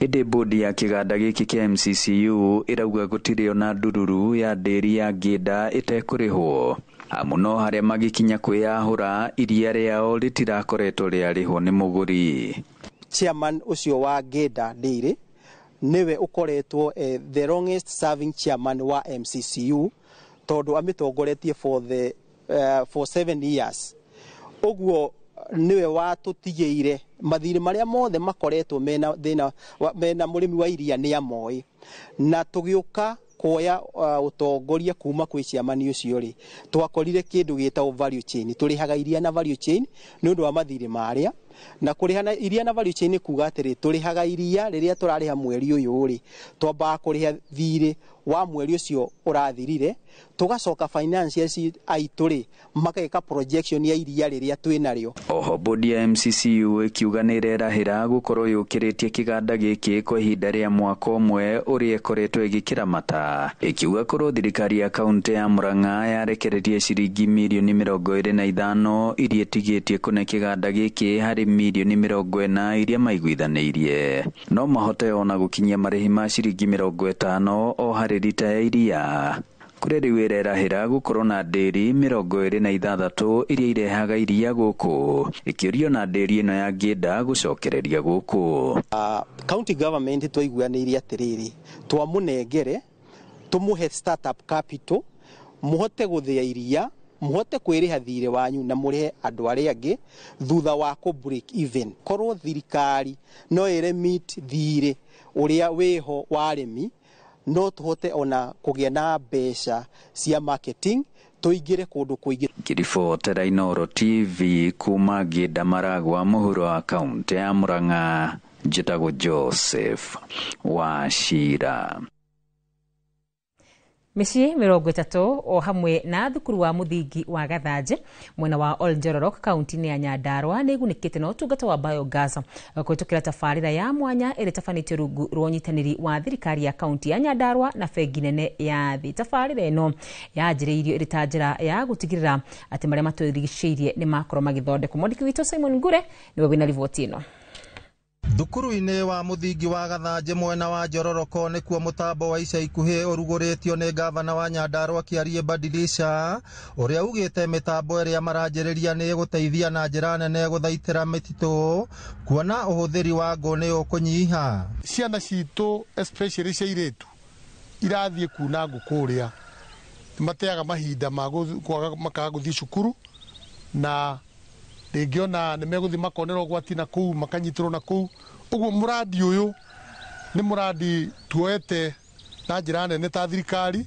Ĩndĩ bodi ya kĩganda gĩkĩ kĩa MCCU ĩrauga gũtirĩ ona ndururu ya ndĩri ya Ngĩnda ĩtekũrĩhwo, amu no harĩa magĩkinya kwĩyahũra iria rĩao rĩtirakoretwo rĩarĩhwo nĩ mũgũri.
Chairman ũcio wa Ngĩnda Dairy nĩwe ũkoretwo the longest serving chairman wa MCCU tondũ amĩtongoretie for 7 years. Ũguo nĩwe watũtigĩire mathirĩ marĩa mothe makoretwo mena thĩna mena mũrĩmi wa iria nĩ amoĩ, na tũgĩũka kuoya ũtongoria kuma kwĩ chairman ũcio rĩ, twakorire kĩndũ gĩtagwo value chain. Tũrĩhaga iria na value chain nĩ ũndũ wa mathirĩ marĩa, na kũrĩha na iria na value chain nĩ kuga atĩrĩ, tũrĩhaga iria rĩrĩa tũrarĩha mweri ũyũ rĩ, twambaga kũrĩha thirĩ wa mweri ũcio ũrathirire, tũgacoka financiers aitũ rĩ mageka projection ya iria rĩrĩa twĩnarĩo.
Oho bodi ya MCCU ĩkiuga nĩ ĩrerahĩra gũkorwo yũkĩrĩtie kĩganda gĩkĩ kwa ihinda rĩa mwaka ũmwe ũrĩa ĩkoretwo ĩgĩkĩramata, ĩkiuga korwo thirikari ya kaunti ya Murang'a yarekererie ciringi mirioni 25 iria ĩtigĩtie kũne kĩganda gĩkĩ harĩ mirioni 40 iria maiguithanĩirie, no mahote ona gũkinyia marĩhi ma ciringi 50 o harĩ rita ya iria, kũrĩa rĩu ĩrerahĩra gũkorwo na ndĩri 26 iria irehaga iria gũkũ, ĩkĩũrio na ndĩri ĩno ya Ngĩnda gũcokereria gũkũ.
County government twaiguanĩire atĩrĩrĩ, twamũnengere tũmũhe startup capital mũhote gũthĩa iria, mũhote kwĩrĩha thirĩ wanyu na mũrĩhe andũ arĩa angĩ thutha wa kũ break even. Korwo thirikari no ĩremit thirĩ ũrĩa wĩho wa arĩmi, no tũhote ona kũgĩa na mbeca cia marketing tũingĩre kũndũ kũingĩ.
Ngĩribotera Inooro TV kuma Ngĩnda Maragwa mũhuro wa kaunti ya Murang'a, njĩtagwo Joseph Wachira.
Mĩciĩ 30 o hamwe na thukuru wa mũthingi wa Gathanjĩ mwena wa Ol Njororok kaunti-inĩ ya Nyandarua nĩ ĩgunĩkĩte na ũtungata wa biogas kũhĩtũkĩra tabarĩra ya mwanya ĩrĩa ĩtabanĩtio rungu rwa ũnyitanĩri wa thirikari ya kaunti ya Nyandarua na bengi nene ya thĩ. Tabarĩra ĩno yanjĩrĩirio ĩrĩ ta njĩra ya gũtigĩrĩra atĩ marĩa matũrigicĩirie nĩ makorwo magĩthondekwo. Mwandĩki witũ Simon Ngure nĩwe wĩna riboti ĩno.
Thukuru-inĩ wa mũthingi wa Gathanjĩ mwena wa Njororoko nĩkuo mũtambo wa ica ikuhĩ ũrugũrĩtio nĩ gavana wa Nyandarua Kĩarie Badilisha, ũrĩa ugĩte mĩtambo ĩrĩa maranjĩrĩria nĩ ĩgũteithia na njĩra nene gũthaitĩra mĩtitũ, kuona ũhũthĩri wa ngũ nĩ ũkũnyiha.
Ciana citũ especially cia airĩtu irathiĩ kuna ngũ kũrĩa, mateaga mahinda ma makaga gũthiĩ cukuru, na rĩngĩ ona nĩ megũthiĩ makonera ũgwati na kũu makanyitĩrwo na kũu. Ũguo mũradi ũyũ nĩ mũradi tuoete na njĩra nene ta thirikari,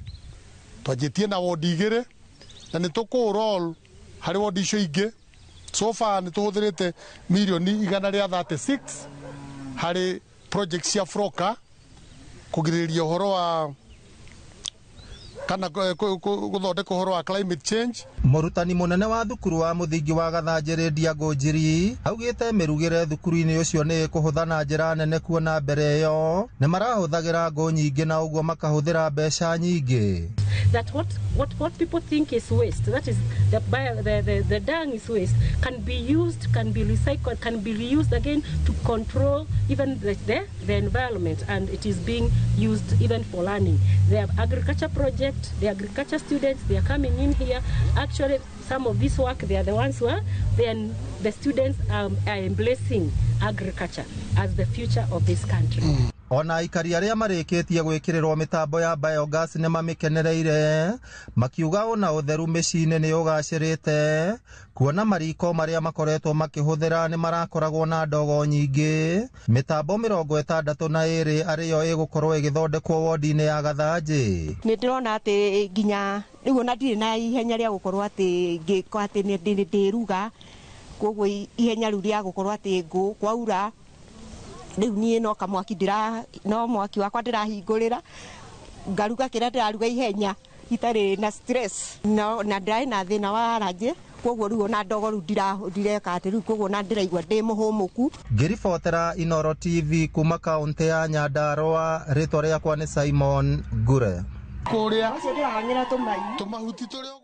twanjĩtie na wondi 2 na nĩ tũkũroll harĩ wondi icio ingĩ. So far nĩ tũhũthĩrĩte mirioni 136 harĩ project cia Froka kũgirĩrĩria ũhoro wa kana gũthondeka ũhoro wa climate change.
Mũrutani mũnene wa thukuru wa mũthingi wa Gathanjĩ Lydia Ngũnjiri augĩte mĩrugĩre thukuru-inĩ ũcio nĩ ĩkũhũtha na njĩra nene, kuona mbere ĩyo nĩ marahũthagĩra ngũ nyingĩ na ũguo makahũthĩra mbeca nyingĩ.
That what people think is waste, that is the dung is waste, can be used, can be recycled, can be reused again to control even the environment, and it is being used even for learning. The agriculture project, the agriculture students, they are coming in here. Actually, some of this work, they are the ones who are, then the students are embracing agriculture as the future of this country.
Ona aikari arĩa marĩkĩtie gwĩkĩrĩrwo mĩtambo ya biogas nĩ mamĩkenereire, makiuga ona ũtheru mĩciĩ-inĩ nĩ ũgacĩrĩte, kuona mariko marĩa makoretwo makĩhũthĩra nĩ marakoragwo na ndogo nyingĩ. Mĩtambo 62 arĩyo ĩgũkorwo ĩgĩthondekwo wodi-inĩ ya Gathanjĩ.
Nĩ ndĩrona atĩ nginya rĩu ona ndirĩ na ihenya rĩa gũkorwo atĩ ngĩko atĩ nĩ ndĩruga, koguo ihenya rĩu rĩa gũkorwo atĩ ngũ kwaura rĩu niĩ no kamwaki ndĩra no mwaki wakwa ndĩrahingũrĩra ngaruga kĩrĩa ndĩraruga ihenya Itarĩ na stress na ndirarĩ na thĩna wa allergy, koguo rĩu ona ndogo rĩu ndireka atĩ rĩu, koguo na ndĩraigua ndĩ mũhũmũku.
Ngĩribotera Inoro TV kuma kaunti ya Nyandarua, rĩtwa rĩakwa nĩ Simon Ngure.
Kũrĩa tũmahuti tũrĩa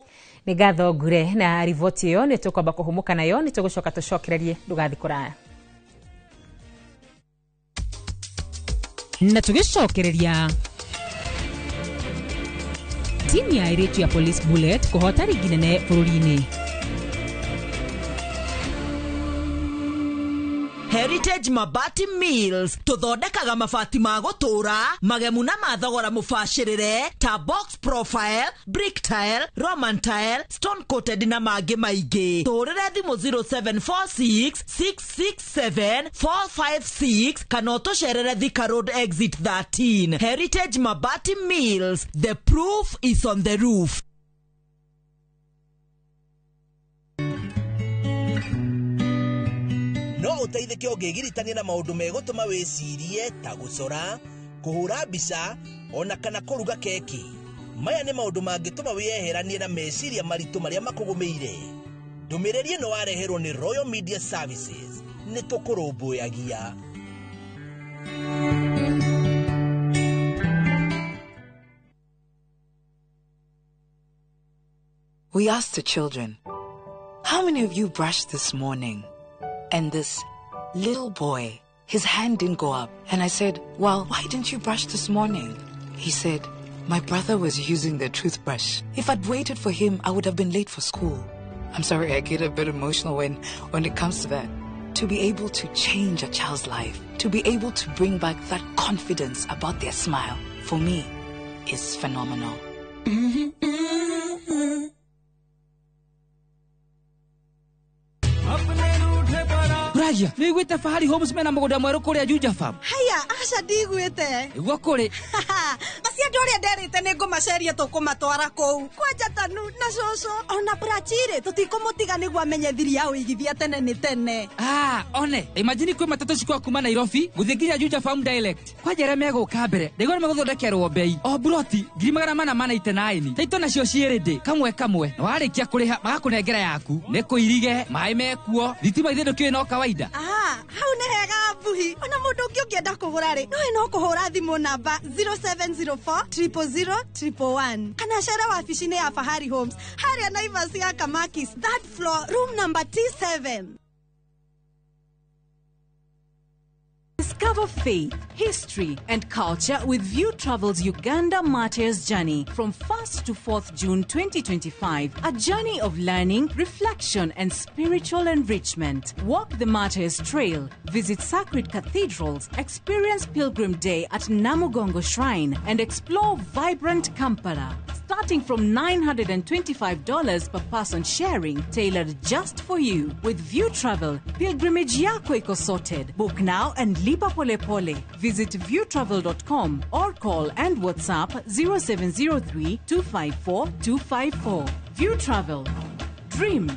Nĩ ngatho Ngure na riboti ĩyo. Nĩ tũkwamba kũhũmũka nayo, nĩ tũgũcoka tũcokererie, ndũgathiĩ kũraya.
Na tũgĩcokereria, timu ya airĩtu ya Police Bullet kũhota rigi nene bũrũri-inĩ.
Heritage Mabati Mills, tũthondekaga mabati ma gũtũũra magemu na ma thogora mũbacĩrĩre ta box profile, brick tile, Roman tile, stone coated na mangĩ maingĩ. Tũrĩre thimũ 0746 667 456 kana ũtũcerere Thika Road exit 13. Heritage Mabati Mills, the proof is on the roof.
No ũteithĩke ũngĩgiritania na maũndũ megũtũma wĩcirie ta gũcora, kũhũra mbica ona kana kũruga keki. Maya nĩ maũndũ mangĩtũma wĩyeheranie na meciria maritũ marĩa makũgũmĩire. Ndũmĩrĩri ĩno wareherwo nĩ Royal Media Services. Nĩ tũkũrũmbũyagia.
We asked the children, "How many of you brushed this morning?" And this little boy, his hand didn't go up. And I said, "Well, why didn't you brush this morning?" He said, "My brother was using the toothbrush. If I'd waited for him, I would have been late for school." I'm sorry, I get a bit emotional when it comes to that. To be able to change a child's life, to be able to bring back that confidence about their smile, for me, is phenomenal.
Ragia, nĩ wĩiguĩte Fahari Homes mena mũgũnda mwerũ kũrĩa Juja Farm?
Haya, aca, ndigwĩte.
Nĩguo kũrĩ.
Macio andũ ũrĩa nderĩte nĩ ngũmaceria, tũkũmatwara kũu kwanja tanu na cũcũ ona Brachirĩ tũtikũmũtiga nĩguo amenye thiri ya ũigithia tene nĩ tene.
Ah, one imagine kwĩ matatũ cikwa kuma Nairobi gũthiĩ nginya Juja Farm direct. Kwanja arĩa megũka mbere ndaigua nĩ megũthondekerwo mbei o buroti 499,000. Taito nacio ciĩ rĩndĩ kamwe kamwe, na warĩkia kũrĩha magakũnengera yaku. Nĩ kũirige maĩ mekuo, thitima ithe ndũkĩũĩ no kawaida.
Ah, hau nĩ hega mbuhi. Ona mũndũ ũngĩ ũngĩenda kũgũra rĩ, nowe no kũhũra thimũ namba 0704 000 111 kana cere wabici-inĩ ya Fahari Homes harĩa Naivas ya Kamakis, third floor, room number T7.
Discover faith, history, and culture with View Travel's Uganda Martyrs Journey from 1st to 4th June 2025. A journey of learning, reflection, and spiritual enrichment. Walk the Martyrs Trail, visit sacred cathedrals, experience Pilgrim Day at Namugongo Shrine, and explore vibrant Kampala. Starting from $925 per person sharing, tailored just for you. With View Travel, pilgrimage yako iko sorted. Book now and lipa pole pole. Visit viewtravel.com or call and WhatsApp 0703 254 254. View Travel. Dream.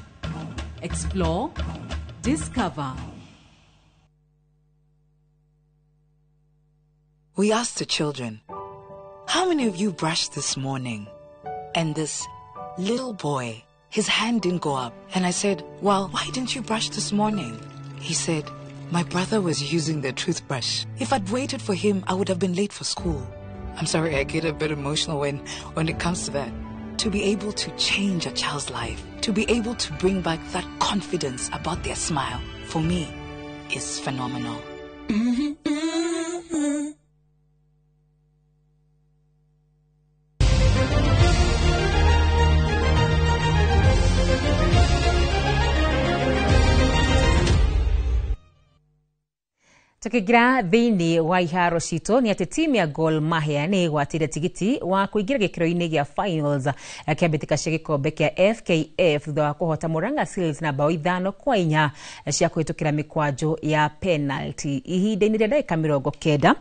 Explore. Discover.
We asked the children, "How many of you brushed this morning?" And this little boy, his hand didn't go up. And I said, "Well, why didn't you brush this morning?" He said, "My brother was using the toothbrush. If I'd waited for him, I would have been late for school." I'm sorry, I get a bit emotional when it comes to that. To be able to change a child's life, to be able to bring back that confidence about their smile, for me, is phenomenal.
Tukĩingĩra thĩinĩ wa iharo citũ, nĩ atĩ timu ya Gor Mahia nĩ ĩgwatĩire tigiti wa kũingĩra gĩkĩro-inĩ gĩa finals kĩa mbĩtĩka cia gĩkombe kĩa FKF thutha wa kũhota Murang'a Seals na bao 5-4 cia kũhĩtũkĩra mĩkwanjo ya penalty. Ihinda-inĩ rĩa ndagĩka 90,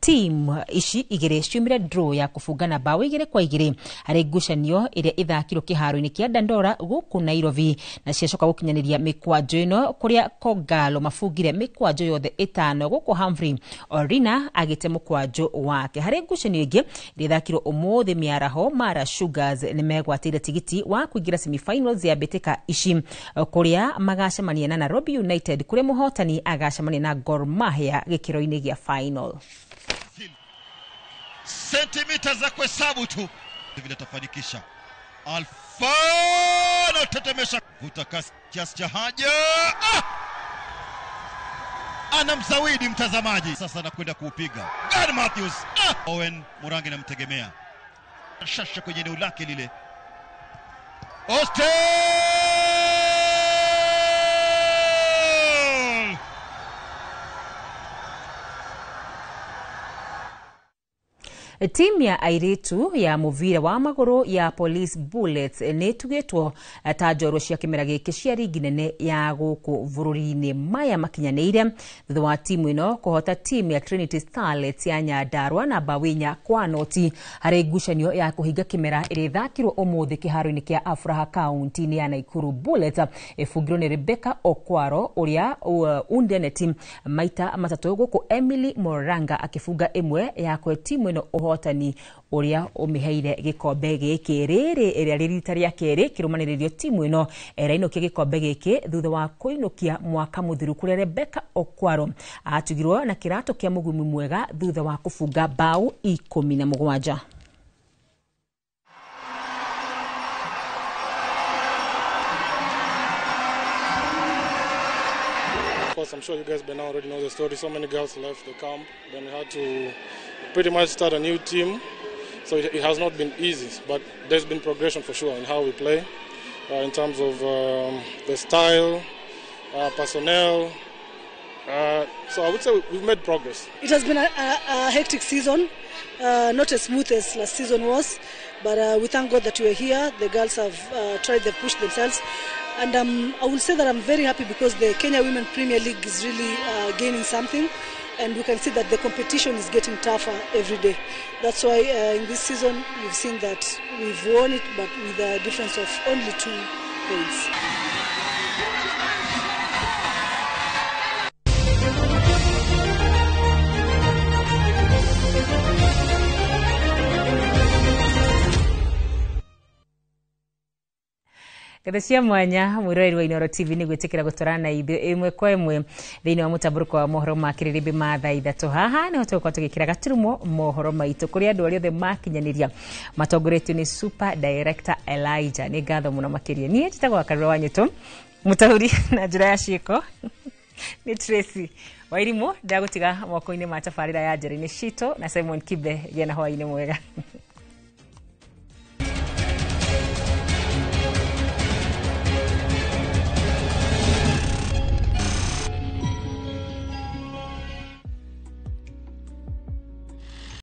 timu ici igĩrĩ ciumire draw ya kũbungana bao 2-2 harĩ ngucanio ĩrĩa ĩthakirwo kĩharo-inĩ kĩa Dandora gũkũ Nairobi, na ciacoka gũkinyanĩria mĩkwanjo ĩno kũrĩa Kogalo mabungire mĩkwanjo yothe 5. ithano gũkũ Humphrey Orina agĩte mũkwanjũ wake. Harĩ ngucanio ĩngĩ ĩrĩa ũmũthĩ mĩaraho Mara Sugars nĩ megwatĩire tigiti wa kũingĩra semifinals ya mbĩtĩka ici kũrĩa magacemania na Nairobi United kũrĩa mũhotani agacemania na Gor Mahia gĩkĩro-inĩ gĩa final.
Sentimita za kuhesabu tu vile tafanikisha. Alfano tetemesha, vuta kasi kiasi cha haja, anamzawidi mtazamaji. Sasa anakwenda kuupiga Gary Matthews. Owen Murangi namtegemea shasha kwenye eneo lake lile. Austin
Timu ya airitu ya muvira wa maguru ya Police Bullets nĩ ĩtugĩtwo ta njorua cia kĩmera gĩkĩ cia rigi nene ya gũkũ bũrũri-inĩ. Maya makinyanĩire thutha wa timu ĩno kũhota timu ya Trinity Starlets ya Nyandarua na mbaũ 4-0 harĩ ngucanio ya kũhinga kĩmera ĩrĩa ĩthakirwo ũmũthĩ kĩharo-inĩ kĩa Afraha kaunti-inĩ ya Nakuru. Bullets ĩbungirwo nĩ Rebecca Okwaro ũrĩa undeneti maita matatũ gũkũ Emily Moranga akĩbunga ĩmwe ya kwe timu ĩno ũhotani ũrĩa ũmĩheire gĩkombe gĩkĩ. Rĩrĩ ĩrĩa rĩ rita rĩa kerĩ kĩrũmanĩrĩrio timu ĩno ĩrainũkia gĩkombe gĩkĩ thutha wa kũinũkia mwaka mũthiru kũrĩa Rebecca Okwaro atugirwo na kĩratũ kĩa mũgumi mwega thutha wa kũbunga mbaũ 17.
Of course, I'm sure you guys by now already know the story. So many girls left the camp. Then we had to pretty much start a new team. So it has not been easy, but there's been progression for sure in how we play, in terms of the style, personnel. So I would say we've made progress.
It has been a hectic season, not as smooth as last season was, but we thank God that we are here. The girls have tried, they've pushed themselves. And I will say that I'm very happy because the Kenya Women Premier League is really gaining something, and we can see that the competition is getting tougher every day. That's why in this season you've seen that we've won it, but with a difference of only 2 points.
Ngatho cia mwanya mwiroreri wa Inooro TV nĩ gwĩtĩkĩra gũtwarana na ithuĩ ĩmwe kwa ĩmwe thĩinĩ wa mũtambũrũko wa mohoro ma kĩrĩrĩmbĩ ma thaa 3. Haha nĩho tũgũkorwo tũgĩkĩra gaturumo mohoro maitũ kũrĩ andũ arĩa othe makinyanĩria matongoretio nĩ Super Director Elijah. Nĩ ngatho mũno makĩria. Niĩ njĩtagwo Wakarura wa Nyũtũ, mũtaũri na njĩra ya ciĩko nĩ Tracy Wairimu. Ndagũtiga moko-inĩ ma tabarĩra ya njĩra-inĩ citũ na Simon Kibe. Gĩa na hwaĩ-inĩ mwega.